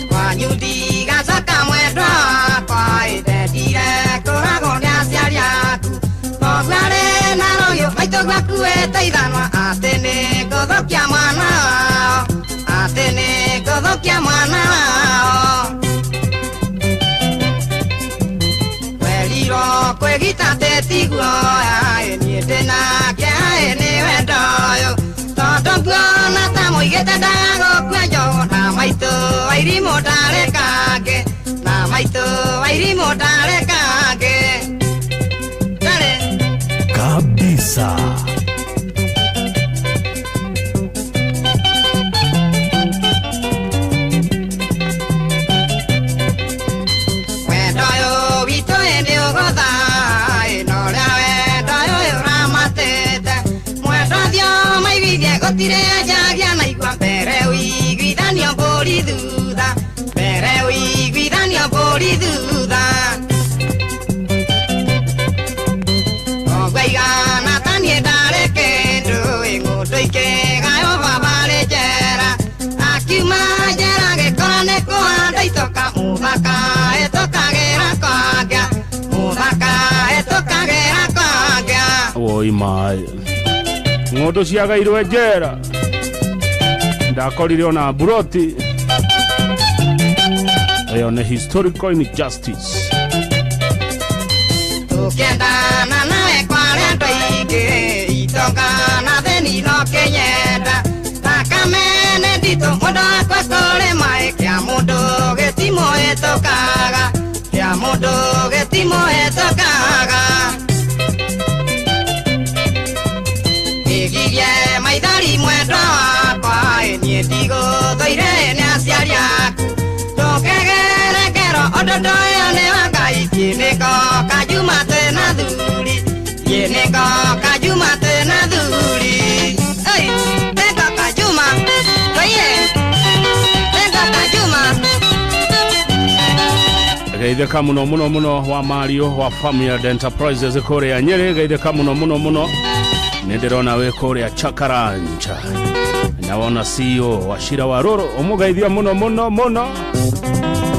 Kwanyu ndigacoka mwendwa wakwa, ĩndendire kũragwo nĩ aciari aku, thoguo arĩ na rũhiũ, maitũguo akuĩte ithanwa, atĩ nĩ ngũthũkia mwana wao, atĩ nĩ ngũthũkia mwana wao. Werirwo kwĩgita tĩtiguo, aĩ niĩ ndĩnake, aĩ nĩ wendo ũyũ, tondũ nguona ta mũigĩte ndagagũkua njogu, na maitũ wairimũ ndarĩ kangĩ, na maitũ wairimũ ndarĩ kangĩ, ndarĩ kabisa. Wendo ũyũ witũ ĩndĩ ũgũtha ĩno, ũrĩa wendo ũyũ ũramatĩte, mwendo thio maiguithie gũtirĩ anjagia na igua, mbere ũiguithanio mbũri thutha, mbere ũiguithanio mbũri thutha. Ũguo igana ta niĩ ndarĩ kĩndũ, ĩng'ũndũ ikĩgaywo baba arĩ njera, akiuma njera gĩkora nĩ kũhanda itoka, mũthaka ĩtũkagĩra kwangĩa, mũthaka ĩtũkagĩra kwangĩa. Woi maĩ, ng'ũndũ ciagairwe njera, ndakorire ona mburoti. Ĩyo nĩ historical injustice. Tũkĩendana nawe kwarĩ andũ aingĩ, itonga na thĩni no kĩnyenda, thakame nĩ nditũ mũndũ akue kũrĩ maĩ, kĩa mũndũ gĩtimũhĩtũkaga, kĩa mũndũ gĩtimũhĩtũkaga. Ĩgirie maithori mwendwa wakwa, niĩ ndigũthũire nĩ aciari aku, ndũkegere ngero ũndũ ndoyo nĩ wa Ngai, thiĩ nĩngoka Juma twĩna thuri, thiĩ nĩngoka Juma twĩna thuri. Oi, nĩngoka Juma, oye, nĩngoka Juma. Geithĩka mũno mũno mũno wa Mario wa Farmyard Enterprises kũrĩa Nyĩrĩ. Geithĩka mũno mũno mũno, nĩ ndĩrona wĩ kũrĩa Chakaranja na wona CEO wa Shira wa Rũrũ, ũmũgeithia mũno mũno mũno,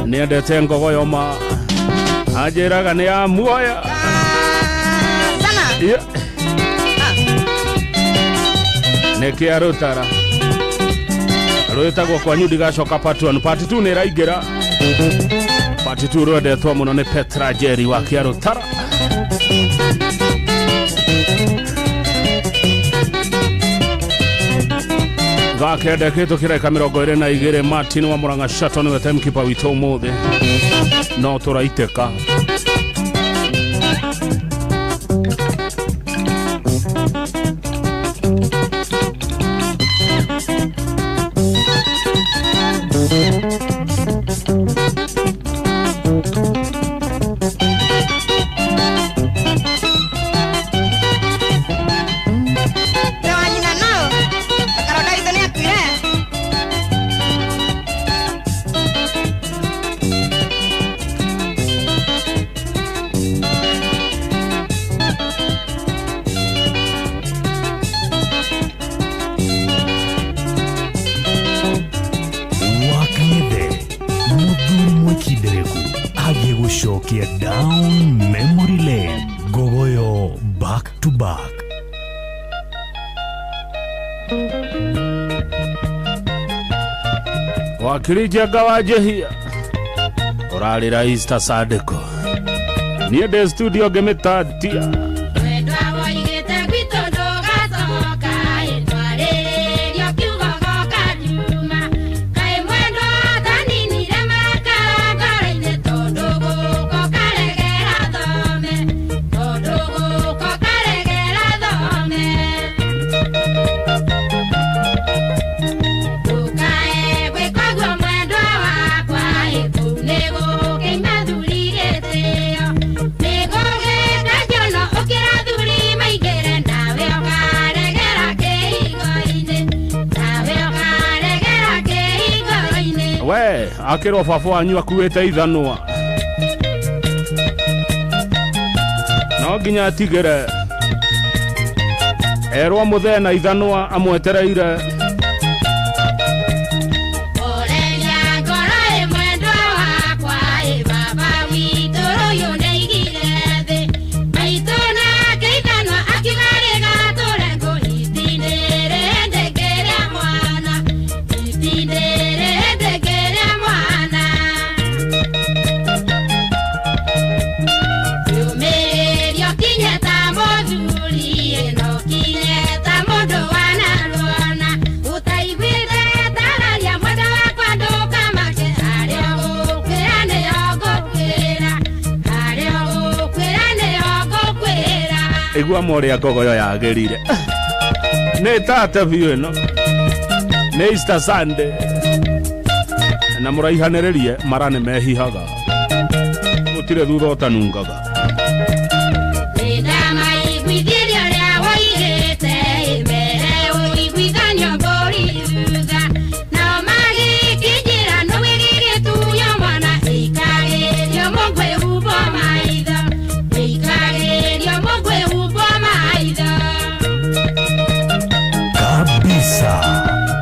nĩendete ngogoyo ma anjĩraga nĩ ya muoya. Yeah. Nĩ kĩa rũtara rwĩtagwo kwanyu ndigacoka part 1 part 2 nĩ ĩraingĩra. Part 2 rwendetwo mũno nĩ Petra Jerry wa kĩa rũtara. Thaa kenda kĩtũkĩra 22. Martin wa Murang'a Shato nĩwe timekeeper witũ ũmũthĩ, no tũraitĩka. Na wa nyina nao akaronda ithe nĩ akuire. Wakang'ethe mũthuri mwĩkindereku agĩgũcokia down memory lane, ngogoyo back to back. Wakiri Njenga wa Njehia ũrarĩra Easter Sandĩko, niĩ ndĩ studio ngĩmĩtatia. Mwendwa woigĩte gwitũ ndũgacoka, ĩtwarĩrĩrio kiugo goka Juma. Kaĩ mwendwa taninire maka ngoro-inĩ, tondũ gũkũ karegera thome, tondũ gũkũ karegera thome. Ndũkae gwĩka ũguo mwendwa wakwa, ĩ kũu nĩgũkĩima thuri gĩtĩo. Nĩgũgĩka njono ũkĩra thuri maingĩre, nawe ũkaregera kĩhingo-inĩ, nawe ũkaregera kĩhingo-inĩ. We akĩrwo baba wanyu akuĩte ithanwa, no nginya atigĩre erwo mũthee na ithanwa amwetereire. Oreria ngoro ĩ mwendwa wakwa, ĩ baba witũ rũyũ nĩaigire thĩ. Maitũ nake ithanwa akiuga rĩgatũre ngũ, itinĩrĩ ndĩkĩrĩa mwana, itinĩrĩ ndĩkĩrĩa mwana. Yũmĩrĩrio kinye ta mũthuri, ĩno kinye ta mũndũ wanaruona. Ũtaiguĩte tararia mwendwa wakwa, ndũkamake, harĩa ũgũkwĩra nĩyo ngũkwĩra, harĩa ũgũkwĩra nĩyo ngũkwĩra. Igua morĩa ngogoyo yagĩrire nĩ tate biũ, ĩno nĩ Easter Sunday na mũraihanĩrĩrie mara nĩ mehihaga, gũtirĩ thutha ũtanungaga. Nĩndamaiguithirie ũrĩa woigĩte, mbere ũiguithanio mbũri thutha. Nao magĩkĩnjĩra nĩwĩgĩgĩtunywo mwana, ĩikagĩrio mũngwĩhumbwo maitho, ĩikagĩrio mũngwĩhumbwo maitho. Kabisa.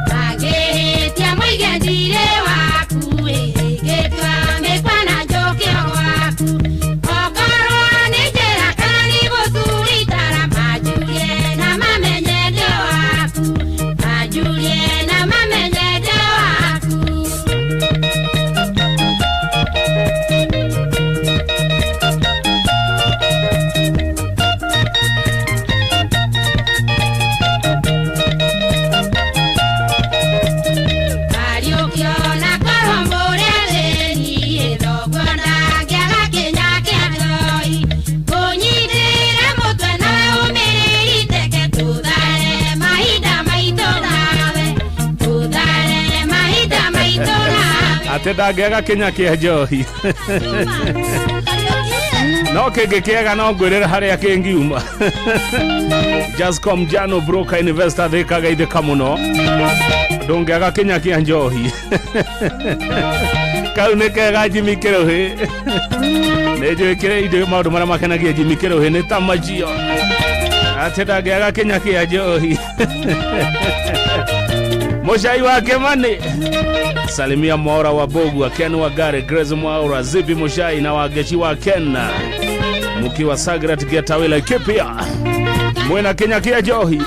Magĩhĩtia moige ndirĩ waku, ĩgĩtua mĩkwa na njũkĩ o gwaku. Okorwo nĩ njĩra kana nĩ gũcuritara, manjurie na mamenye ndĩ waku, manjurie na mamenye ndĩ waku. Kariũkio na korwo mbũrĩa thĩni, thogwo ndangĩaga kĩnya kĩa njohi. Ngũnyitĩre mũtwe nawe ũmĩrĩrie, tũthare mahinda maitũ nawe, tũthare mahinda maitũ nawe. Atĩ ndangĩaga kĩnya kĩa njohi, no kĩngĩ kĩega no ngwĩrĩre harĩa kĩngiuma. Jascom Jano broker investor thĩkaga ithĩka mũno, ndũngĩaga kĩnya kĩa njohi. Kau nĩ kega Jimmy Kĩrũhĩ. Nĩ njũĩ kĩrĩa indo maũndũ marĩa makenagia Jimmy Kĩrũhĩ nĩ ta macio. Atĩ ndangĩaga kĩnya kĩa njohi. Mũcai wa Kĩmani. Salimia Mwaura wa Bogwa, Ken Wagare, Grace Mwaura, Zipi Mushai na Wageci wa Ken. Mukiwa Sagrat Getaway Laikipia. Mwena kĩnya kĩa njohi.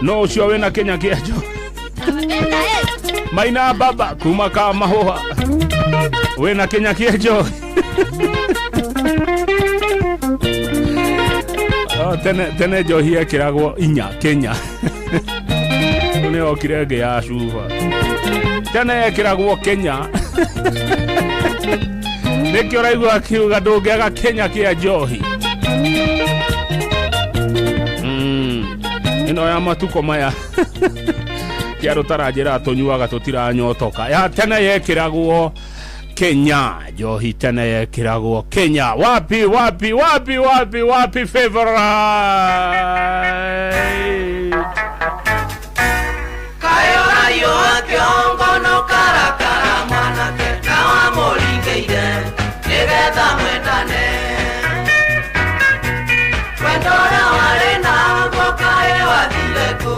No ũcio wĩna kĩnya kĩa njohi. Maina baba kuma ka mahũha. Wĩna kĩnya kĩa njohi. Oh, tene tene njohi yekĩragwo inya kĩnya. Rĩu nĩ yokire ĩngĩ ya cuba. Tene yekĩragwo kĩnya. Nĩkĩo ũraigua akiuga ndũngĩaga kĩnya kĩa njohi. Ĩno ya matukũ maya kĩa rũtaranjĩra tũnyuaga tũtiranyotoka. Ya tene yekĩragwo Kenya, njohi tene yekĩragwo Kenya. Wapi wapi wapi wapi wapi favorite? Kayo raiũa kĩongo no karakara mwanake na wamũringĩire nĩgetha mwendane. Wendo ũrĩa warĩ naguo kaĩ wathire kũ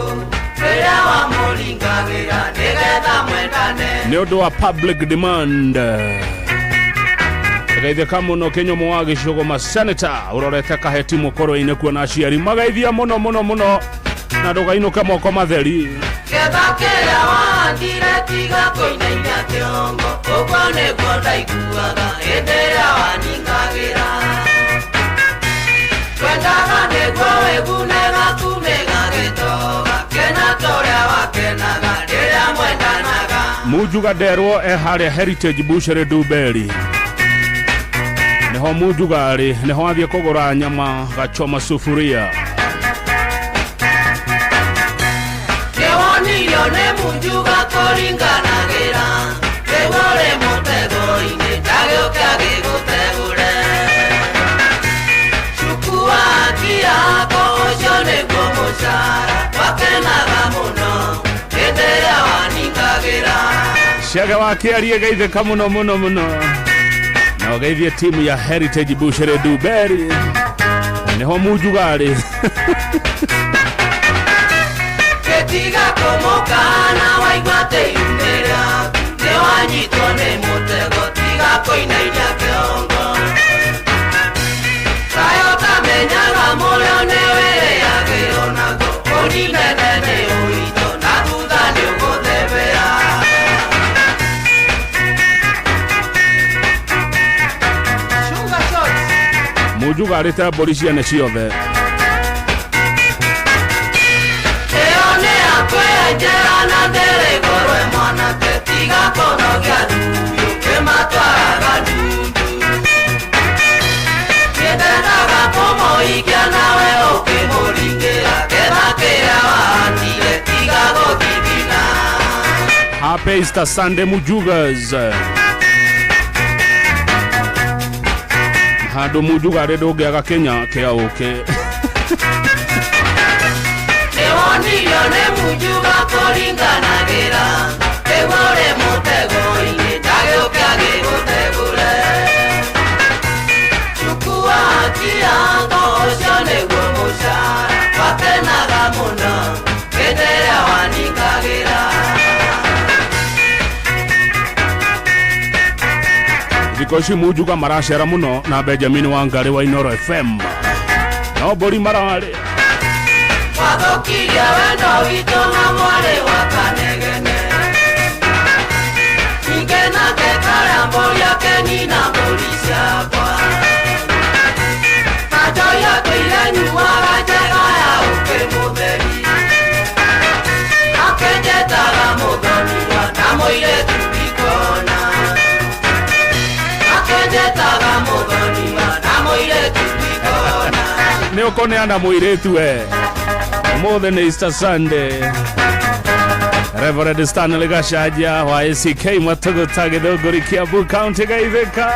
rĩrĩa wamũringagĩra nĩgetha mwendane. Nĩ ũndũ wa public demand geithĩka mũno kĩnyũmũ wa gĩcũgũma senator ũrorete kaheti mũkũrũ-inĩ kuona aciari mageithia mũno mũno mũno na ndũgainũke moko matheri. Getha kĩrĩa wahandire tiga kũinainia kĩongo ũguo nĩguo ndaiguaga hĩndĩ ĩrĩa waningagĩra. Twendaga nĩguo wĩgune gaku nĩgagĩtoga kena torĩa wakenaga rĩrĩa mwendanaga. Munjuga nderwo e harĩa Heritage Butchery Nduberi nĩho Munjuga arĩ nĩho athiĩ kũgũra nyama gachoma sufuria. Nĩwonirio nĩ Munjuga kũringanagĩra rĩu ũrĩ mũtego-inĩ ndagĩũke agĩgũtegũre. Cuku wa kĩako ũcio nĩguo mũcara wakenaga mũno hĩndĩ ĩrĩa waningagĩra. Cege wa kĩarie geithĩka mũno mũno mũno na ũgeithie timu ya Heritage Butchery Nduberi nĩho Munjuga arĩ. Gĩtiga kũmũkana waigua atĩ yumĩra nĩwanyitwo nĩ mũtego tiga kũinainia kĩongo. Kaĩ ũtamenyaga mũrĩo nĩwĩrĩagĩrwo naguo ũninene nĩ ũritũ na thutha nĩũgũthebea. Sugar shots. Munjuga arĩte mbũri ciene ciothe. Ĩyo nĩ yakwenjera na ndĩrĩgũrwe mwanake tiga kũnogia ndundu kĩmatwaraga ndundu. Nĩndendaga kũmũhikia nawe ũkĩmũringĩra getha kĩrĩa wahandire tiga gũthithina. Happy Easter Sunday Mujugas. Handũ Munjuga arĩ ndũngĩaga kĩnya kĩa ũkĩ. Nĩwonirio nĩ Munjuga kũringanagĩra rĩu ũrĩ mũtego-inĩ ndagĩũke agĩgũtegũre. Cuku wa kĩango ũcio nĩguo mũcara wakenaga mũno hĩndĩ ĩrĩa waningagĩra. Thikũ ici Munjuga maracera mũno na Benjamin Wangari wa Inoro FM. No mbũri mararĩ. Wathũkirie wendo witũ na mwarĩ wa Kanegene. Ningĩ nake karĩa mbũri akenina mbũri ciakwa. Na njohi atũire nyuaga njega ya ũkĩ mũtheri. Akenjetaga mũthoniwa na mũirĩtu ndikuona. Akenjetaga mũthoniwa na mũirĩtu ndikuona. Nĩ ũkũneana mũirĩtu we. Ũmũthĩ nĩ Easter Sunday. Reverend Stanley Gachanja wa ACK Matũgũta Gĩthũngũri Kiambu County geithĩka.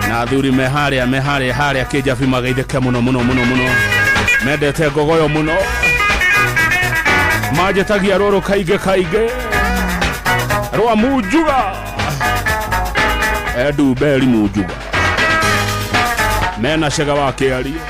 Na athuri me harĩa me harĩa harĩa kĩnjabi mageithĩke mũno mũno mũno mũno. Mendete ngogoyo muno. Manjĩtagia rũrũ kaingĩ kaingĩ. Rwa Munjuga. Edu Beri Munjuga. Mena cega wa kĩario.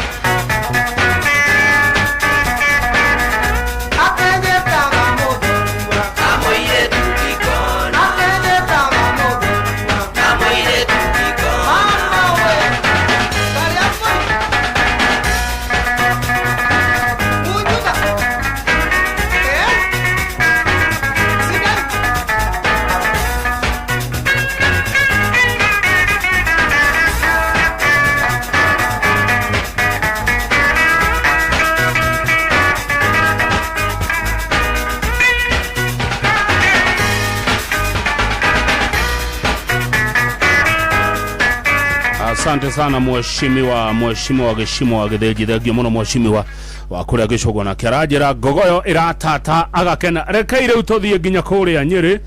Asante sana mheshimiwa, mheshimiwa Gĩcimo wa Gĩthĩnji, thengio mũno mheshimiwa wa kũrĩa Gĩcũgũ na kĩaranjĩra ngogoyo ĩratata agakena. Rekei rĩu tũthiĩ nginya kũrĩa Nyĩrĩ,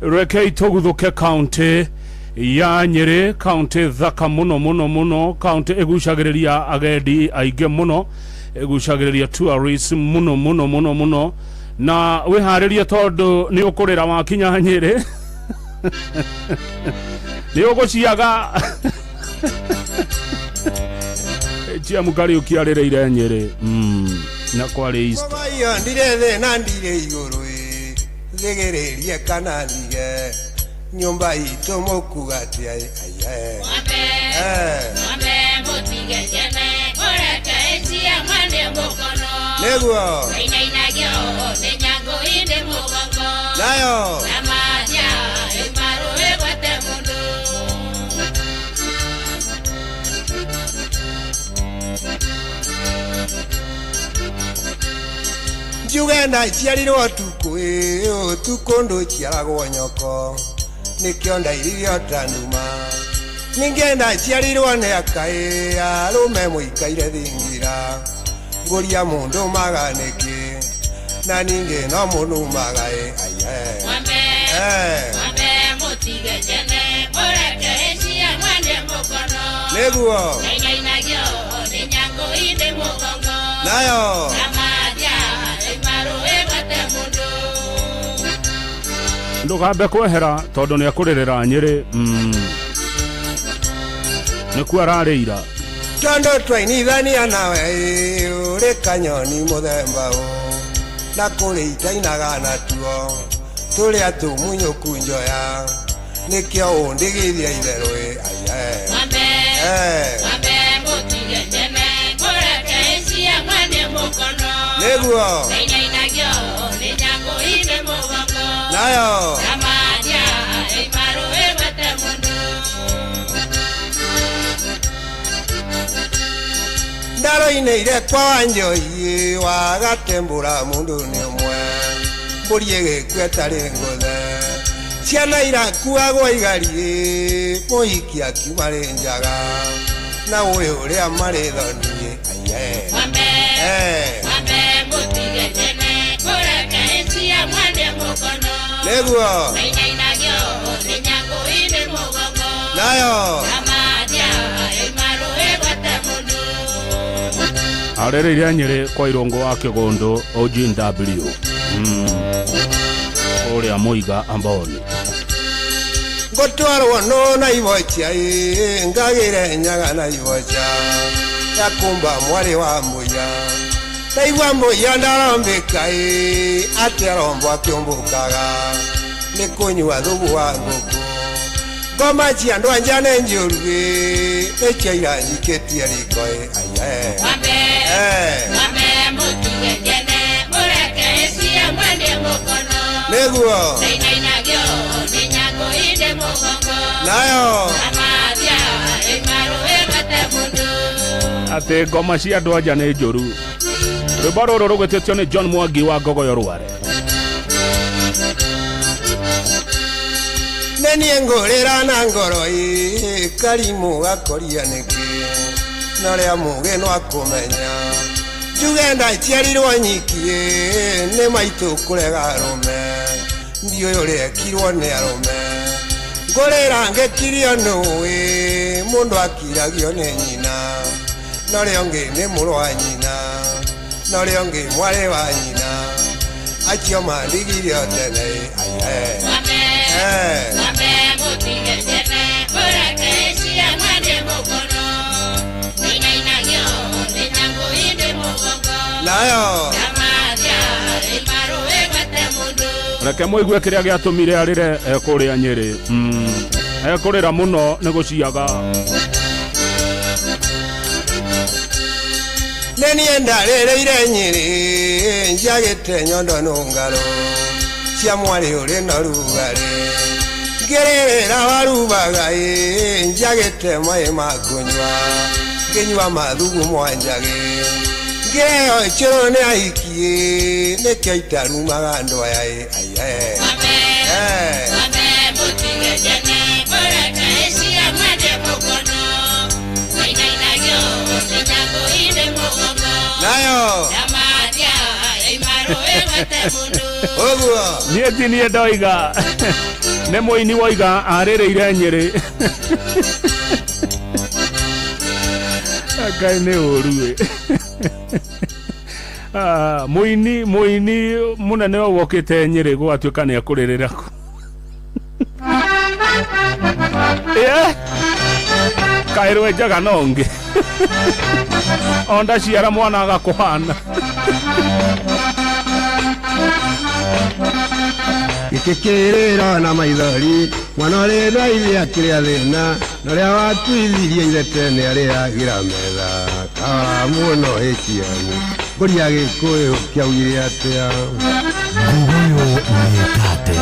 rekei tũguthũke kaunti ya Nyĩrĩ, kaunti thaka mũno mũno mũno, kaunti ĩgucagĩrĩria agendi aingĩ mũno, ĩgucagĩrĩria tourists mũno mũno mũno mũno, na wĩharĩrie tondũ nĩ ũkũrĩra wakinya Nyĩrĩ nĩ ũgũciaga Chiamu Kariuki arĩrĩire Nyĩrĩ na kwarĩ Easter. Iyo ndire thĩna ndire igũrũ ĩ thĩgĩrĩrie kana ndige nyũmba itũ mũkuga atĩa ĩ aiye nĩguo nayo njuge ndaciarirwo ũtukũ ĩ ũtukũ ndũciaragwo nyoko nĩkĩo ndairirio ta nduma ningĩ ndaciarirwo nĩ aka ĩ arũme mũikaire thingira ngũria mũndũ maga nĩkĩ na ningĩ no mũnumaga ĩ aiye nĩguo nayo Ndũgambe kwehera tondũ nĩ ekũrĩrĩra Nyĩrĩ nĩkuo ararĩira tondũ twainithania nawe ĩ ũrĩ kanyoni mũthemba ũ na kũrĩ itainaga natuo tũrĩa tũmunyũku njoya nĩkĩo ũndigithia itherũ ĩ aiye nĩguo nayo ndaroinĩire kwa Wanjohi wagatembũra mũndũ nĩ ũmwe mbũri ĩgĩkua ĩtarĩ ngũthe ciana irakuagwo igariĩ mũhiki akiuma rĩ njaga na ũyũ ũrĩa marĩ thoni aiye nĩguo nayo arĩrĩire Nyĩrĩ kwa Irũngũ wa Kĩgũndũ OGW kũrĩa Mũiga Amboni ngũtwarwo nũ na ibocha ĩ ngagĩre nyaga na ibocha ya kumba mwarĩ wa mbũya ndaigua mbũya ndarombĩka ĩ atĩ arombo akĩũmbũkaga nĩ kũnyua thubu wa ngũkũ ngoma cia andũ anja nĩ njũru ĩ nĩcio iranjikĩtie riko ĩ aiye nĩguo nayo atĩ ngoma cia andũ anja nĩ njũru. Rwĩmbo rũrũ rũgĩtĩtio nĩ John Mwangi wa Ngogoyo Rware. Nĩ niĩ ngũrĩra na ngoro ĩ karimũ gakoria nĩkĩ na ũrĩa mũgĩ no akũmenya njuge ndaciarirwo nyiki ĩ nĩ maitũ kũrega arũme ndiũĩ ũrĩa ekirwo nĩ arũme ngũrĩra ngĩkirio nũĩ mũndũ akiragio nĩ nyina na ũrĩa ũngĩ nĩ mũrũ wa nyina. Na ũrĩa ũngĩ mwarĩ wa nyina acio mandigire o tene aihe. Nayo Reke mũigue kĩrĩa gĩatũmire arĩre ekũrĩa Nyĩrĩ. Ekũrĩra mũno nĩ gũciaga. Nĩ niĩ ndarĩrĩire Nyĩrĩ njagĩte nyondo nũngarũ cia mwarĩ ũrĩ na rugarĩ ngĩrĩrĩra warubaga ĩ njagĩte maĩ ma kũnyua ngĩnyua mathugu mwanjagĩ ngĩrĩo icũrũ nĩ ahiki ĩ nĩkĩo itarumaga andũ aya ĩ aihe. Nayo ũguo Niĩ ti niĩ ndoiga, nĩ mũini woiga arĩrĩire Nyĩrĩ. Ngai nĩ ũru ĩ. Ah, mũini mũnene ũyũ wokĩte Nyĩrĩ gũgatuĩka nĩ ekũrĩrĩra kũ. Ĩ kaĩ rwenjaga no ũngĩ onda ciara mwana agakũhana. Gĩkĩ kĩrĩro na maithori mwana ũrĩ na ithe akĩrĩa thĩna na ũrĩa watuithirie ithe tene arĩagĩra metha kahora mũno HM ngũria Gĩkũyũ kĩaugire atĩa. Nguguyu nĩ tate.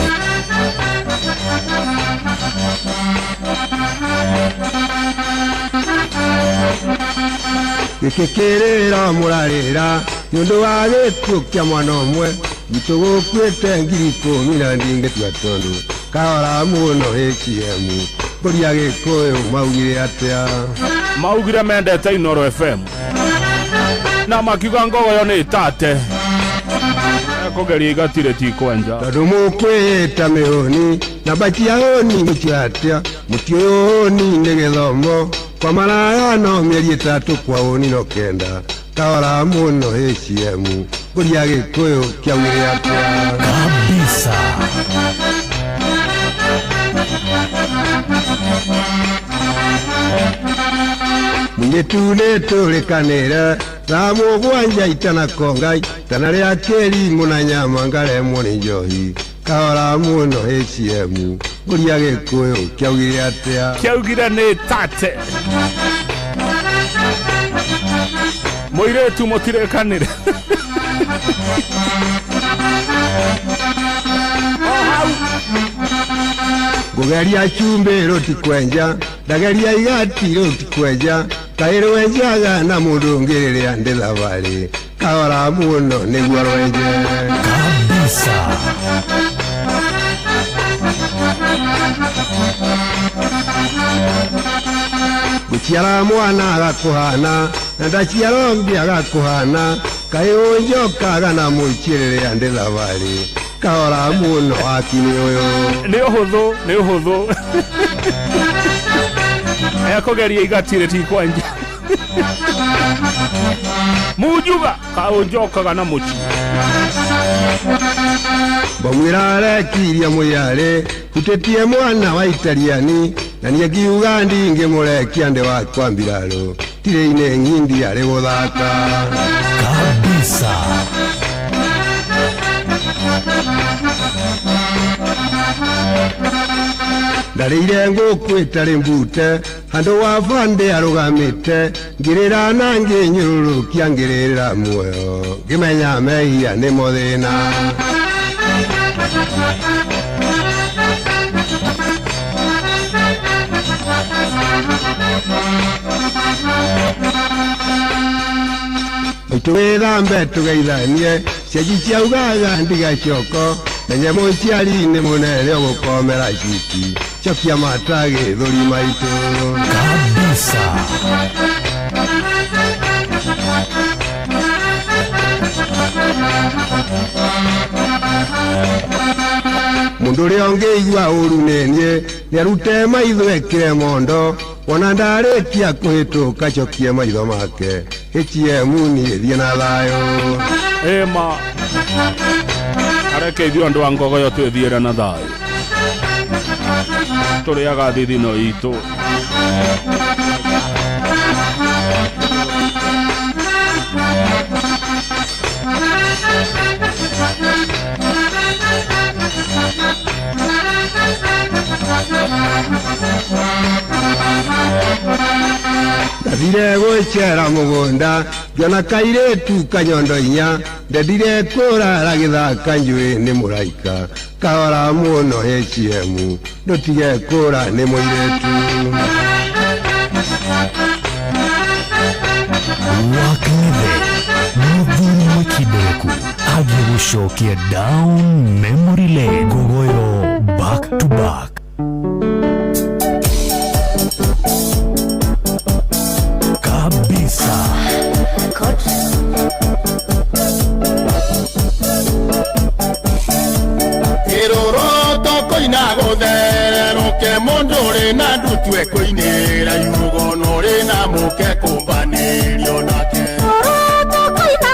Gĩkĩ kĩrĩro mũrarĩra nĩ ũndũ wa gĩkuũ kĩa mwana ũmwe witũ gũkuĩte 10,000 na ndingĩtua tondũ kahora mũno HM ngũria Gĩkũyũ maugire atĩa. Maugire mendete Inooro FM na makiuga ngogoyo nĩ tate kũgeria igatire ti kwenja. Tondũ mũkwĩĩta mĩhũni na mbacia hũni mũtio atĩa mũtiũĩ ũhũni nĩ gĩthomo kwa maraya no mĩeri 3 kwa ũni no 9 kahora mũno HM ngũria Gĩkũyũ kĩaugire atĩa. Kabisa. Mũirĩtu nĩ tũrĩkanĩre thaa mũgwanja itanakonga itana rĩa kĩrimũ na nyama ngaremwo nĩ njohi kahora mũno HM ngũria Gĩkũyũ kĩaugire atĩa. Kĩaugire nĩ tate. Mũirĩtu mũtirĩkanĩre. Ngũgeria cumbĩ rũtikwenja ndageria igati rũtikwenja kaĩ rwenjaga na mũndũ ũngĩ rĩrĩa ndĩ thabarĩ kahora mũno nĩguo rwenje. Kabisa. Gũciara mwana agakũhana na ndaciara ũngĩ agakũhana kaĩ ũnjokaga na mũici rĩrĩa ndĩ thabarĩ kahora mũno wakini ũyũ. Nĩ ũhũthũ, nĩ ũhũthũ. Ekũgeria igatire ti kwanja. Munjuga kaũnjokaga na mũci. Mbamwĩra arekirie mũyarĩ hutĩtie mwana wa Italiani na niĩ ngiuga ndingĩmũrekia ndĩ wakwa mbirarũ tirĩ-inĩ ng'indi arĩ gũthaka. Kabisa. Ndarĩire ngũkũ ĩtarĩ mbute handũ wa bande arũgamĩte ngĩrĩra na ngĩnyũrũrũkia ngĩrĩrĩra muoyo ngĩmenya mehia nĩmo thĩna. Maitũ wĩthambe tũgeithanie cianji ciaugaga ndigacoko menye mũciari nĩ mũnene ũgũkomera ciki cokia mata gĩthũri maitũ. Kabisa. Mũndũ ũrĩa ũngĩigua ũru nĩ niĩ nĩarute maitho ekĩre mondo wona ndarĩkia kũhĩtũka cokie maitho make HM niĩ thiĩ na thayũ. Ĩma areke ithuĩ andũ a Ngogoyo twĩthiĩre na thayũ, tũrĩaga thithino itũ. Ndathire gwĩcera mũgũnda ngĩona kairĩtu kanyondo inya, ndendire kũrara gĩthaka njũĩ nĩ mũraika kahora mũno HM ndũtige kũra nĩ mũirĩtu. Wakathe mũthuri mwĩkindĩrĩku agĩgũcokia down memory lane. Ngogoyo back to back. Kabisa. Kĩrũrũto kũina gũthererũke mũndũ ũrĩ na ndutue kũinĩra ihugono ũrĩ na mũke kũmbanĩrio nake. Kĩrũrũto kũina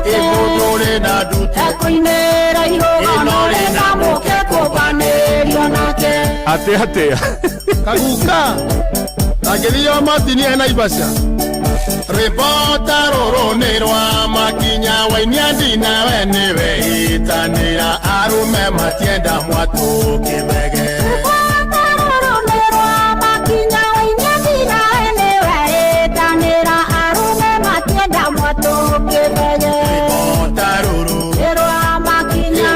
ĩ mũndũ ũrĩ na ndutue Kũinĩra ihũgano ũrĩ na mũke kũmbanĩrio nake. Atĩ atĩa? Kaguka angĩthio matinie Naivasha rĩbota rũrũ nĩ rwa makinya wainia ndinawe nĩwe ĩtanĩra arũme matienda mwatũ kĩbege. Rĩbota rũrũ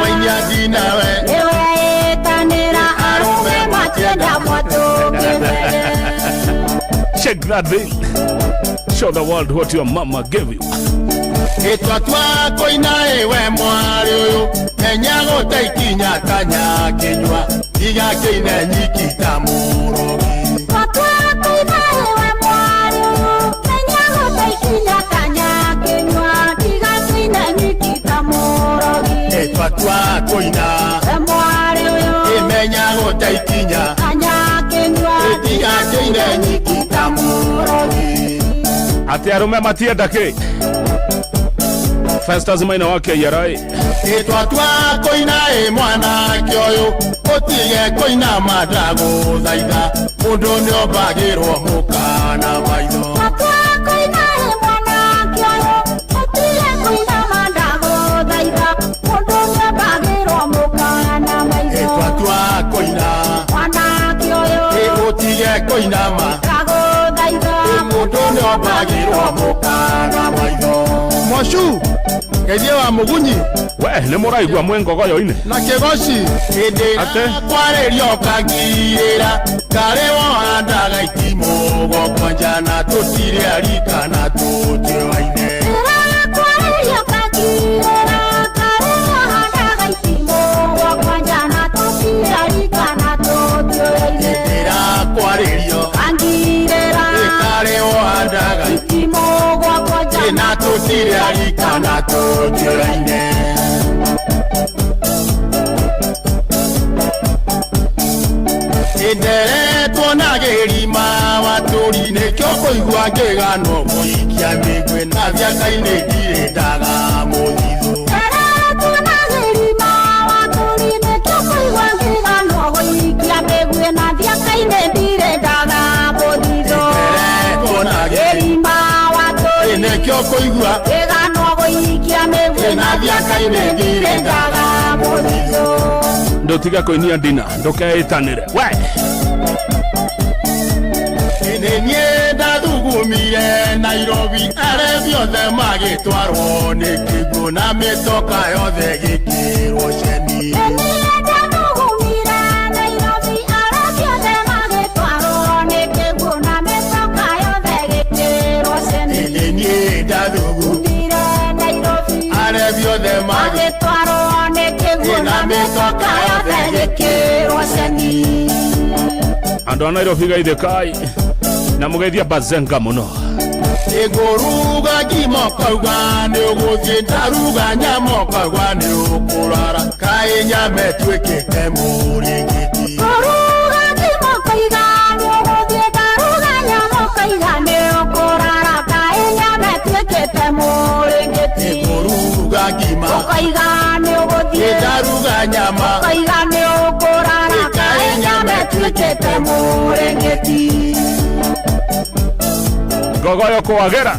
wainia ndinawe arũme matienda mwatũ kĩbege. Check that thing. Show the world what your mama gave you. Gĩtwatua kũina ĩwe mwarĩ ũyũ menya gũte ikinya tanya kĩnyua tiga kĩine nyiki ta mũrogi. Gĩtwatua kũina ĩmenya gũte ikinya tiga kĩine nyiki ta mũrogi. Atĩ arũme matienda kĩ? Festus Maina wa KRA. Gĩtwatua kũina ĩ mwanake ũyũ ũtige kũina mandagũthaitha mũndũ nĩombagĩrwo mũkana maitho. Gĩtwatua kũina ĩ ũtige kũinama ĩ mũndũ nĩombagĩrwo mũkana maitho. Mocu geithie wa mũgunyi. We nĩ mũraigua mwĩ Ngogoyo-inĩ na kĩgoci hĩndĩ kwarĩrio kangirĩra karĩ wohandaga itimũ gwakwa na tũtirĩ arika na tũtiũaine. Hĩndĩ kwarĩrio karĩ wohandaga itimũ na tũtirĩ arika na tũtiũaine. Nderetwo na gĩrima watũri nĩkĩo kũigua ngĩganwo gũikia mĩguĩ na thiaka-inĩ ndirĩ ndaga mũthithũ. Nderetwo na gĩrima nĩkĩo kũigua ngĩganwo gũikia mĩguĩ na thiaka-inĩ ndirĩ ndaga mũthithũ. Ndũtige kũinia ndina ndũkeĩtanĩre we. Nĩ niĩ ndathugumire Nairobi arebi othe magĩtwarwo nĩ kĩguũ na mĩtoka yothe gĩkĩrwo ceni. Nĩ niĩ ndathugumire arebi othe magĩtwarwo nĩ kĩguũ na mĩtoka yothe gĩkĩrwo ceni. Andũ a Nairobi geithĩkai na mũgeithia Bazenga mũno. Ĩngũruga ngima ũkauga nĩ ũgũthiĩ, ndaruga nyama ũkauga nĩ ũkũrara, kaĩ nyama ĩtuĩkĩte mũrĩngĩti. Kũruga ngima ũkoiga nĩ ũgũthiĩ, ndaruga nyama ũkoiga nĩ ũkũrara, kaĩ nyama ĩtuĩkĩte mũrĩngĩti. Ĩngũruga ngima ũkoiga nĩ ũgũthiĩ, ndaruga nyama ũkoiga nĩ ũkũrara, kaĩ nyama ĩtuĩkĩte mũrĩngĩti. Ngogoyo kwagera.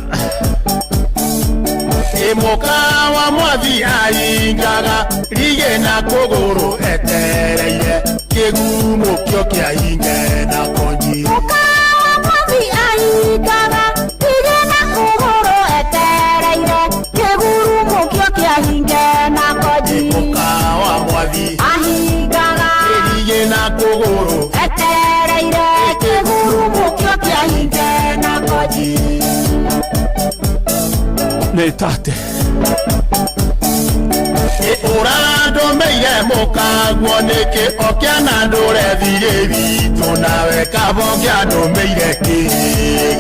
Ĩmũka wa mwathi aingaga rigĩ na kũgũrũ etereire kĩgumo kĩo kĩa inge na konji. Mũka wa mwathi aingaga rigĩ na kũgũrũ etereire kĩgurumo kĩo kĩa hinge na konji. Mũka wa mwathi ahingaga rigĩ na kũgũrũ etereire kĩgurumo kĩo kĩa hinge na konji. Nĩ tate. Ũrandomeire mũkaguo nĩkĩ okĩana ndũre thirĩ witũ nawe kabo ngĩandũmĩire kĩ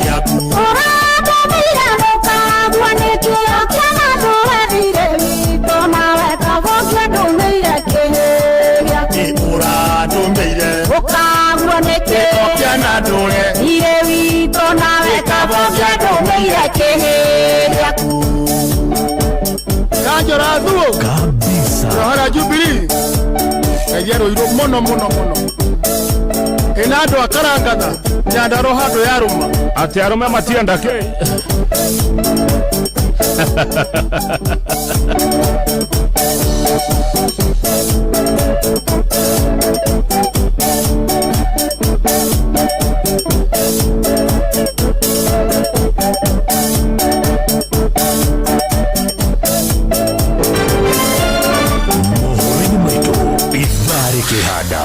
gĩaku. Ũrandomeire mũkaguo nĩkĩ okĩana ndũre thirĩ witũ nawe kabo ngĩandũmĩire kĩ gĩaku. Ũrandomeire mũkaguo nĩkĩ okĩana ndũre thirĩ witũ nawe kabo ngĩandũmĩire kĩ gĩaku. Kanjora thuo kabisa. Rohara Jubilee ngeithia rũirũ mũno mũno mũno ĩna andũ akarangatha nyandarũ handũ yarũma. Atĩ arũme matienda kĩ? Mohoro-inĩ maitũ ithaa rĩkĩhanda.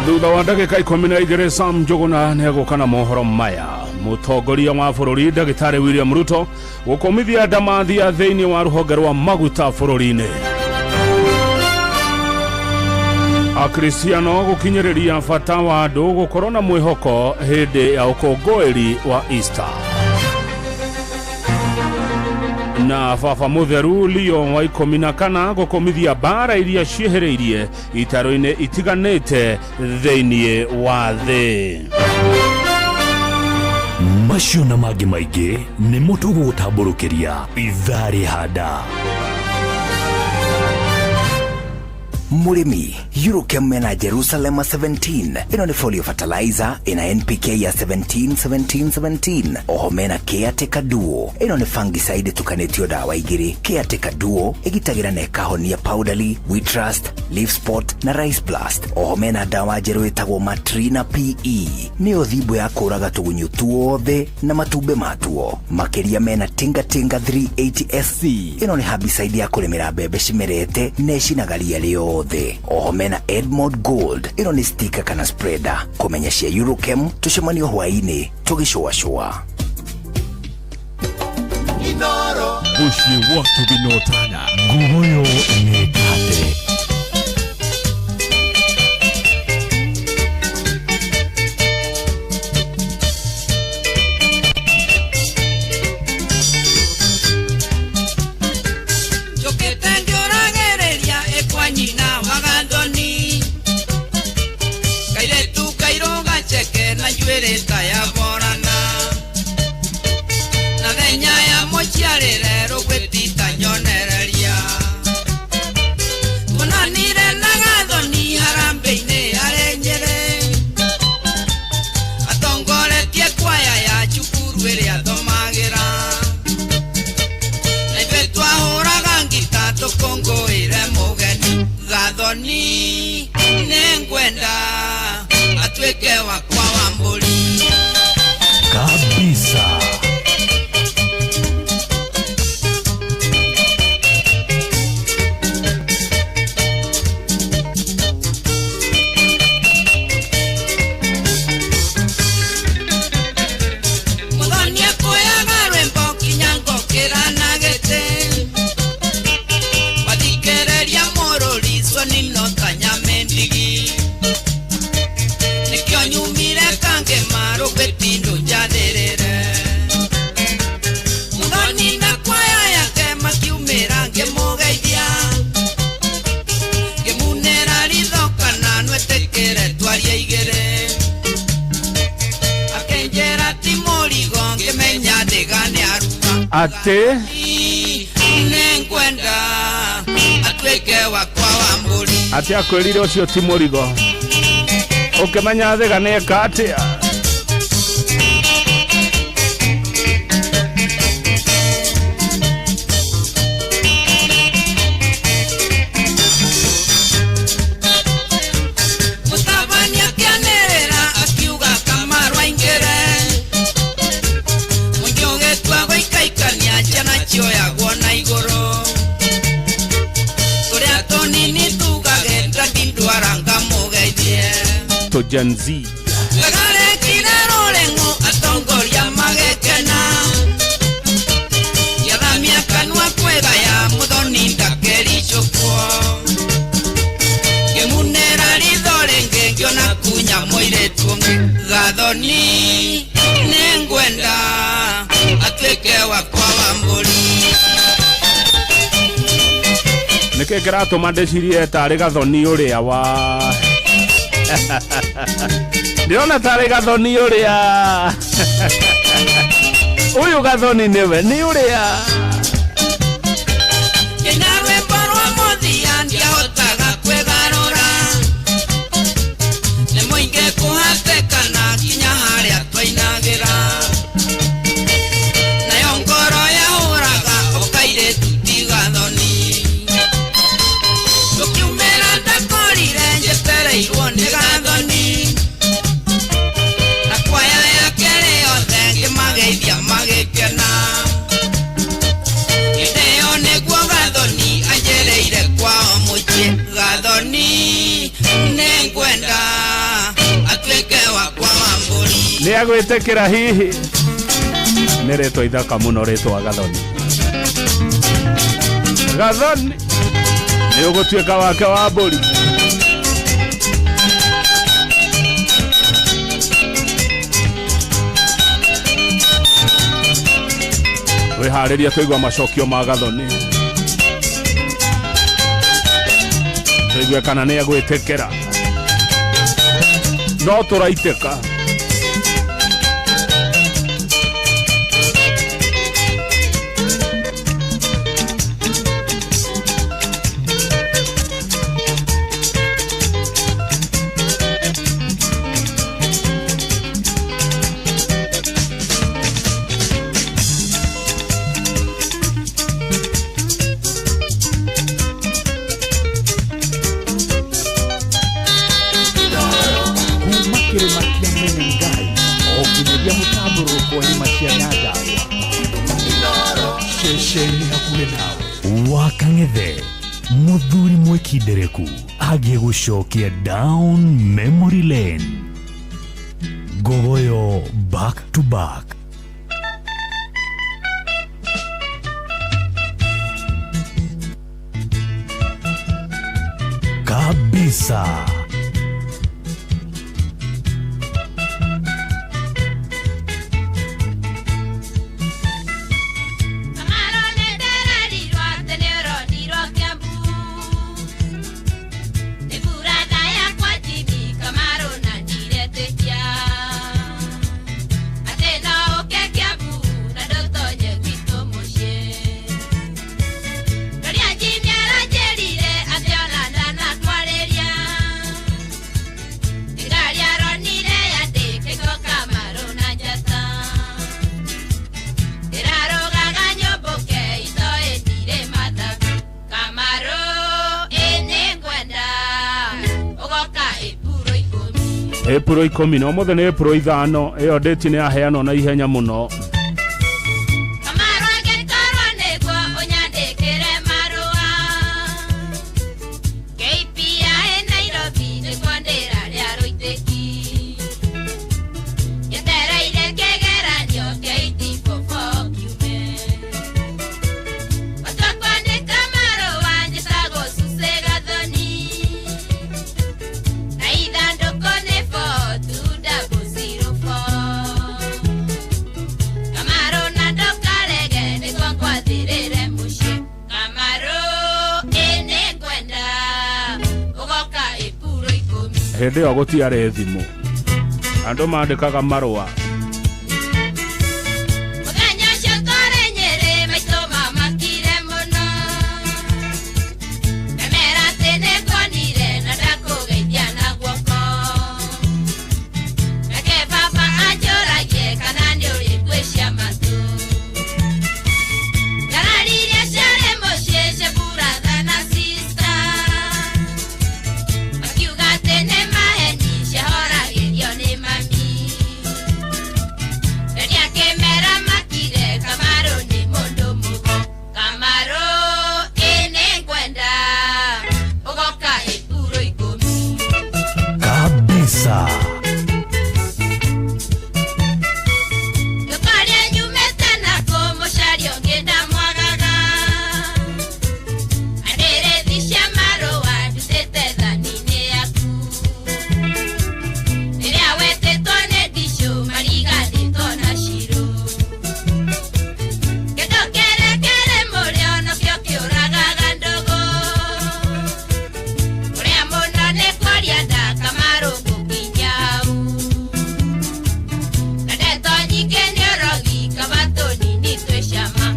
Thutha wa ndagĩka 12 Sam Njũgũna nĩegũka na mohoro maya. Mũtongoria wa bũrũri ndagĩtarĩ William Ruto gũkũmithia ndamathia thĩinĩ wa rũhonge rwa maguta bũrũri-inĩ. Akristiano gũkinyĩrĩria bata wa andũ gũkorwo na mwĩhoko hĩndĩ ya ũkũngũĩri wa Easter. Na baba mũtheru Leo wa 14 gũkũmithia mbara iria ciĩhĩrĩirie itaro-inĩ itiganĩte thĩinĩ wa thĩ. Macio na mangĩ maingĩ nĩmo tũgũgũtambũrũkĩria ithaa rĩhanda. Mũrĩmi, Eurochem mena Jerusalem 17. Ĩno nĩ folio fertilizer ĩna NPK ya 17 17 17. Oho mena Caretaker Duo. Ĩno nĩ fungicide ĩtukanĩtio ndawa igĩrĩ. Caretaker Duo ĩgitagĩra na ĩkahonia powdery, wheat rust, leaf spot na rice blast. Oho mena ndawa njerũ ĩtagwo Matrina PE. Nĩyo thimbo ya kũraga tũgunyũ tuothe na matumbĩ matuo. Makĩria mena Tinga Tinga 380 SC. Ĩno nĩ herbicide ya kũrĩmĩra mbembe cimerete na ĩcinaga ria rĩothe. Oho mena Edmond Gold. Ĩno nĩ sticker kana spreader. Kũmenya cia Eurochem tũcemanio hwaĩ-inĩ tũgĩcũacũa. Mũciĩ wa tũgĩnotana. Nguoyo nĩ tate. Njũkĩte ngĩũragĩrĩria ĩkwa nyina wa Gathoni, kairĩtu kairũ gaceke na njuĩrĩ ta ya borana, na thenya ya mũciarĩre rũgwĩti ta nyonereria. Tuonanire na Gathoni harambĩ-inĩ harĩ Nyĩrĩ, atongoretie kwaya ya cukuru ĩrĩa thomagĩra. Na ithuĩ twahũraga ngita tũkũngũĩre mũgeni. Gathoni nĩngwenda atuĩke wakwa wa mbũri. Kabisa. Mũthoni akuoyaga rwĩmbo nginya ngokĩra na gĩtĩ, wathikĩrĩria mũrũri coni no ta nyame ndigi. Nĩkĩo nyumire kangĩma rũgwĩti ndũnjathĩrĩre. Atĩ Nĩngwenda atuĩke wakwa wa mbũri. Atĩ akwĩrire ũcio ti mũrigo. Ũkĩmenya Thiga nĩ eka atĩa? Mũtabania akĩanĩrĩra akiuga Kamaru aingĩre. Mũingĩ ũgĩtua gũikaikania ciana cioyagwo na igũrũ. Tũrĩa tũnini tugage ndandindwara ngamũgeithie. To Gen Z. Wega rũreng'ũ atongoria magĩkena. Gĩathamia kanua kwĩgaya mũthoni ndakericũkwo. Ngĩmunĩra ritho rĩngĩ ngĩona kunya mũirĩtu ũngĩ. Gathoni nĩngwenda atuĩke wakwa wa mbũri. Nĩkĩ kĩratũma ndĩcirie tarĩ Gathoni ũrĩa wa ndĩrona tarĩ Gathoni ũrĩa ũyũ Gathoni nĩwe nĩ ũrĩa Ngĩina rwĩmbo rwa mũthia ndiahotaga kwĩgarũra. Nĩ mũingĩ kũhatĩkana nginya harĩa twainagĩra. Nayo ngoro yahũraga ũkairĩtu ti Gathoni. Tũkiumĩra ndakorire njetereirwo nĩ Gathoni. Na kwaya yake ĩrĩ yothe ngĩmageithia magĩkena. Hĩndĩ ĩyo nĩguo Gathoni anjĩrĩire kwao mũciĩ. Gathoni nĩngwenda atuĩke wakwa wa mbũri. Nĩ agwĩtĩkĩra hihi? Nĩ rĩtwa ithaka mũno rĩtwa Gathoni. Gathoni nĩ ũgũtuĩka wake wa mbũri. Wĩharĩrie tũigua macokio ma Gathoni, tũigue kana nĩ egwĩtĩkĩra. No tũraitĩka. Kuma kĩrĩma kĩa Menengai o nginyagia mũtambũrũko wa irĩma cia Nyandarua, ceceni hakuhĩ nawe. Wakang'ethe mũthuri mwĩkindereku agĩgũcokia down memory lane. Ngogoyo back to back. Kabisa. Kamaro nĩndĩrerirwo atĩ nĩũronirwo Kĩambu. Nĩ buratha yakwa Jimmy Kamaro na ndiretĩkia atĩ no ũke Kĩambu na ndũtonye gwitũ mũciĩ. Rũrĩa Jimmy aranjĩrire atĩ ona ndanakwarĩria. Thigari aronire yandĩkĩtwo Kamaro na njata. Ndĩrarũgaga nyũmbũke itoĩ ndirĩ mathabu. Kamaro ĩ nĩngwenda ũgoka ĩpuro 10. Ĩpuro 10 na ũmũthĩ nĩ ĩpuro 5. Ĩyo ndĩti nĩ yaheanwo na ihenya mũno. Kamaro angĩkorwo nĩguo ũnyandĩkĩre marũa. KPI Nairobi nĩkuo ndĩrarĩa rũitĩki. Njetereire kĩgeranio kĩa 844 kiume. Matua kwandĩka marũa njĩtagwo Susie Gathoni. Na ithandũkũ nĩ 42004. Kamaro na ndũkarege nĩguo ngwathĩrĩre mũciĩ. Kamaro ĩ nĩngwenda ũgoka ĩpuro 10. Hĩndĩ ĩyo gũtiarĩ thimũ, andũ mandĩkaga marũa. Mũthenya ũcio twarĩ Nyĩrĩ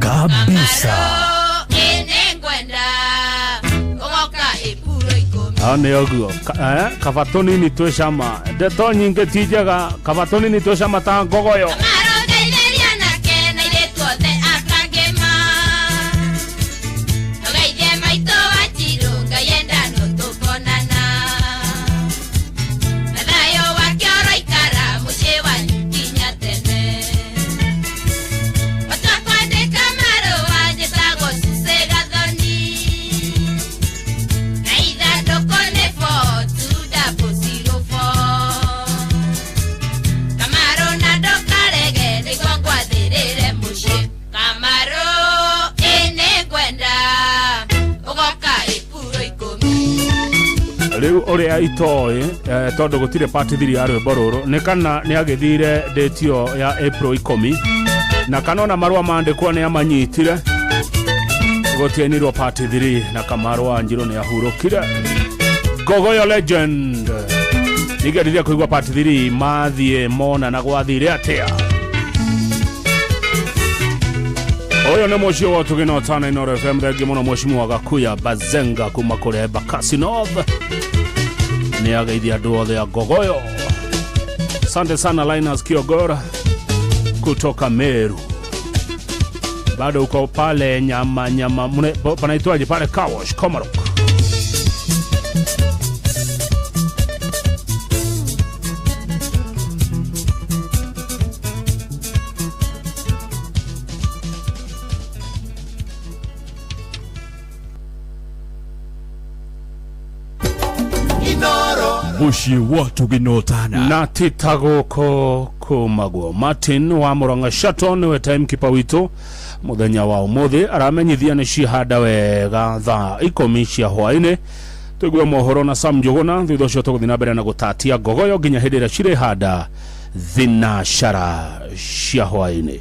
Kabisa. Nĩngwenda ũgoka ĩpuro ikũmi. Hau nĩ ũguo. Kaba tũnini twĩ cama, ndeto nyingĩ ti njega, kaba tũnini twĩ cama ta ngogoyo. Marongeithĩria nake na airĩtu othe akangĩma. Tũgeithie maitũ wa Njirũ, Ngai enda no tũkonana. Na thayũ wake ũroikara mũciĩ wanyu nginya tene. Watua kwandĩka marũa njĩtagwo Susie Gathoni. Na ithandũkũ nĩ 42004. Kamaru na ndũkarege nĩguo ngwathĩrĩre mũciĩ. Kamaru ĩ nĩngwenda ũgoka ĩpuro ikũmi. Rĩu ũrĩa itoĩ, tondũ gũtirĩ part 3 ya rwĩmbo rũrũ, nĩ kana nĩ agĩthire date ĩyo ya April 10, na kana ona marũa mandĩkwo nĩ amanyitire, gũtiainirwo part 3 na Kamaru wa Njirũ nĩ ahurũkire. Ngogoyo legend ningĩendithia kũigua part 3 mathiĩ mona na gwathire atĩa. Ũyũ nĩ mũciĩ wa ũtugi na ũtana Inooro FM. Thengi mũno mheshimiwa Gakuya Bazenga kuma kũrĩa Embakasi North, nĩ ageithia andũ othe a Ngogoyo. Asante sana Linus Kiogora kutoka Meru, bado uko pale nyama nyama panaitwaje pale Kawash Komarok. Mũciĩ wa Tũgĩnotana. Na tita gũkũ kumagwo Martin wa Murang'a Shato nĩwe timekeeper witũ mũthenya wa ũmũthĩ, aramenyithia nĩ cihanda wega thaa 10 cia hwaĩ-inĩ. Tũigue mohoro na Sam Njũgũna, thutha ũcio tũgũthiĩ na mbere na gũtatia ngogoyo nginya hĩndĩ ĩrĩa cirĩhanda thinacara cia hwaĩ-inĩ.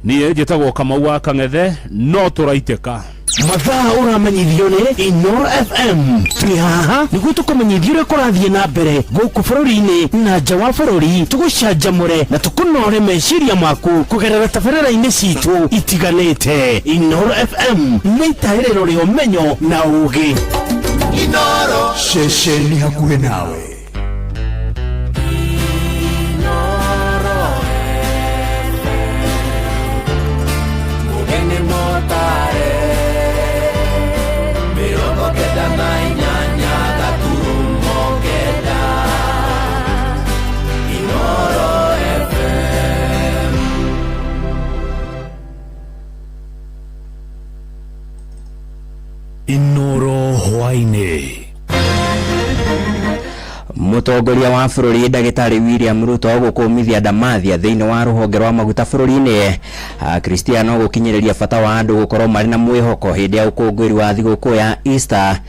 Niĩ njĩtagwo Kamau wa Kang'ethe, no tũraitĩka. Mathaa ũramenyithio nĩ Inooro FM. Twĩ haha nĩguo tũkũmenyithie ũrĩa kũrathiĩ na mbere gũkũ bũrũri-inĩ na nja wa bũrũri, tũgũcanjamũre na tũkũnore meciria maku kũgerera tabarĩra-inĩ citũ itiganĩte. Inooro FM nĩ itaĩrĩro rĩa ũmenyo na ũgĩ. Inooro, ceceni hakuhĩ nawe. Mũgeni mũtare 98 9 Inooro FM. Inooro hwaĩ-inĩ. Mũtongoria wa bũrũri ndagĩtarĩ William Ruto gũkũmithia Ndamathia thĩinĩ wa rũhonge rwa maguta bũrũri-inĩ. Akristiano gũkinyĩrĩria bata wa andũ gũkorwo marĩ na mwĩhoko hĩndĩ ya ũkũngũĩri wa thigũkũ ya Easter,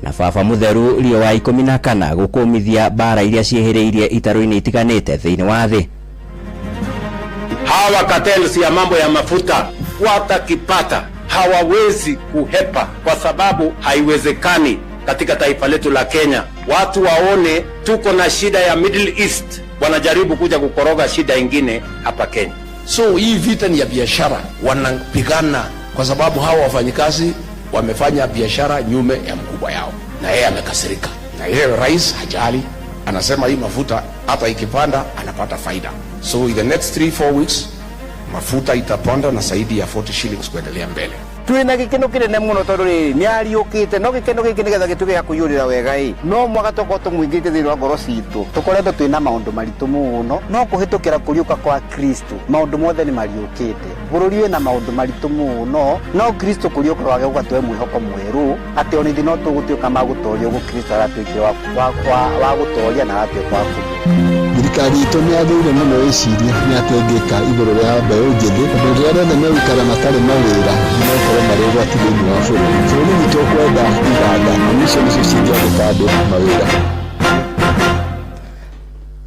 na Baba Mũtheru Leo wa 14 gũkũmithia mbara iria ciĩhĩrĩirie itarũ-inĩ itiganĩte thĩinĩ wa thĩ. Hawa cartels ya mambo ya mafuta watakipata, hawawezi kuhepa kwa sababu haiwezekani katika taifa letu la Kenya. Watu waone tuko na shida ya Middle East, wanajaribu kuja kukoroga shida ingine hapa Kenya. So hii vita ni ya biashara, wanapigana kwa sababu hawa wafanyikazi wamefanya biashara nyume ya mkubwa yao, na yeye amekasirika, na yeye rais hajali, anasema hii mafuta hata ikipanda anapata faida. So in the next 3-4 weeks mafuta itapanda na zaidi ya 40 shillings kuendelea mbele. Twina gikeno kinene muno tondu riri ni ariukite, no gikeno giki nigetha gituike gia kuiyurira wega i no mwaka tukorwo tumwingite thiini wa ngoro citu. Tukoretwo twina maundu maritu muno, no kuhitukira kuriuka kwa Kristo maundu mothe ni mariukite. Bururi wina maundu maritu muno, no Kristo kuriuka gwake gũgatũhe mwĩhoko mwerũ atĩ ona ithuĩ no tũgũtuĩka ma gũtoria ũguo Kristo aratuĩkire wa gũtoria na aratuĩka wa kũriũka. Thirikari itũ nĩ yagĩrĩire mũno ĩcirie nĩ atĩa ĩngĩka igũrũ rĩa mbeũ njĩthĩ, tondũ rĩrĩa rĩothe megũikara matarĩ mawĩra nĩ megũkorwo marĩ ũgwati thĩinĩ wa bũrũri. Bũrũri witũ ũkwenda iganda, na icio nĩcio cingĩandĩka andũ mawĩra.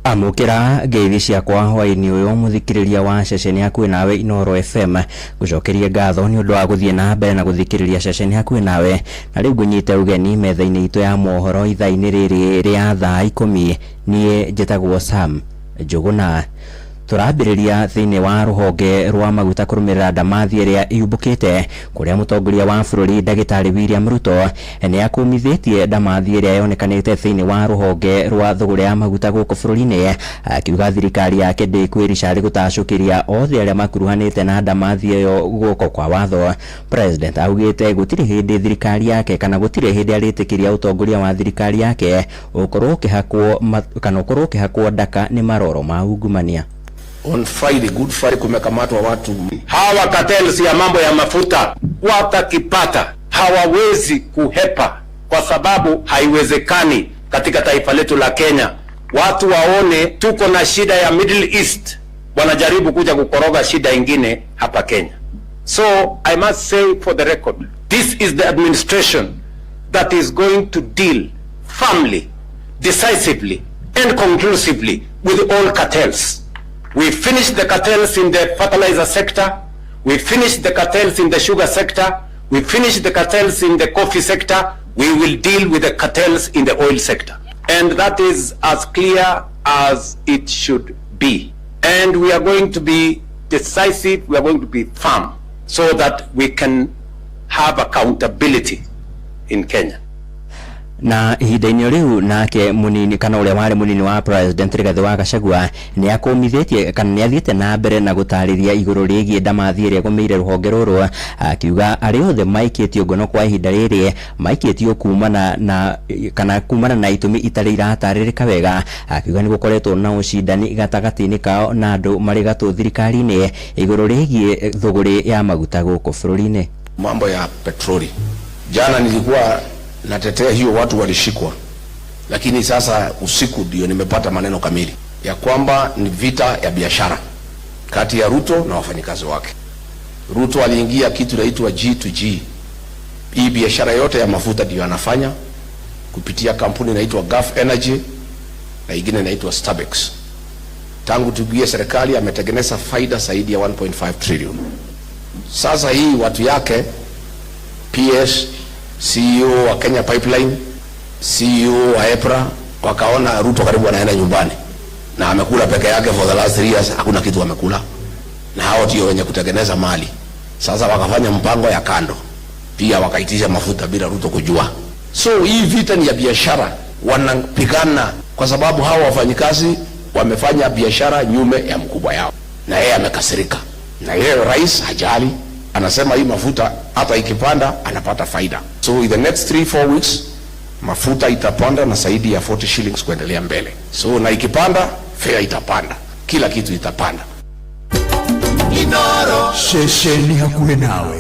Amũkĩra ngeithi ciakwa hwaĩ-inĩ ũyũ mũthikĩrĩria wa ceceni hakuhĩ nawe Inooro FM, ngũcokerie ngatho nĩ ũndũ wa gũthiĩ na mbere na gũthikĩrĩria ceceni hakuhĩ nawe. Na rĩu ngũnyite ũgeni metha-inĩ itũ ya mohoro ithaa-inĩ rĩrĩ rĩa thaa 10. Niĩ njĩtagwo Sam Njũgũna. Tũrambĩrĩria thĩinĩ wa rũhonge rwa maguta kũrũmĩrĩra ndamathi ĩrĩa yumbũkĩte kũrĩa mũtongoria wa bũrũri ndagĩtarĩ William Ruto nĩ akũmithĩtie ndamathi ĩrĩa yonekanĩte thĩinĩ wa rũhonge rwa thũgũrĩ ya maguta gũkũ bũrũri-inĩ, akiuga thirikari yake ndĩkwĩrica harĩ gũtacũkĩria othe arĩa makuruhanĩte na ndamathi ĩyo guoko kwa watho. President augĩte gũtirĩ hĩndĩ thirikari yake kana gũtirĩ hĩndĩ arĩtĩkĩria ũtongoria wa thirikari yake ũkorwo ũkĩhakwo kana ũkorwo ũkĩhakwo ndaka nĩ maroro ma ungumania. On Friday, Good Friday, kumekamatwa watu. Hawa cartels ya mambo ya mafuta watakipata, hawawezi kuhepa kwa sababu haiwezekani katika taifa letu la Kenya. Watu waone tuko na shida ya Middle East, wanajaribu kuja kukoroga shida ingine hapa Kenya. So I must say for the record, this is the administration that is going to deal firmly, decisively and conclusively with all cartels. We finished the cartels in the fertilizer sector. We finished the cartels in the sugar sector. We finished the cartels in the coffee sector. We will deal with the cartels in the oil sector. And that is as clear as it should be. And we are going to be decisive, we are going to be firm, so that we can have accountability in Kenya. Na ihinda-inĩ rĩu nake munini kana ũrĩa warĩ munini wa President Rigathĩ wa Gachagua nĩ akũmithĩtie kana nĩ athiĩte na mbere na gũtarĩria igũrũ rĩgiĩ ndamathi ĩrĩa ĩgũmĩire rũhonge rũrũ, akiuga arĩa othe maikĩtio ngono kwa ihinda rĩrĩ maikĩtio kumana na kana kumana na itũmi itarĩ iratarĩrĩka wega, akiuga nĩ gũkoretwo na ũcindani gatagatĩ-inĩ kao na andũ marĩ gatũ thirikari-inĩ igũrũ rĩgiĩ thũgũrĩ ya maguta gũkũ bũrũri-inĩ. Mambo ya petroli, jana nilikuwa natetea hiyo, watu walishikwa, lakini sasa usiku ndio nimepata maneno kamili ya kwamba ni vita ya biashara kati ya Ruto na wafanyikazi wake. Ruto aliingia kitu inaitwa G2G. Hii biashara yote ya mafuta ndio anafanya kupitia kampuni inaitwa Gulf Energy na ingine inaitwa Stabex. Tangu tuingie serikali ametengeneza faida zaidi ya 1.5 trillion. Sasa hii watu yake PS, CEO wa Kenya Pipeline, CEO wa EPRA wakaona Ruto karibu anaenda nyumbani na amekula peke yake for the last 3 years, hakuna kitu amekula, na hao ndio wenye kutengeneza mali. Sasa wakafanya mpango ya kando, pia wakaitisha mafuta bila Ruto kujua. So hii vita ni ya biashara, wanapigana kwa sababu hao wafanyikazi wamefanya biashara nyume ya mkubwa yao, na yeye amekasirika, na yeye rais hajali, anasema hii mafuta hata ikipanda anapata faida. So in the next 3 4 weeks mafuta itapanda na zaidi ya 40 shillings kuendelea mbele. So na ikipanda fare itapanda, kila kitu itapanda. Ceceni hakuhĩ nawe.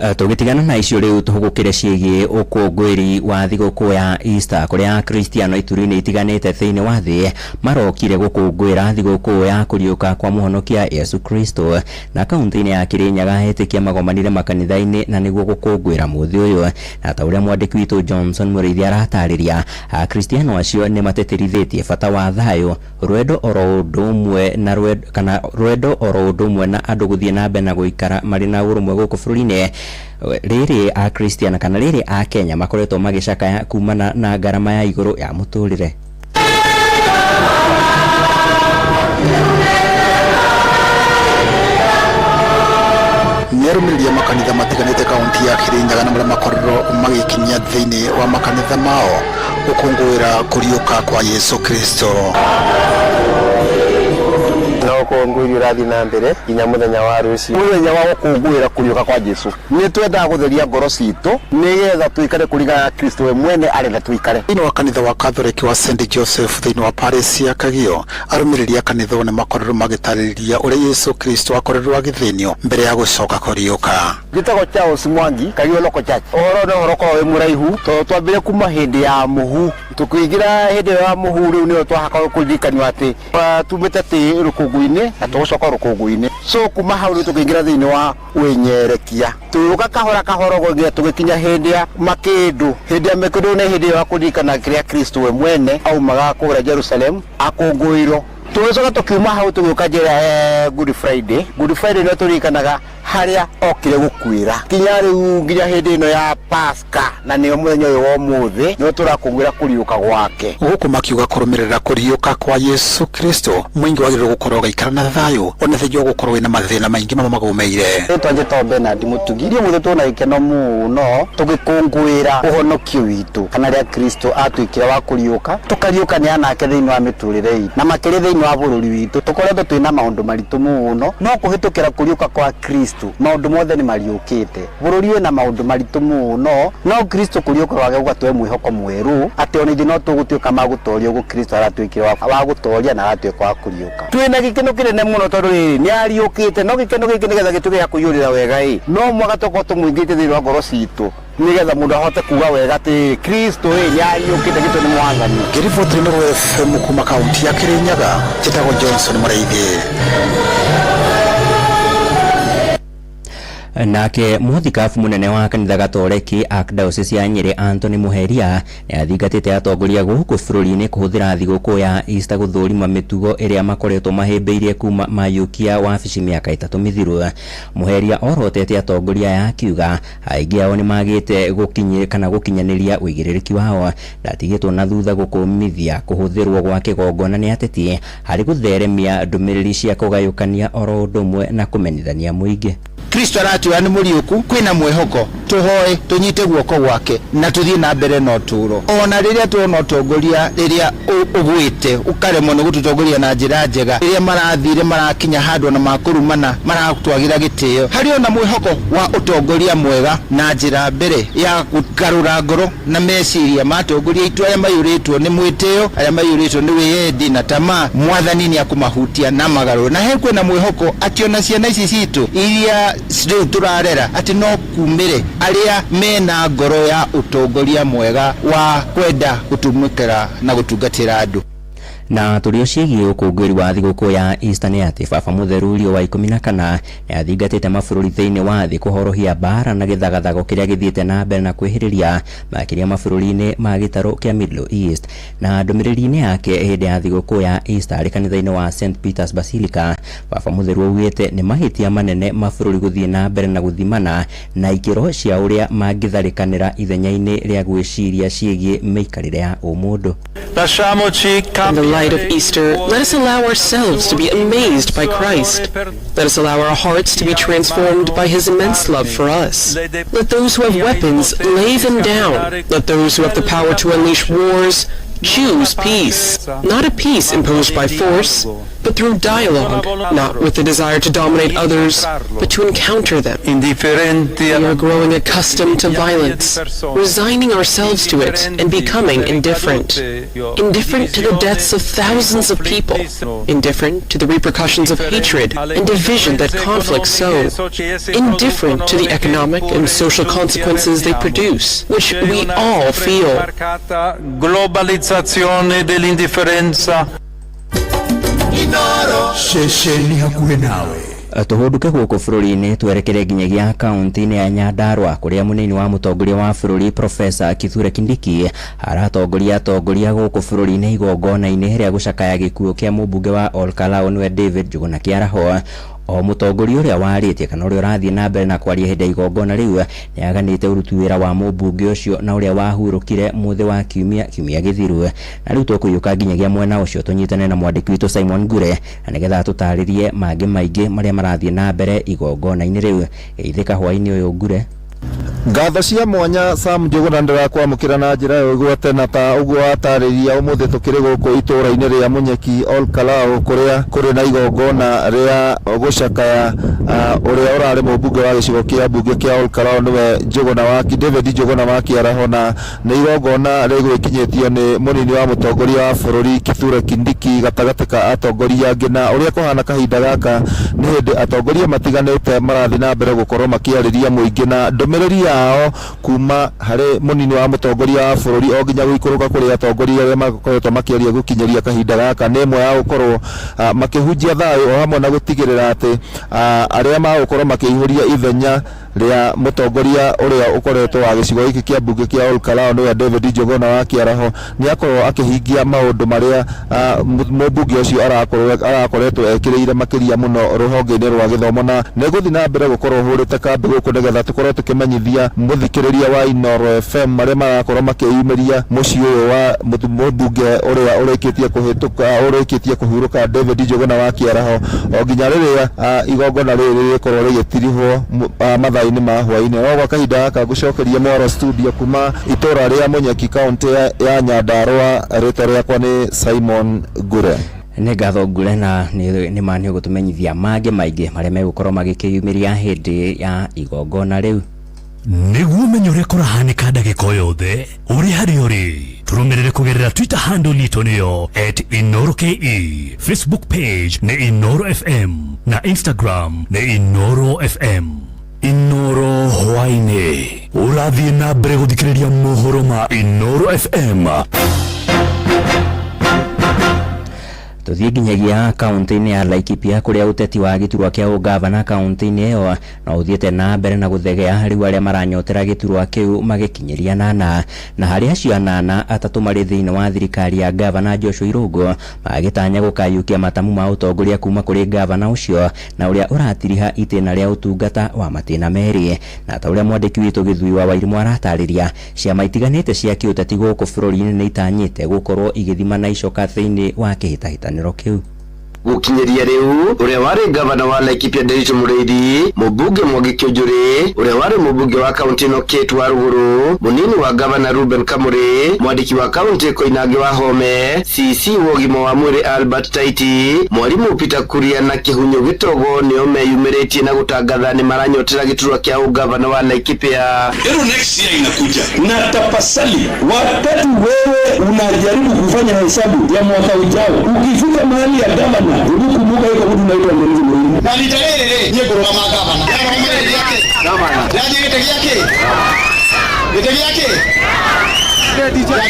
Tũgĩtigana na icio rĩu tũhũgũkĩre ciĩgiĩ ũkũngũĩri wa thigũkũ ya Easter kũrĩa Akristiano ituri-inĩ itiganĩte thĩinĩ wa thĩ marokire gũkũngũĩra thigũkũ ya kũriũka kwa mũhonokia Yesu Kristo. Na kaunti-inĩ ya Kirinyaga etĩkia magomanire makanitha-inĩ na nĩguo gũkũngũĩra mũthĩ ũyũ, na ta ũrĩa mwandĩki witũ Johnson Mũrĩithi aratarĩria, Akristiano acio nĩ matĩtĩrithĩtie bata wa thayũ, rwendo oro ũndũ ũmwe na rwendo kana rwendo oro ũndũ ũmwe na andũ gũthiĩ na mbere na gũikara marĩ na ũrũmwe gũkũ bũrũri-inĩ. Rĩrĩ Akristiano kana rĩrĩ a Kenya makoretwo magĩcakaya kumana na ngarama ya igũrũ ya mũtũrĩre. Nĩ arũmĩrĩri a makanitha matiganĩte kaunti ya Kirinyaga na marĩa makorirwo magĩkinyia thĩinĩ wa makanitha mao gũkũngũĩra kũriũka kwa Yesu Kristo. Na ũkũngũĩri ũrathiĩ na mbere nginya mũthenya wa rũciũ, mũthenya wa gũkũngũĩra kũriũka kwa Jesu. Nĩ twendaga gũtheria ngoro citũ nĩgetha tũikare kũringana na Kristo we mwene arenda tũikare. Thĩinĩ wa kanitha wa Catholic wa St Joseph thĩinĩ wa Paris ya Kagio, arũmĩrĩri a kanitha ũyũ nĩ makorirwo magĩtarĩria ũrĩa Yesu Kristo akorirwo agĩthĩnio mbere ya gũcoka kũriũka. Njĩtagwo Charles Mwangi, Kagio Local Church. Ũhoro nĩ ũhoro ũkoragwo wĩ mũraihu tondũ twambire kuma hĩndĩ ya mũhu, tũkĩingĩra hĩndĩ ĩyo ya mũhu rĩu nĩyo twahakaga kũririkanio atĩ tumĩte tĩ rũkũngũ-inĩ na tũgũcoka rũkũngũ-inĩ. So kuma hau rĩu tũkĩingĩra thĩinĩ wa wĩnyerekia, tũgĩũka kahora kahora ũguo nginya tũgĩkinya hĩndĩ ya makĩndũ. Hĩndĩ ya makĩndũ nĩ hĩndĩ ĩyo ya kũririkana kĩrĩa Kristo we mwene aumaga kũrĩa Jerusalem akũngũĩrwo. Tũgĩcoka tũkiuma hau tũgĩũka njĩra ya Good Friday. Good Friday nĩyo tũririkanaga Harĩa okire gũkuĩra kinya rĩu nginya hĩndĩ ĩno ya Pasaka, na nĩyo mũthenya ũyũ wa ũmũthĩ nĩo tũrakũngũĩra kũriũka gwake. Gũkũ makiuga kũrũmĩrĩra kũriũka kwa Yesu Kristo, mũingĩ wagĩrĩirwo gũkorwo ũgĩikara na thayũ ona thengia wa gũkorwo wĩna mathĩna maingĩ mamagũmĩire. Rĩtwa njĩtagwo Bernard Mũtugi. Ithuĩ ũmũthĩ twĩna gĩkeno mũno tũgĩkũngũĩra ũhonokio witũ, kana rĩa Kristo atuĩkire wa kũriũka, tũkariũkania nake thĩinĩ wa mĩtũrĩre itũ na makĩria thĩinĩ wa bũrũri witũ. Tũkoretwo twĩna maũndũ maritũ mũno, no kũhĩtũkĩra kũriũka kwa Kristo maũndũ mothe nĩ mariũkĩte. Bũrũri wĩna maũndũ maritũ mũno, no Kristo kũriũka gwake gũgatũhe mwĩhoko mwerũ atĩ ona ithuĩ no tũgũtuĩka ma gũtoria ũguo Kristo aratuĩkire wa gũtoria na aratuĩka wa kũriũka. Twĩna gĩkeno kĩnene mũno tondũ rĩrĩ nĩ ariũkĩte, no gĩkeno gĩkĩ nĩgetha gĩtuĩke gĩa kũiyũrĩra wega ĩ, no mũhaka tũkorwo tũmũingĩrĩtie thĩinĩ wa ngoro citũ nĩgetha mũndũ ahote kuga wega atĩ Kristo ĩ nĩ ariũkĩte, Kristo nĩ Mwathani. Ngĩribotera Inooro FM kuma kaunti ya Kirinyaga, njĩtagwo Johnson Mũrĩithi. Nake mũthikabu mũnene wa kanitha Gatoreki Archdiocese ya Nyĩrĩ Anthony Muheria nĩ athingatĩte atongoria gũkũ bũrũri-inĩ kũhũthĩra thigũkũ ya Easter gũthũrima mĩtugo ĩrĩa makoretwo mahĩmbĩirie kuma mayũkia wabici mĩaka 3 mĩthiru. Muheria orotete atongoria aya akiuga aingĩ ao nĩ magĩte gũkinyi kana gũkinyanĩria ũigĩrĩrĩki wao, ndatigĩtwo na thutha gũkũmithia kũhũthĩrwo gwa kĩgongona nĩ ateti harĩ gũtheremia ndũmĩrĩri cia kũgayũkania oro ũndũ ũmwe na kũmenithania mũingĩ. Kristo aratwĩra nĩ mũriũku, kwĩna mwĩhoko, tũhoe tũnyite guoko gwake na tũthiĩ na mbere na ũtũũro. Ona rĩrĩa tuona ũtongoria rĩrĩa ũgwĩte ũkaremwo nĩ gũtũtongoria na njĩra njega, rĩrĩa marathire marakinya handũ ona makũrumana maratwagĩra gĩtĩo, harĩ ona mwĩhoko wa ũtongoria mwega na njĩra mbere ya kũgarũra ngoro na meciria ma atongoria aitũ arĩa maiyũrĩtwo nĩ mwĩtĩo, arĩa maiyũrĩtwo nĩ wĩyendi na tamaa. Mwathani nĩ akũmahutia na magarũre, na he kwĩna mwĩhoko atĩ ona ciana ici citũ iria rĩu tũrarera atĩ no kumĩre arĩa mena ngoro ya ũtongoria mwega wa kwenda gũtũmĩkĩra na gũtungatĩra andũ. Na tũrĩ o ciĩgiĩ ũkũngũĩri wa thigũkũ ya Easter nĩ atĩ Baba Mũtheru Leo wa 14 nĩ athingatĩte mabũrũri thĩinĩ wa thĩ kũhorohia mbara na gĩthagathago kĩrĩa gĩthiĩte na mbere na kwĩhĩrĩria makĩria mabũrũri-inĩ ma gĩtarũ kĩa Middle East. Na ndũmĩrĩri-inĩ yake hĩndĩ ya thigũkũ ya Easter arĩ kanitha-inĩ wa St Peter's Basilica, Baba Mũtheru augĩte nĩ mahĩtia manene mabũrũri gũthiĩ na mbere na gũthimana na ikĩro cia ũrĩa mangĩtharĩkanĩra ithenya-inĩ rĩa gwĩciria ciĩgiĩ mĩikarĩre ya ũmũndũ. In the light of Easter, let us allow ourselves to be amazed by Christ. Let us allow our hearts to be transformed by his immense love for us. Let those who have weapons lay them down. Let those who have the power to unleash wars choose peace. Not a peace imposed by force, but through dialogue, not with the desire to dominate others, but to encounter them. We are growing accustomed to violence, resigning ourselves to it and becoming indifferent. Indifferent to the deaths of thousands of people, indifferent to the repercussions of hatred and division that conflicts sow, indifferent to the economic and social consequences they produce, which we all feel. Globalizzazione dell'indifferenza. Ceceni hakuhĩ nawe. Tũhũndũke gũkũ bũrũri-inĩ twerekere nginyagia kaunti-inĩ ya Nyandarua kũrĩa mũnini wa mũtongoria wa bũrũri Profesa Kithure Kindiki aratongoria atongoria gũkũ bũrũri-inĩ igongona-inĩ rĩa gũcakaya gĩkuũ kĩa mũmbunge wa Olkalau nĩwe David Njuguna Kĩaraho. O mũtongoria ũrĩa warĩtie kana ũrĩa ũrathiĩ na mbere na kwaria hĩndĩ ya igongona rĩu nĩ aganĩte ũruti wĩra wa mũmbunge ũcio na ũrĩa wahurũkire mũthĩ wa kiumia gĩthiru. Na rĩu tũkũiyũka nginyagia mwena ũcio tũnyitane na mwandĩki witũ Simon Ngure na nĩgetha tũtarĩrie mangĩ maingĩ marĩa marathiĩ na mbere igongona-inĩ rĩu. Geithĩka hwaĩ-inĩ ũyũ Ngure. Ngatho cia mwanya Sam Njuguna ndĩrakwamũkĩra na njĩra ya ũgwate na ta ũguo watarĩria ũmũthĩ tũkĩrĩ gũkũ itũũra-inĩ rĩa Mũnyeki Olkalau kũrĩa kũrĩ na igongona rĩa gũcakaya ũrĩa ũrarĩ mũmbunge wa gĩcigo kĩa mbunge kĩa Olkalau nĩwe Njuguna wa David Njuguna wa Kĩaraho, na nĩ igongona rĩgwĩkinyĩtio nĩ mũnini wa mũtongoria wa bũrũri Kithure Kindiki gatagatĩ ka atongoria angĩ. Na ũrĩa kũhana kahinda gaka nĩ hĩndĩ atongoria matiganĩte marathiĩ na mbere gũkorwo makĩarĩria mũingĩ na ndũmĩrĩri yao kuma harĩ mũnini wa mũtongoria wa bũrũri o nginya gũikũrũka kũrĩ atongoria arĩa makoretwo makĩaria gũkinyĩria kahinda gaka nĩ ĩmwe ya gũkorwo makĩhunjia thayũ o hamwe na gũtigĩrĩra atĩ arĩa magũkorwo makĩihũria ithenya Rĩa mũtongoria ũrĩa ũkoretwo wa gĩcigo gĩkĩ kĩa mbunge kĩa Ol Kalou, nĩwe David Njuguna wa Kĩaraho, nĩ akorwo akĩhingia maũndũ marĩa mũmbunge ũcio arakoretwo ekĩrĩire makĩria mũno rũhonge-inĩ rwa gĩthomo, na nĩ gũthiĩ na mbere gũkorwo hũrĩte kambĩ gũkũ nĩgetha tũkorwo tũkĩmenyithia mũthikĩrĩria wa Inooro FM marĩa marakorwo makĩyumĩria mũciĩ ũyũ wa mũmbunge ũrĩa ũrĩkĩtie kũhĩtũka, ũrĩkĩtie kũhurũka, David Njuguna wa Kĩaraho, o nginya rĩrĩa igongona rĩrĩ rĩrĩkorwo rĩgĩtirihwo mathaa-inĩ ma hwaĩ-inĩ. No gwa kahinda gaka ngũcokeria mwaro studio kuma itũra rĩa Munyeki, kaunti ya Nyandarua. Rĩtwa rĩakwa nĩ Simon Ngure. Nĩ ngatho Ngure, na nĩ ma nĩ ũgũtũmenyithia mangĩ maingĩ marĩa megũkorwo magĩkĩyumĩria hĩndĩ ya igongona rĩu. Nĩguo ũmenye ũrĩa kũrahanĩka ndagĩka o yothe ũrĩ harĩa ũrĩ, tũrũmĩrĩre kũgerera Twitter handle itũ, nĩyo @InooroKE, Facebook page nĩ Inooro FM na Instagram nĩ Inooro FM. Inooro Hwaĩ-inĩ, ũrathiĩ na mbere gũthikĩrĩria mohoro ma Inooro FM. Tuthiĩ nginyagia kaunti-inĩ ya Laikipia, kũrĩa ũteti wa gĩturwa kĩa ũgavana kaunti-inĩ ĩyo no ũthiĩte na mbere na gũthegea, rĩu arĩa maranyotera gĩturwa kĩu magĩkinyĩria 8, na harĩ acio 8, 3 marĩ thĩinĩ wa thirikari ya gavana Joshua Irũngũ, magĩtanya gũkayũkia matamu ma ũtongoria kuma kũrĩ gavana ũcio na ũrĩa ũratiriha itĩna rĩa ũtungata wa matĩna merĩ. Na ta ũrĩa mwandĩki witũ Gĩthui wa Wairimũ aratarĩria, ciama itiganĩte cia kĩũteti gũkũ bũrũri-inĩ nĩ itanyĩte gũkorwo igĩthima na icoka thĩinĩ wa kĩhĩtahĩtanĩro kĩu. Gũkinyĩria rĩu, ũrĩa warĩ gavana wa Laikipia Nderitu Mũrĩithi, mũmbunge Mwangi Kĩũnjũrĩ, ũrĩa warĩ mũmbunge wa kaunti ĩno Kate Warũgũrũ, mũnini wa gavana Ruben Kamũrĩ, mwandĩki wa kaunti Koinange wa Home, CC wa ũgima wa mwĩrĩ Albert Taiti, mwarimũ Peter Kuria na Kĩhunyũ Gĩtogo nĩo meyumĩrĩtie na gũtangatha nĩ maranyotera gĩturwa kĩa ũgavana wa Laikipia. Ero next year inakuja na tapasali, wakati wewe unajaribu kufanya hesabu ya mwaka ujao, ukifika mahali ya gavana, hebu kumbuka yuko mtu naitwa Nderitu Mũrĩithi. Na rita rĩrĩ rĩ, niĩ ngũrũgama gavana. Ndĩrarũgama gĩtĩ gĩake. Ndĩrathiĩ gĩtĩ gĩake. Gĩtĩ gĩake. Gĩa gavana.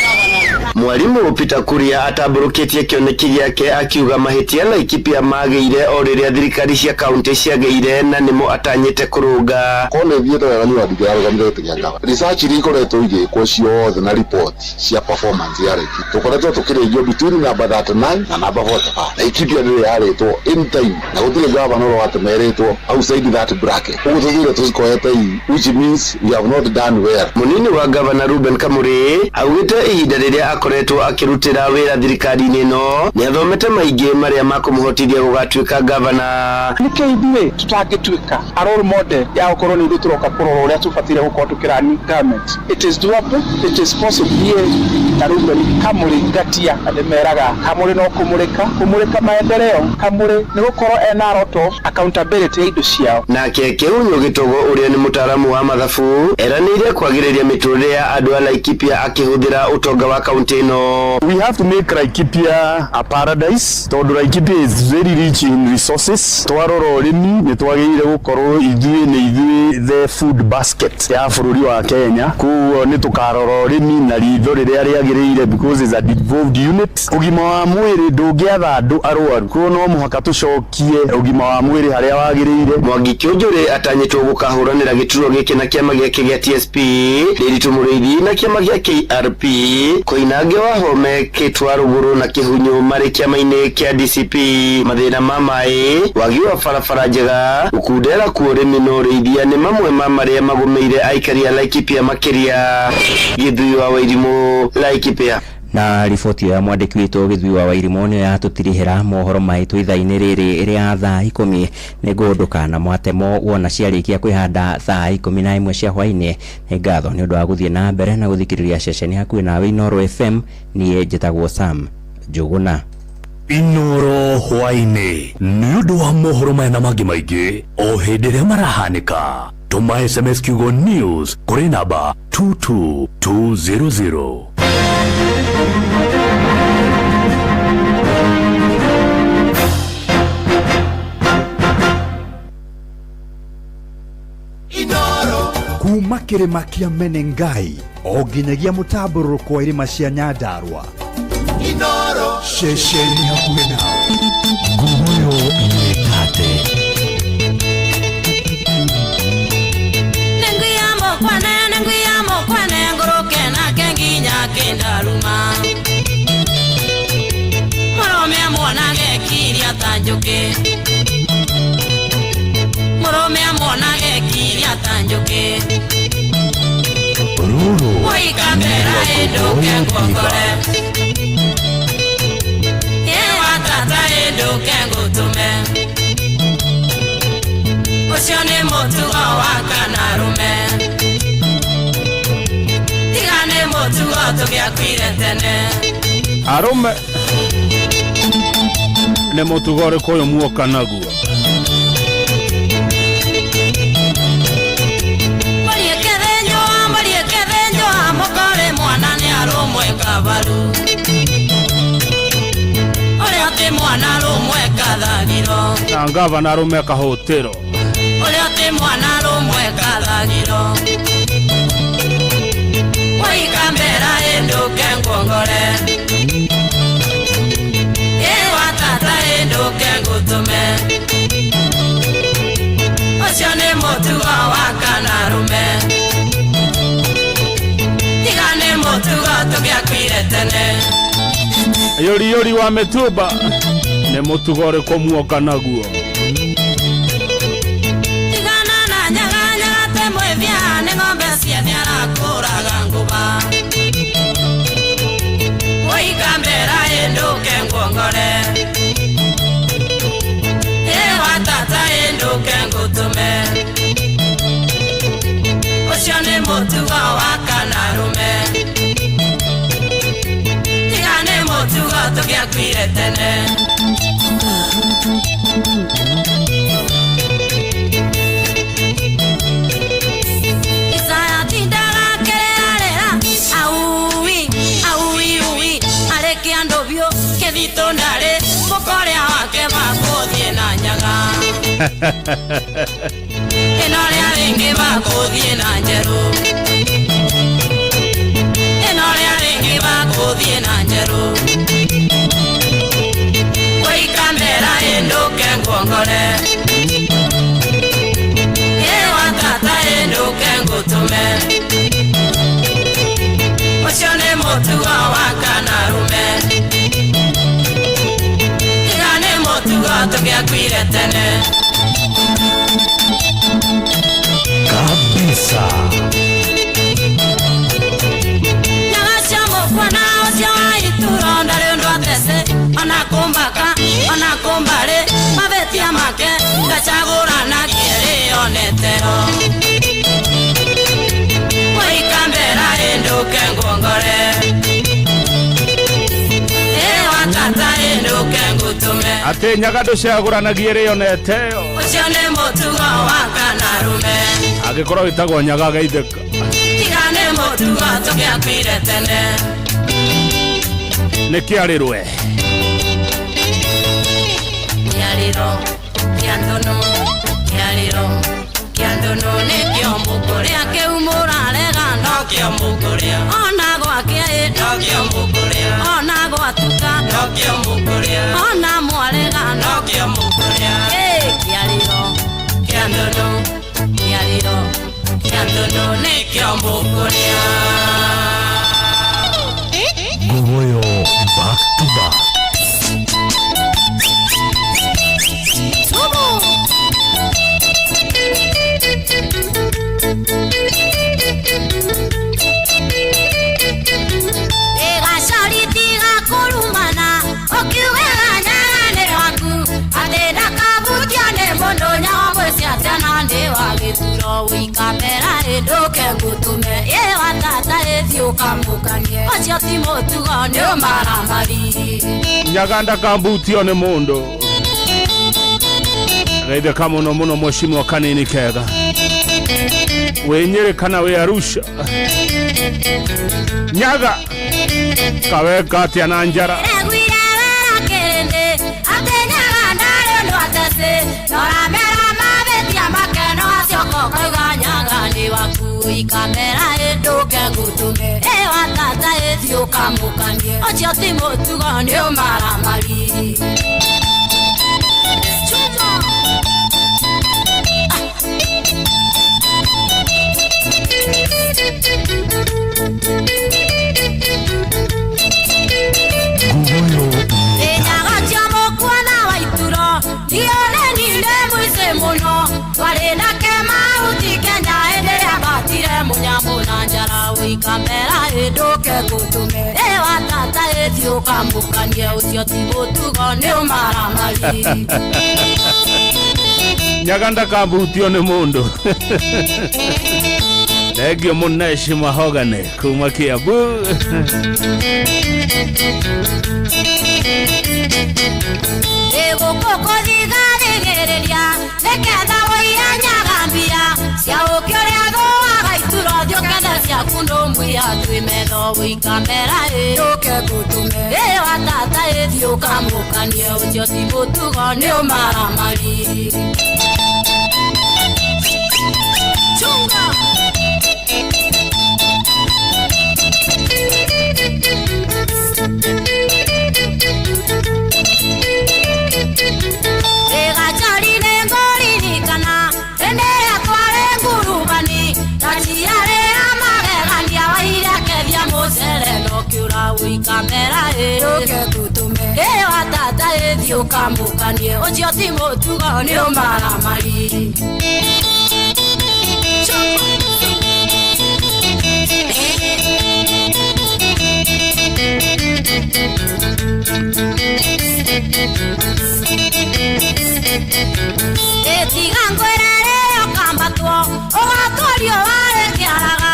Mwarimu Peter Kuria atambũrũkĩtie kĩoneki gĩake akiuga mahĩtia Laikipia magĩire o rĩrĩa thirikari cia kaunti ciagĩire na nĩmo atanyĩte kũrũnga. Korwo nĩ thiĩte wega niĩ ndingĩarũgamire gĩtĩ kĩa gavana. Research iria ikoretwo igĩkwo ciothe na report cia performance ya Laikipia, tũkoretwo tũkĩrĩithio between number 39 na number 45. Laikipia ndĩrĩ yarĩtwo in time na gũtirĩ gavana ũrĩa watemeretwo outside that bracket. Ũguo tũthire tũcikoete, which means we have not done well. Mũnini wa gavana Ruben Kamũrĩ augĩte ihinda rĩrĩa akoretwo akĩrutĩra wĩra thirikari-inĩ ĩno nĩ athomete maingĩ marĩa makũmũhotithia gũgatuĩka gavana. Nĩkĩ ithuĩ tũtangĩtuĩka a role model ya gũkorwo nĩ ithuĩ tũroka kũrora ũrĩa tũbataire gũkorwo tũkĩrani government? It is doable, it is possible. Niĩ ta Ruben Kamũrĩ ngatia na ndĩmeraga Kamũrĩ no kũmũrĩka kũmũrĩka maendeleo. Kamũrĩ nĩ gũkorwo ena lot of accountability ya indo ciao. Nake Kĩhunyũ Gĩtogo, ũrĩa nĩ mũtaaramu wa mathabu, eranĩire kwagĩrĩria mĩtũrĩre ya andũ a Laikipia akĩhũthĩra ũtonga wa kaunti ĩno. We have to make Laikipia a paradise tondũ Laikipia is very rich in resources. Twarora ũrĩmi, nĩ twagĩrĩire gũkorwo ithuĩ nĩ ithuĩ the food basket ya bũrũri wa Kenya. Koguo nĩ tũkarora ũrĩmi na ritho rĩrĩa rĩagĩrĩire because it's a devolved unit. Ũgima wa mwĩrĩ, ndũngĩatha andũ arwaru, koguo no mũhaka tũcokie ũgima wa mwĩrĩ harĩa wagĩrĩire. Mwangi Kĩũnjũrĩ atanyĩtwo gũkahũranĩra gĩturwa gĩkĩ na kĩama gĩake gĩa TSP, Nderitu Mũrĩithi na kĩama gĩa KRP, Koinange wa Home, Kate Warũgũrũ na Kĩhunyũ marĩ kĩama-inĩ kĩa DCP. Mathĩna ma maĩ, wagi wa barabara njega, gũkundera kwa ũrĩmi na ũrĩithia nĩ mamwe ma marĩa magũmĩire aikari a Laikipia makĩria. Gĩthui wa Wairimũ, Laikipia. Na riboti ya mwandĩki witũ Gĩthui wa Wairimũ nĩyo yatũtirihĩra mohoro maitũ ithaa-inĩ rĩrĩ rĩa thaa 10. Nĩ ngũndũka na mwatemo wona ciarĩkia kwĩhanda thaa 11 cia hwaĩ-inĩ. Nĩ ngatho nĩ ũndũ wa gũthiĩ na mbere na gũthikĩrĩria ceceni hakuhĩ nawe Inooro FM. Niĩ njĩtagwo Sam Njũgũna. Inooro Hwaĩ-inĩ, nĩ ũndũ wa mohoro maya na mangĩ maingĩ o hĩndĩ ĩrĩa marahanĩka, tũma SMS kiugo news kũrĩ namba 22200. Kuma kĩrĩma kĩa Menengai o nginyagia mũtambũrũko wa irĩma cia Nyandarua, ceceni hakuhĩ nawe. Nguruyo mĩtate. Mũrũme amuonage kiria ta njũkĩ. Rũrũ Mũikambera ĩndũke nguongore. Ĩwa tata ĩndũke ngũtũme. Ũcio nĩ mũtugo wa kanarume. Tiga nĩ mũtugo tũgĩakuire tene. Arũme nĩ mũtugo ũrĩkũ ũyũ muoka naguo? Mũriĩkethenjwa mũkore mwana nĩ arũmwe kabaru. Ũrĩa ti mwana arũmwe kathagiro. Na ngavana arũme kahũtĩro. Ũrĩa ti mwana arũmwe kathagiro. Waikambera ĩndũke nguongore. Ĩwa tata ĩndũke ngũtũme. Ũcio nĩ mũtugo wa kanarume. Tiga nĩ mũtugo tũgĩakuire tene. Yũri yũri wa mĩtumba nĩ mũtugo ũrĩkũ muoka naguo? Tigana na nyaga nyaga te mwĩthia nĩ ng'ombe ciethe arakũraga ngũba. Waikambera ĩndũke nguongore. Ĩwa tata ĩndũke ngũtũme. Ũcio nĩ mũtugo wa kanarume. Tiga nĩ mũtugo tũgĩakuire tene. Isaya tindaga kĩrĩrarĩra aui aui ui arĩ kĩandũ biũ kĩthitũ ndarĩ mũkorĩa wake makũthiĩ na nyaga. Ĩno rĩa rĩngĩ makũthiĩ na njerũ. Ĩno rĩa rĩngĩ makũthiĩ na njerũ. Waikambera ĩndũke nguongore. Ĩwa tata ĩndũke ngũtũme. Ũcio nĩ mũtugo wa kanarume. Tiga nĩ mũtugo tũgĩakuire tene. Kabisa. Nyaga cia mũkwana ũcio wa ituro ndarĩ ũndũ atece. Ona kũmbaka ona kũmbarĩ mabĩtia make ndacagũranagie rĩonetero. Waikambera ĩndũke nguongore. Ĩwa tata ĩndũke ngũtũme. Atĩ nyaga ndũcagũranagie rĩoneteo. Ũcio nĩ mũtugo wa kanarume. Angĩkorwo wĩtagwo nyaga geithĩka. Tiga nĩ mũtugo tũgĩakuire tene. Nĩ kĩarĩrwe. Kĩarĩro kĩa ndũnũ, kĩarĩro kĩa ndũnũ nĩkĩo mũkũrĩa kĩu mũrarega nokĩo mũkũrĩa. Ona gwakĩa ĩ nokĩo mũkũrĩa. Ona gwatuka nokĩo mũkũrĩa. Ona mwarega nokĩo mũkũrĩa. Ĩ kĩarĩro kĩa ndũnũ, kĩarĩro kĩa ndũnũ nĩkĩo mũkũrĩa. Ngugoyo back to back. Ĩgacoritiga kũrumana ũkiugaga nyaga nĩ waku atĩ ndakabutio nĩ mũndũ nyaga mwĩciatana ndĩ wa gĩthuro wĩikambera ĩndũke ngũtũme ĩwa tata ĩthiĩ ũkamũkanie ũcio ti mũtugo nĩ ũmaramari. Nyaga ndakambutio nĩ mũndũ. Geithĩka mũno mũno mheshimiwa kanini kega. Wĩ Nyĩrĩ kana wĩ Arusha. Nyaga kaweka atĩa na njara. Ndĩraiguire wega kĩrĩndĩ atĩ nyaga ndarĩ ũndũ ateci noramera mabĩtia make no acoka ũkauga nyaga nĩ waku ikamera ĩndũke ngũtũme ĩwa tata ĩthiĩ ũkamũkanie ũcio ti mũtugo nĩ ũmaramari. Ngugoyo Nyaga cia mũkuona wa ituro ndione ninde mũici mũno. Twarĩ na Kemauti Kenya hĩndĩ ĩrĩa mbatire mũnyamũ na njara ũikambera ĩndũke ngũtũme ĩ wa tata ĩthiĩ ũkamũkanie ũcio ti mũtugo nĩ ũmaramari. Nyaga ndakambutio nĩ mũndũ. Thengio mũneshi mahogane kuma Kiambu. Ĩgũkũ kũthigathĩgĩrĩria nĩketha wũiye nyaga mbia cia ũkĩ ũrĩa thũaga ituro thiĩ ũkethe ciaku ndũmwia twĩ metho ũikamera ĩũke ngũtũme ĩ wa tata ĩthiĩ ũkamũkanie ũcio ti mũtugo nĩ ũmaramari. Chunga! Ĩgacori nĩ ngũririkana hĩndĩ ĩrĩa twarĩ ngurubani na ciarĩ a magegania waire akethia mũcere na ũkĩũra ũikamera ĩũke ngũtũme ĩ wa tata ĩthiĩ ũkamũkanie ũcio ti mũtugo nĩ ũmaramari. Ĩtiga ngwĩre rĩrĩa ũkambatwo ũgatũrio warĩ kĩaraga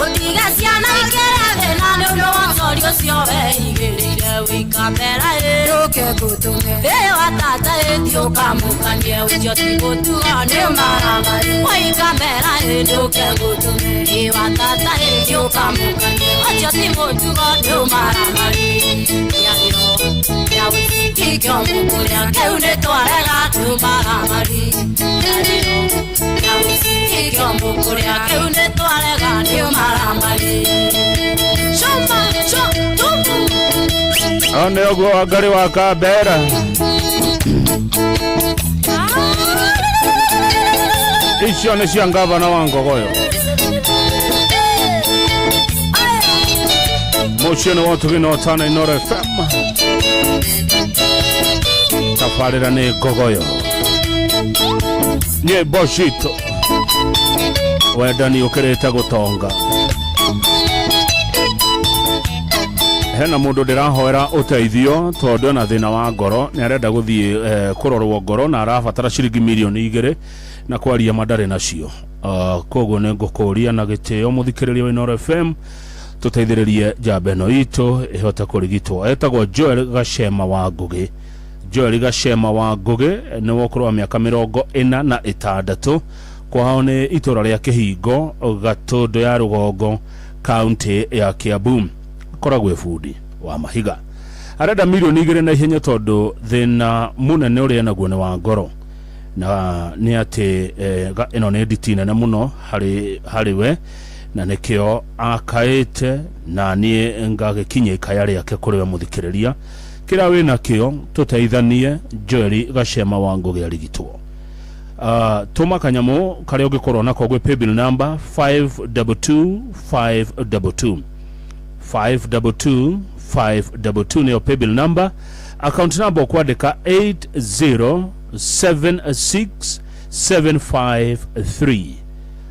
ũtige ciana ikĩrĩa thĩna nĩ ũndũ wa ũcori ũcio weigĩrĩire ũikambera ĩũke ngũtũme ĩ wa tata ĩthiĩ ũkamũkanie ũcio ti mũtugo nĩ ũmaramari ũikambera ĩndũke ngũtũme ĩ wa tata ĩthiĩ ũkamũkanie ũcio ti mũtugo nĩ ũmaramari. Mĩario ya wĩcitikio mũkũrĩa kĩu nĩ twarega nĩ ũmaramari. Mĩario ya wĩcitikio mũkũrĩa kĩu nĩ twarega nĩ ũmaramari. Chuma tupu. One ũguo Wangarĩ wa Kambera. Icio nĩ cia ngavana wa Ngogoyo. Mũciĩ nĩ wa Ũtugi na Ũtana Inooro FM. Tabarĩra nĩ Ngogoyo. Nyĩmbo citũ. Wendani ũkĩrĩte gũtonga. Hena mũndũ ndĩrahoera ũteithio tondũ ena thĩna wa ngoro nĩ arenda gũthiĩ kũrorwo ngoro na arabatara ciringi mirioni 2 na kwaria ma ndarĩ nacio. Koguo nĩ ngũkũria na gĩtĩo mũthikĩrĩria wa Inooro FM tũteithĩrĩrie njamba ĩno itũ ĩhote kũrigitwo. Etagwo Joel Gacema wa Ngũgĩ. Joel Gacema wa Ngũgĩ nĩ wa ũkũrũ wa mĩaka 46 kwao nĩ itũra rĩa Kĩhingo Gatũndũ ya Rũgongo kaunti ya Kiambu. Akoragwo e bundi wa mahiga. Arenda mirioni 2 na ihenya tondũ thĩna mũnene ũrĩa enaguo nĩ wa ngoro na nĩ atĩ ĩno nĩ nditi nene mũno harĩ we na nĩkĩo akaĩte na niĩ ngagĩkinyia ikaya rĩake kũrĩ we mũthikĩrĩria. Kĩrĩa wĩna kĩo tũteithanie Joel Gacema wa Ngũgĩ arigitwo. Tũma kanyamũ karĩa ũngĩkorwo nako gwĩ paybill number 522522 522522 nĩyo paybill number. Account number ũkwandĩka 8076753.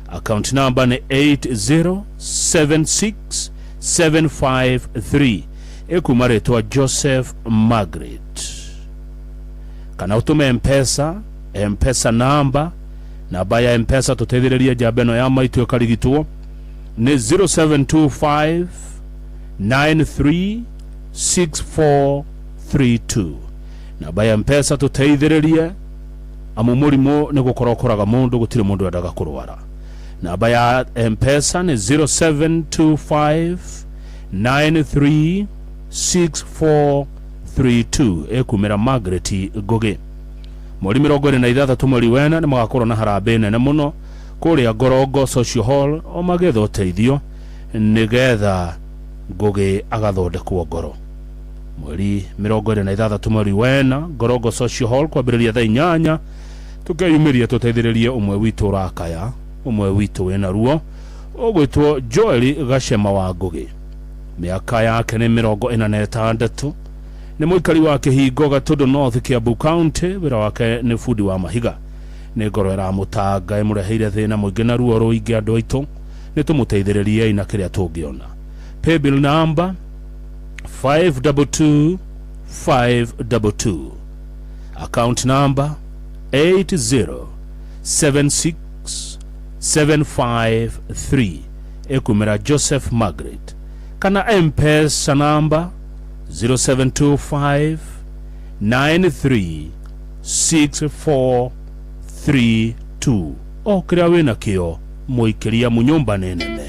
Account number nĩ 8076753 ĩkuma rĩtwa Joseph Margaret. Kana ũtũme Mpesa, Mpesa namba, namba ya Mpesa tũteithĩrĩrie njamba ĩno ya maitũ ĩkarigitwo nĩ 0725 936432. Namba ya Mpesa tũteithĩrĩrie amu mũrimũ nĩ gũkorwo ũkoraga mũndũ gũtirĩ mũndũ wendaga kũrwara. Namba ya Mpesa nĩ 0725 936432 ĩkumĩra Margaret Ngũgĩ. Mweri 26 mweri wena nĩ magakorwo na harambee nene mũno kũrĩa Ngorongo Social Hall o magĩetha ũteithio nĩgetha Ngũgĩ agathondekwo ngoro. Mweri 26 mweri wena Ngorongo Social Hall kwambĩrĩria thaa 8 tũkeyumĩria tũteithĩrĩrie ũmwe witũ ũrakaya ũmwe witũ wĩna ruo ũgwĩtwo Joel Gacema wa Ngũgĩ. Mĩaka yake nĩ 46 nĩ mũikari wa Kĩhingo Gatũndũ North Kiambu County. Wĩra wake nĩ bundi wa mahiga. Nĩ ngoro ĩramũtanga ĩmũreheire thĩna mũingĩ na ruo rũingĩ. Andũ aitũ, nĩ tũmũteithĩrĩriei na kĩrĩa tũngĩona. Paybill number 522 522, account number 8076753, ĩkumĩra Joseph Margaret, kana M-Pesa number 0725 936432. O kĩrĩa wĩna kĩo mũikĩria mu nyũmba nĩ nene.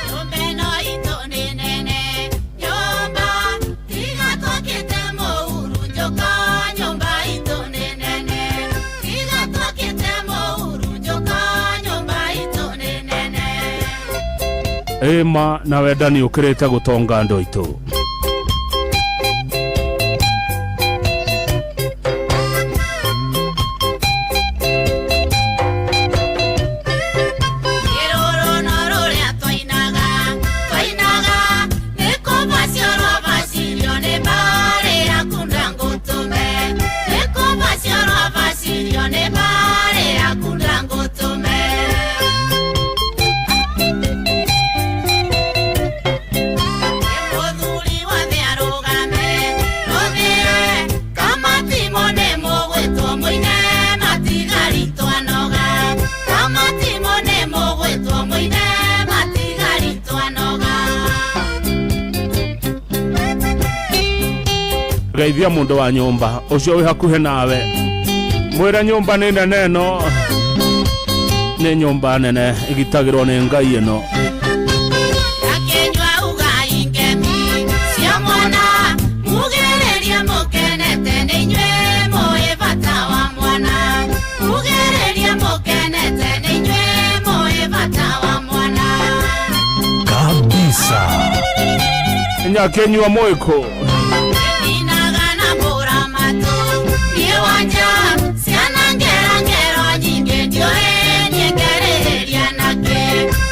Nyũmba ĩno itũ nĩ nene, nyũmba tiga twakĩte mũhurunjũko. Nyũmba itũ nĩ nene, tiga twakĩte mũhurunjũko. Nyũmba itũ nĩ nene. Ĩma na wendani ũkĩrĩte gũtonga andũ aitũ. Kĩrũrũno rũrĩa twainaga, twainaga nĩ kũbacio rwabacirio nĩ mbarĩ yaku ndangũtũme, nĩ kũbacio rwabacirio nĩ mbarĩ yaku ndangũtũme. Mũthuri wothe arũgame rũthĩe kamatimo nĩ mũgwĩtwo mũine matigari twanoga, kamatimo nĩ mũgwĩtwo mũine matigari twanoga. Geithia mũndũ wa nyũmba ũcio wĩ hakuhĩ nawe, mwĩre nyũmba nĩ nene. Ĩno nĩ nyũmba nene ĩgitagĩrwo nĩ Ngai ĩno. Akĩnyua ugai ngemi cia mwana, mugĩrĩrie mũkenete nĩ inyuĩ mũĩ bata wa mwana, mugĩrĩrie mũkenete nĩ inyuĩ mũĩ bata wa mwana. Kabisa. Nyakenyua mwĩkũ. Ninaga na mũramatu niĩ wanja ciana ngera ngero nyingĩ ndiũĩ niĩ ngerĩrĩria nakĩ,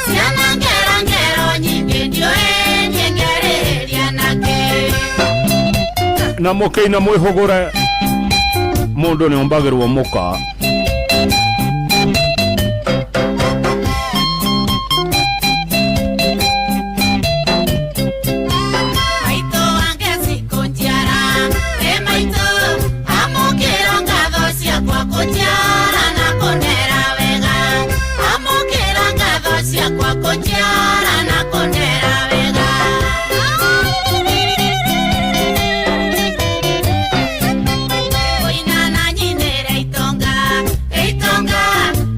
ciana ngera ngero nyingĩ ndiũĩ niĩ ngerĩrĩria nakĩ. Na mũkĩina mwĩhũgũre, mũndũ nĩ ombagĩrwo mũka. Maitũ wange cikũnjiara ĩ maitũ, amũkĩra ngatho ciakwa kũnjiara na kũndera wega, amũkĩra ngatho ciakwa kũnjiara na kũndera wega. Kũina na nyinĩre itonga itonga,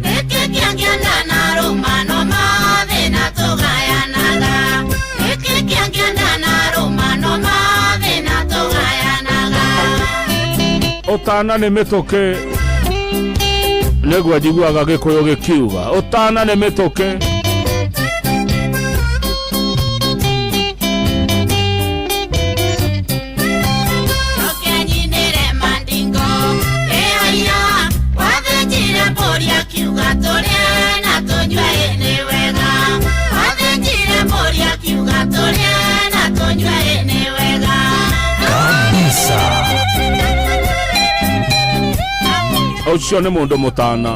nĩkĩ kĩangĩenda na rũmano mathĩna tũgayanaga, nĩkĩ kĩangĩenda na rũmano mathĩna tũgayanaga. Ũtana nĩ mĩtũkĩ, nĩguo njiguaga Gĩkũyũ gĩkiuga ũtana nĩ mĩtũkĩ. Njoke nyinĩre mandingo ĩhaiya, wathĩnjire mbũri akiuga tũrĩe na tũnyue ĩ nĩ wega, wathĩnjire mbũri akiuga tũrĩe na tũnyue ĩ nĩ wega. Kabisa. Ũcio nĩ mũndũ mũtana,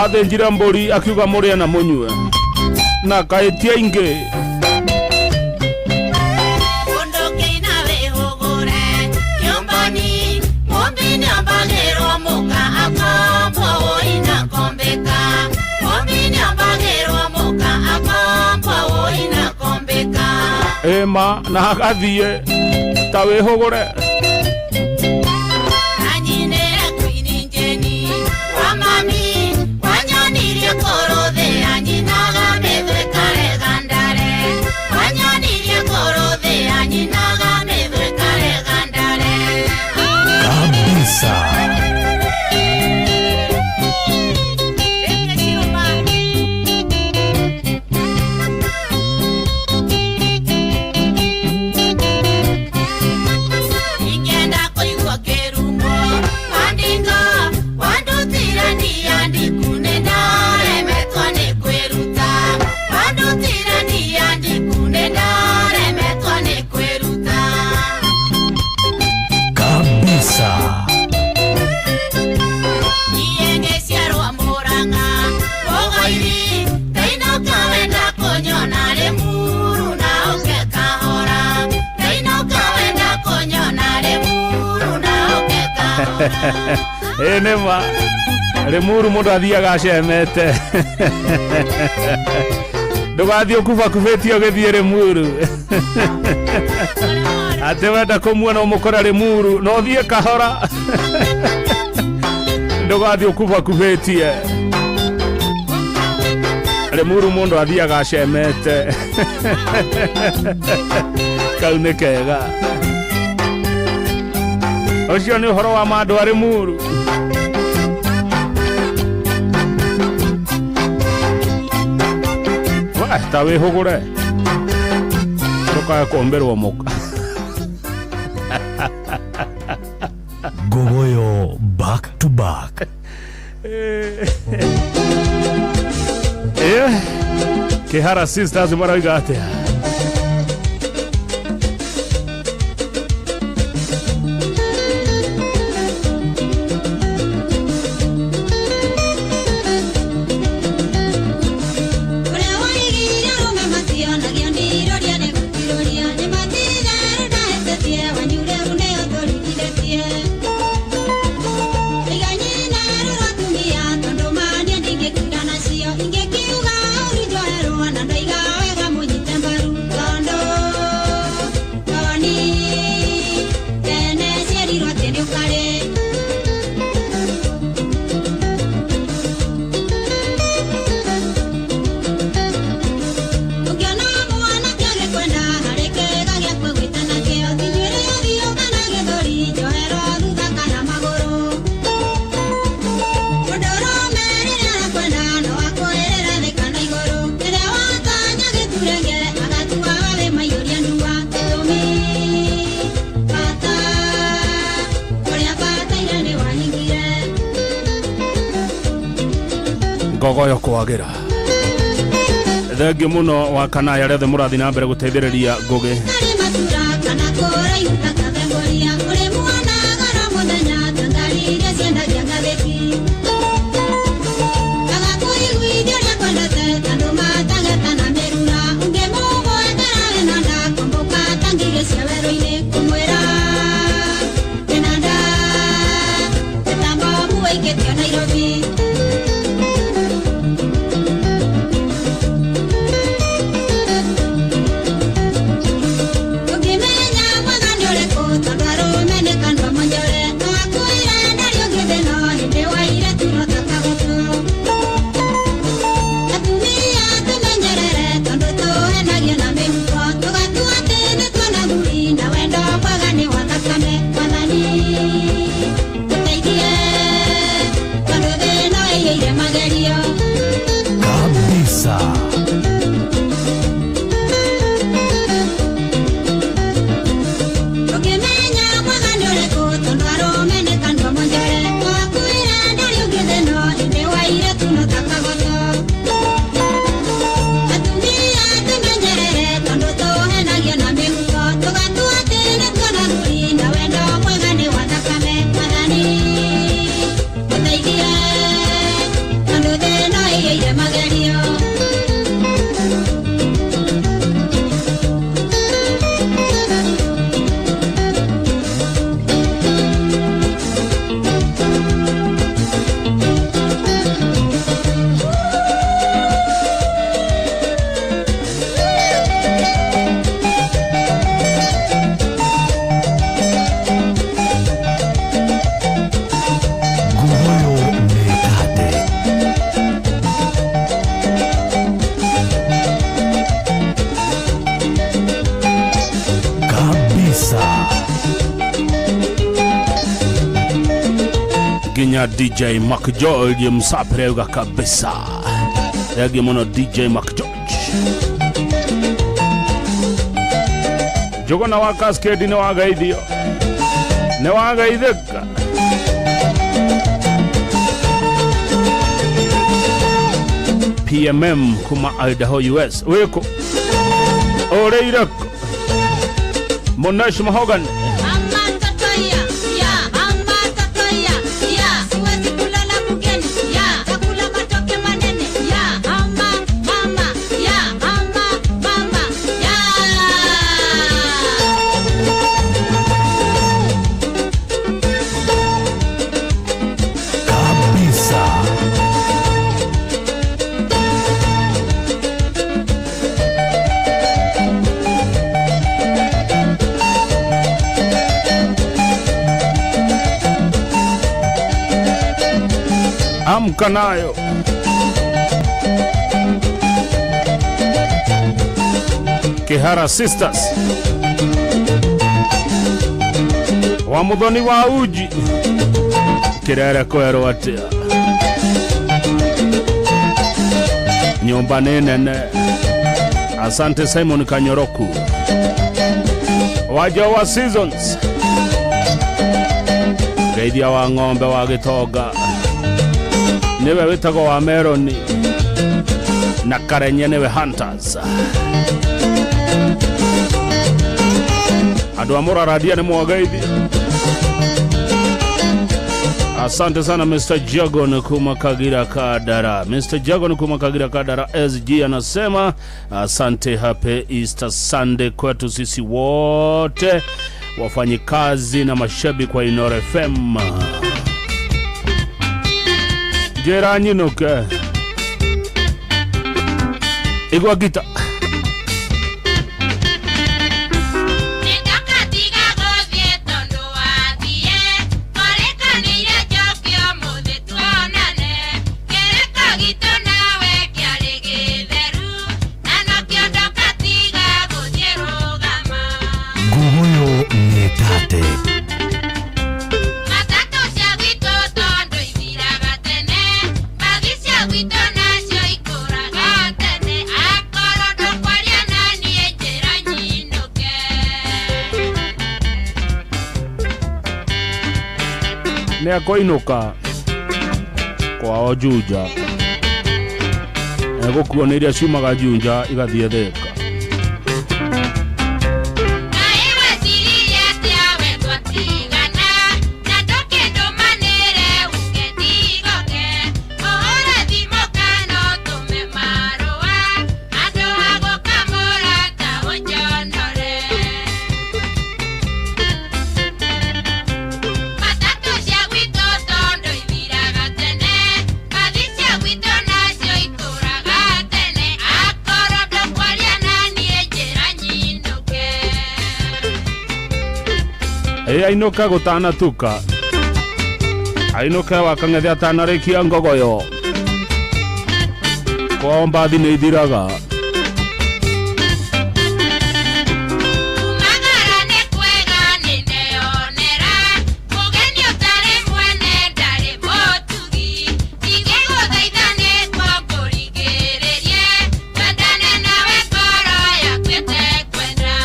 athĩnjire mbũri akiuga mũrĩe na mũnyue na kaĩtia ingĩ. Mũndũ kĩina wĩhũgũre kĩũmbani, mũmbi nĩombagĩrwo mũka akombo ũina kombĩka, mũmbi nĩombagĩrwo mũka akombo ũina kombĩka. Ĩma na agathiĩ ta wĩhũgũre. Anyinĩre kwini njeni wa mami wanyonirie kũrũthĩa nyinaga mĩthwe karega ndare, wanyonirie kũrũthĩa nyinaga mĩthwe karega ndare. Kabisa. Ĩ nĩ ma Limuru mũndũ athiaga acemete. Ndũgathiĩ ũkubakubĩtie ũgĩthiĩ Limuru. Atĩ wenda kũmuona ũmũkore Limuru no ũthiĩ kahora. Ndũgathiĩ ũkubakubĩtie. Limuru mũndũ athiaga acemete. Kau nĩ kega. Ũcio nĩ ũhoro wa ma andũ a Limuru. We, ta wĩhũgũre ndũkae kũmbĩrwo mũka. Ngogoyo back to back. Eh, Kihara Sisters maroiga atĩa? Ũrĩa woigire arũme mationagio nĩ iroria nĩ gũtirũria nĩ matitherũ ndahĩtĩtie wanyu rĩu nĩo tũringithĩtie Iga nyina rũrũ atumia tondũ mania ndingĩkunda nacio ingĩkiuga ũru njoherwo na ndoiga wega mũnyite mbaru tondũ toni tene ciĩrirwo atĩ nĩ ũkarĩ. Ũngĩona mwanake agĩkwenda harĩ kĩĩga gĩakwe gwĩta nakĩo ti njuĩrĩ ũthiũ kana gĩthũri njohero thutha kana magũrũ. Mũndũrũme rĩrĩa arakwenda no akwĩrĩre thĩ kana igũrũ rĩrĩa watanya gĩturenge agatua we wĩ maiyũria ndua gĩtũmi bata ũrĩa bataire nĩ wahingire. Ngogoyo kwagĩra. Thengiũ mũno wa kanaya arĩa othe mũrathiĩ na mbere gũteithĩrĩria Ngũgĩ. Tarĩ matura kana kũraihu ta kathengũria ũrĩ muona goro mũthenya ta ngari iria ciendagia ngathĩti agakũiguithia ũrĩa kwendete ta ndũma tageta na mĩrura ũngĩmũgwetera wĩna nda kũmbũka ta ngigĩ cia werũ-inĩ kũmwĩra wĩna nda nĩ ta mbomu waikĩtio Nairobi. Ũngĩmenya mwega nĩ ũrĩkũ tondũ arũme nĩ kanua monjore no akwĩre ndarĩ ũngĩ thĩ no hĩndĩ waire turo ta kagoto. Atumia tũmenyerere tondũ tũhenagio na mĩhuko tũgatua atĩ nĩ tuona thuri na wendo mwega nĩ wa thakame. Mwathani tũteithie tondũ thĩ no ĩiyũire magerio. Kabisa. Ũngĩmenya mwega nĩ ũrĩkũ tondũ arũme nĩ kanua monjore no akwĩre ndarĩ ũngĩ thĩ no hĩndĩ waire tuno ta kagoto. Atumia tũmenyerere tondũ tũhenagio na mĩhuko tũgatua atĩ nĩ tuona thuri na wendo mwega nĩ wa thakame. Mwathani tũteithie tondũ thĩ no ĩiyũire magerio. Ngogoyo mekate. Kabisa. Nginya DJ McGeorge msapere auga kabisa. Thengiũ mũno DJ McGeorge. Njũgũna wa Cascade nĩ wageithio. Nĩ wageithĩka. PMM kuma Idaho US. Wĩkũ? Ũrĩire kũ? Monash Mahogan. Mama mtoto ya ya mama mtoto ya ya siwezi kulala bungeni ya chakula matoke manene ya mama mama ya mama mama ya. Amka nayo. Kihara Sisters wa muthoni wa uji kirere kwerwo atia nyumba nĩ nene. Asante Simon Kanyoroku waja wa Seasons, ngeithia wa ng'ombe wa gĩtonga nĩwe wĩtagwo wa Meroni na Karenye nĩwe Hunters. Andũ a Mũraradia nĩ mwageithia. Asante sana Mr. Jagon kuma Kagira Kadara. Mr. Jagon kuma Kagira Kadara SG anasema asante, happy Easter Sunday kwetu sisi wote wafanyikazi na mashabiki wa Inoro FM. Njĩra nyinũke igua ngita. Nĩndakatiga gũthiĩ tondũ wathiĩ twarĩkanĩire njoke ũmũthĩ tuonane kĩrĩko gitũ nawe kĩarĩ gĩtheru na nokĩo ndakatiga gũthiĩ rũgama. Nguguyo nĩ tate. Matatũ cia gwitũ tondũ ithiraga tene, mbathi cia gwitũ nacio ikũraga tene, akorwo ndũkwaria na niĩ njĩra nyinũke. Nĩ akũinũka kwao Juja, egũkuo nĩ iria ciumaga Juja igathiĩ Thĩka. Kaĩ weciririe atĩa we twatigana na ndũkĩndũmanĩre uge ndigoke ũhũre thimũ kana ũtũme marũa handũ ha gũka mũrata ũnjonore. Matatũ cia gwitũ tondũ ithiraga tene, mbathi cia gwitũ nacio ikũraga tene, akorwo ndũkwaria na niĩ njĩra nyinũke. Ĩ ainũke gũtanatuka, ainũke wakang'ethe atanarĩkia ngogoyo kwao mbathi nĩ ithiraga. Kumagara nĩ kwega nĩndeyonera, mũgeni ũtarĩ mwene ndarĩ mũtugi, ingĩgũthaitha nĩguo ngũringĩrĩrie, twendane nawe ngoro yaku ĩtekwenda.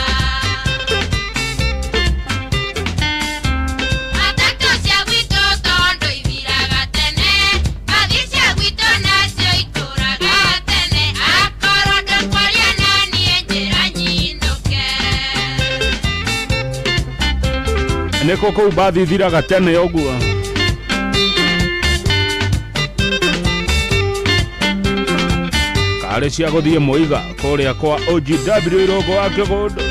Matatũ cia gwitũ tondũ ithiraga tene, mbathi cia gwitũ nacio ikũraga tene, akorwo ndũkwaria na niĩ njĩra nyinũke. Nĩkũ kũu mbathi ithiraga tene ũguo? Karĩ cia gũthiĩ Mũiga kũrĩa kwa OGW Irũngũ wa Kĩgũndũ.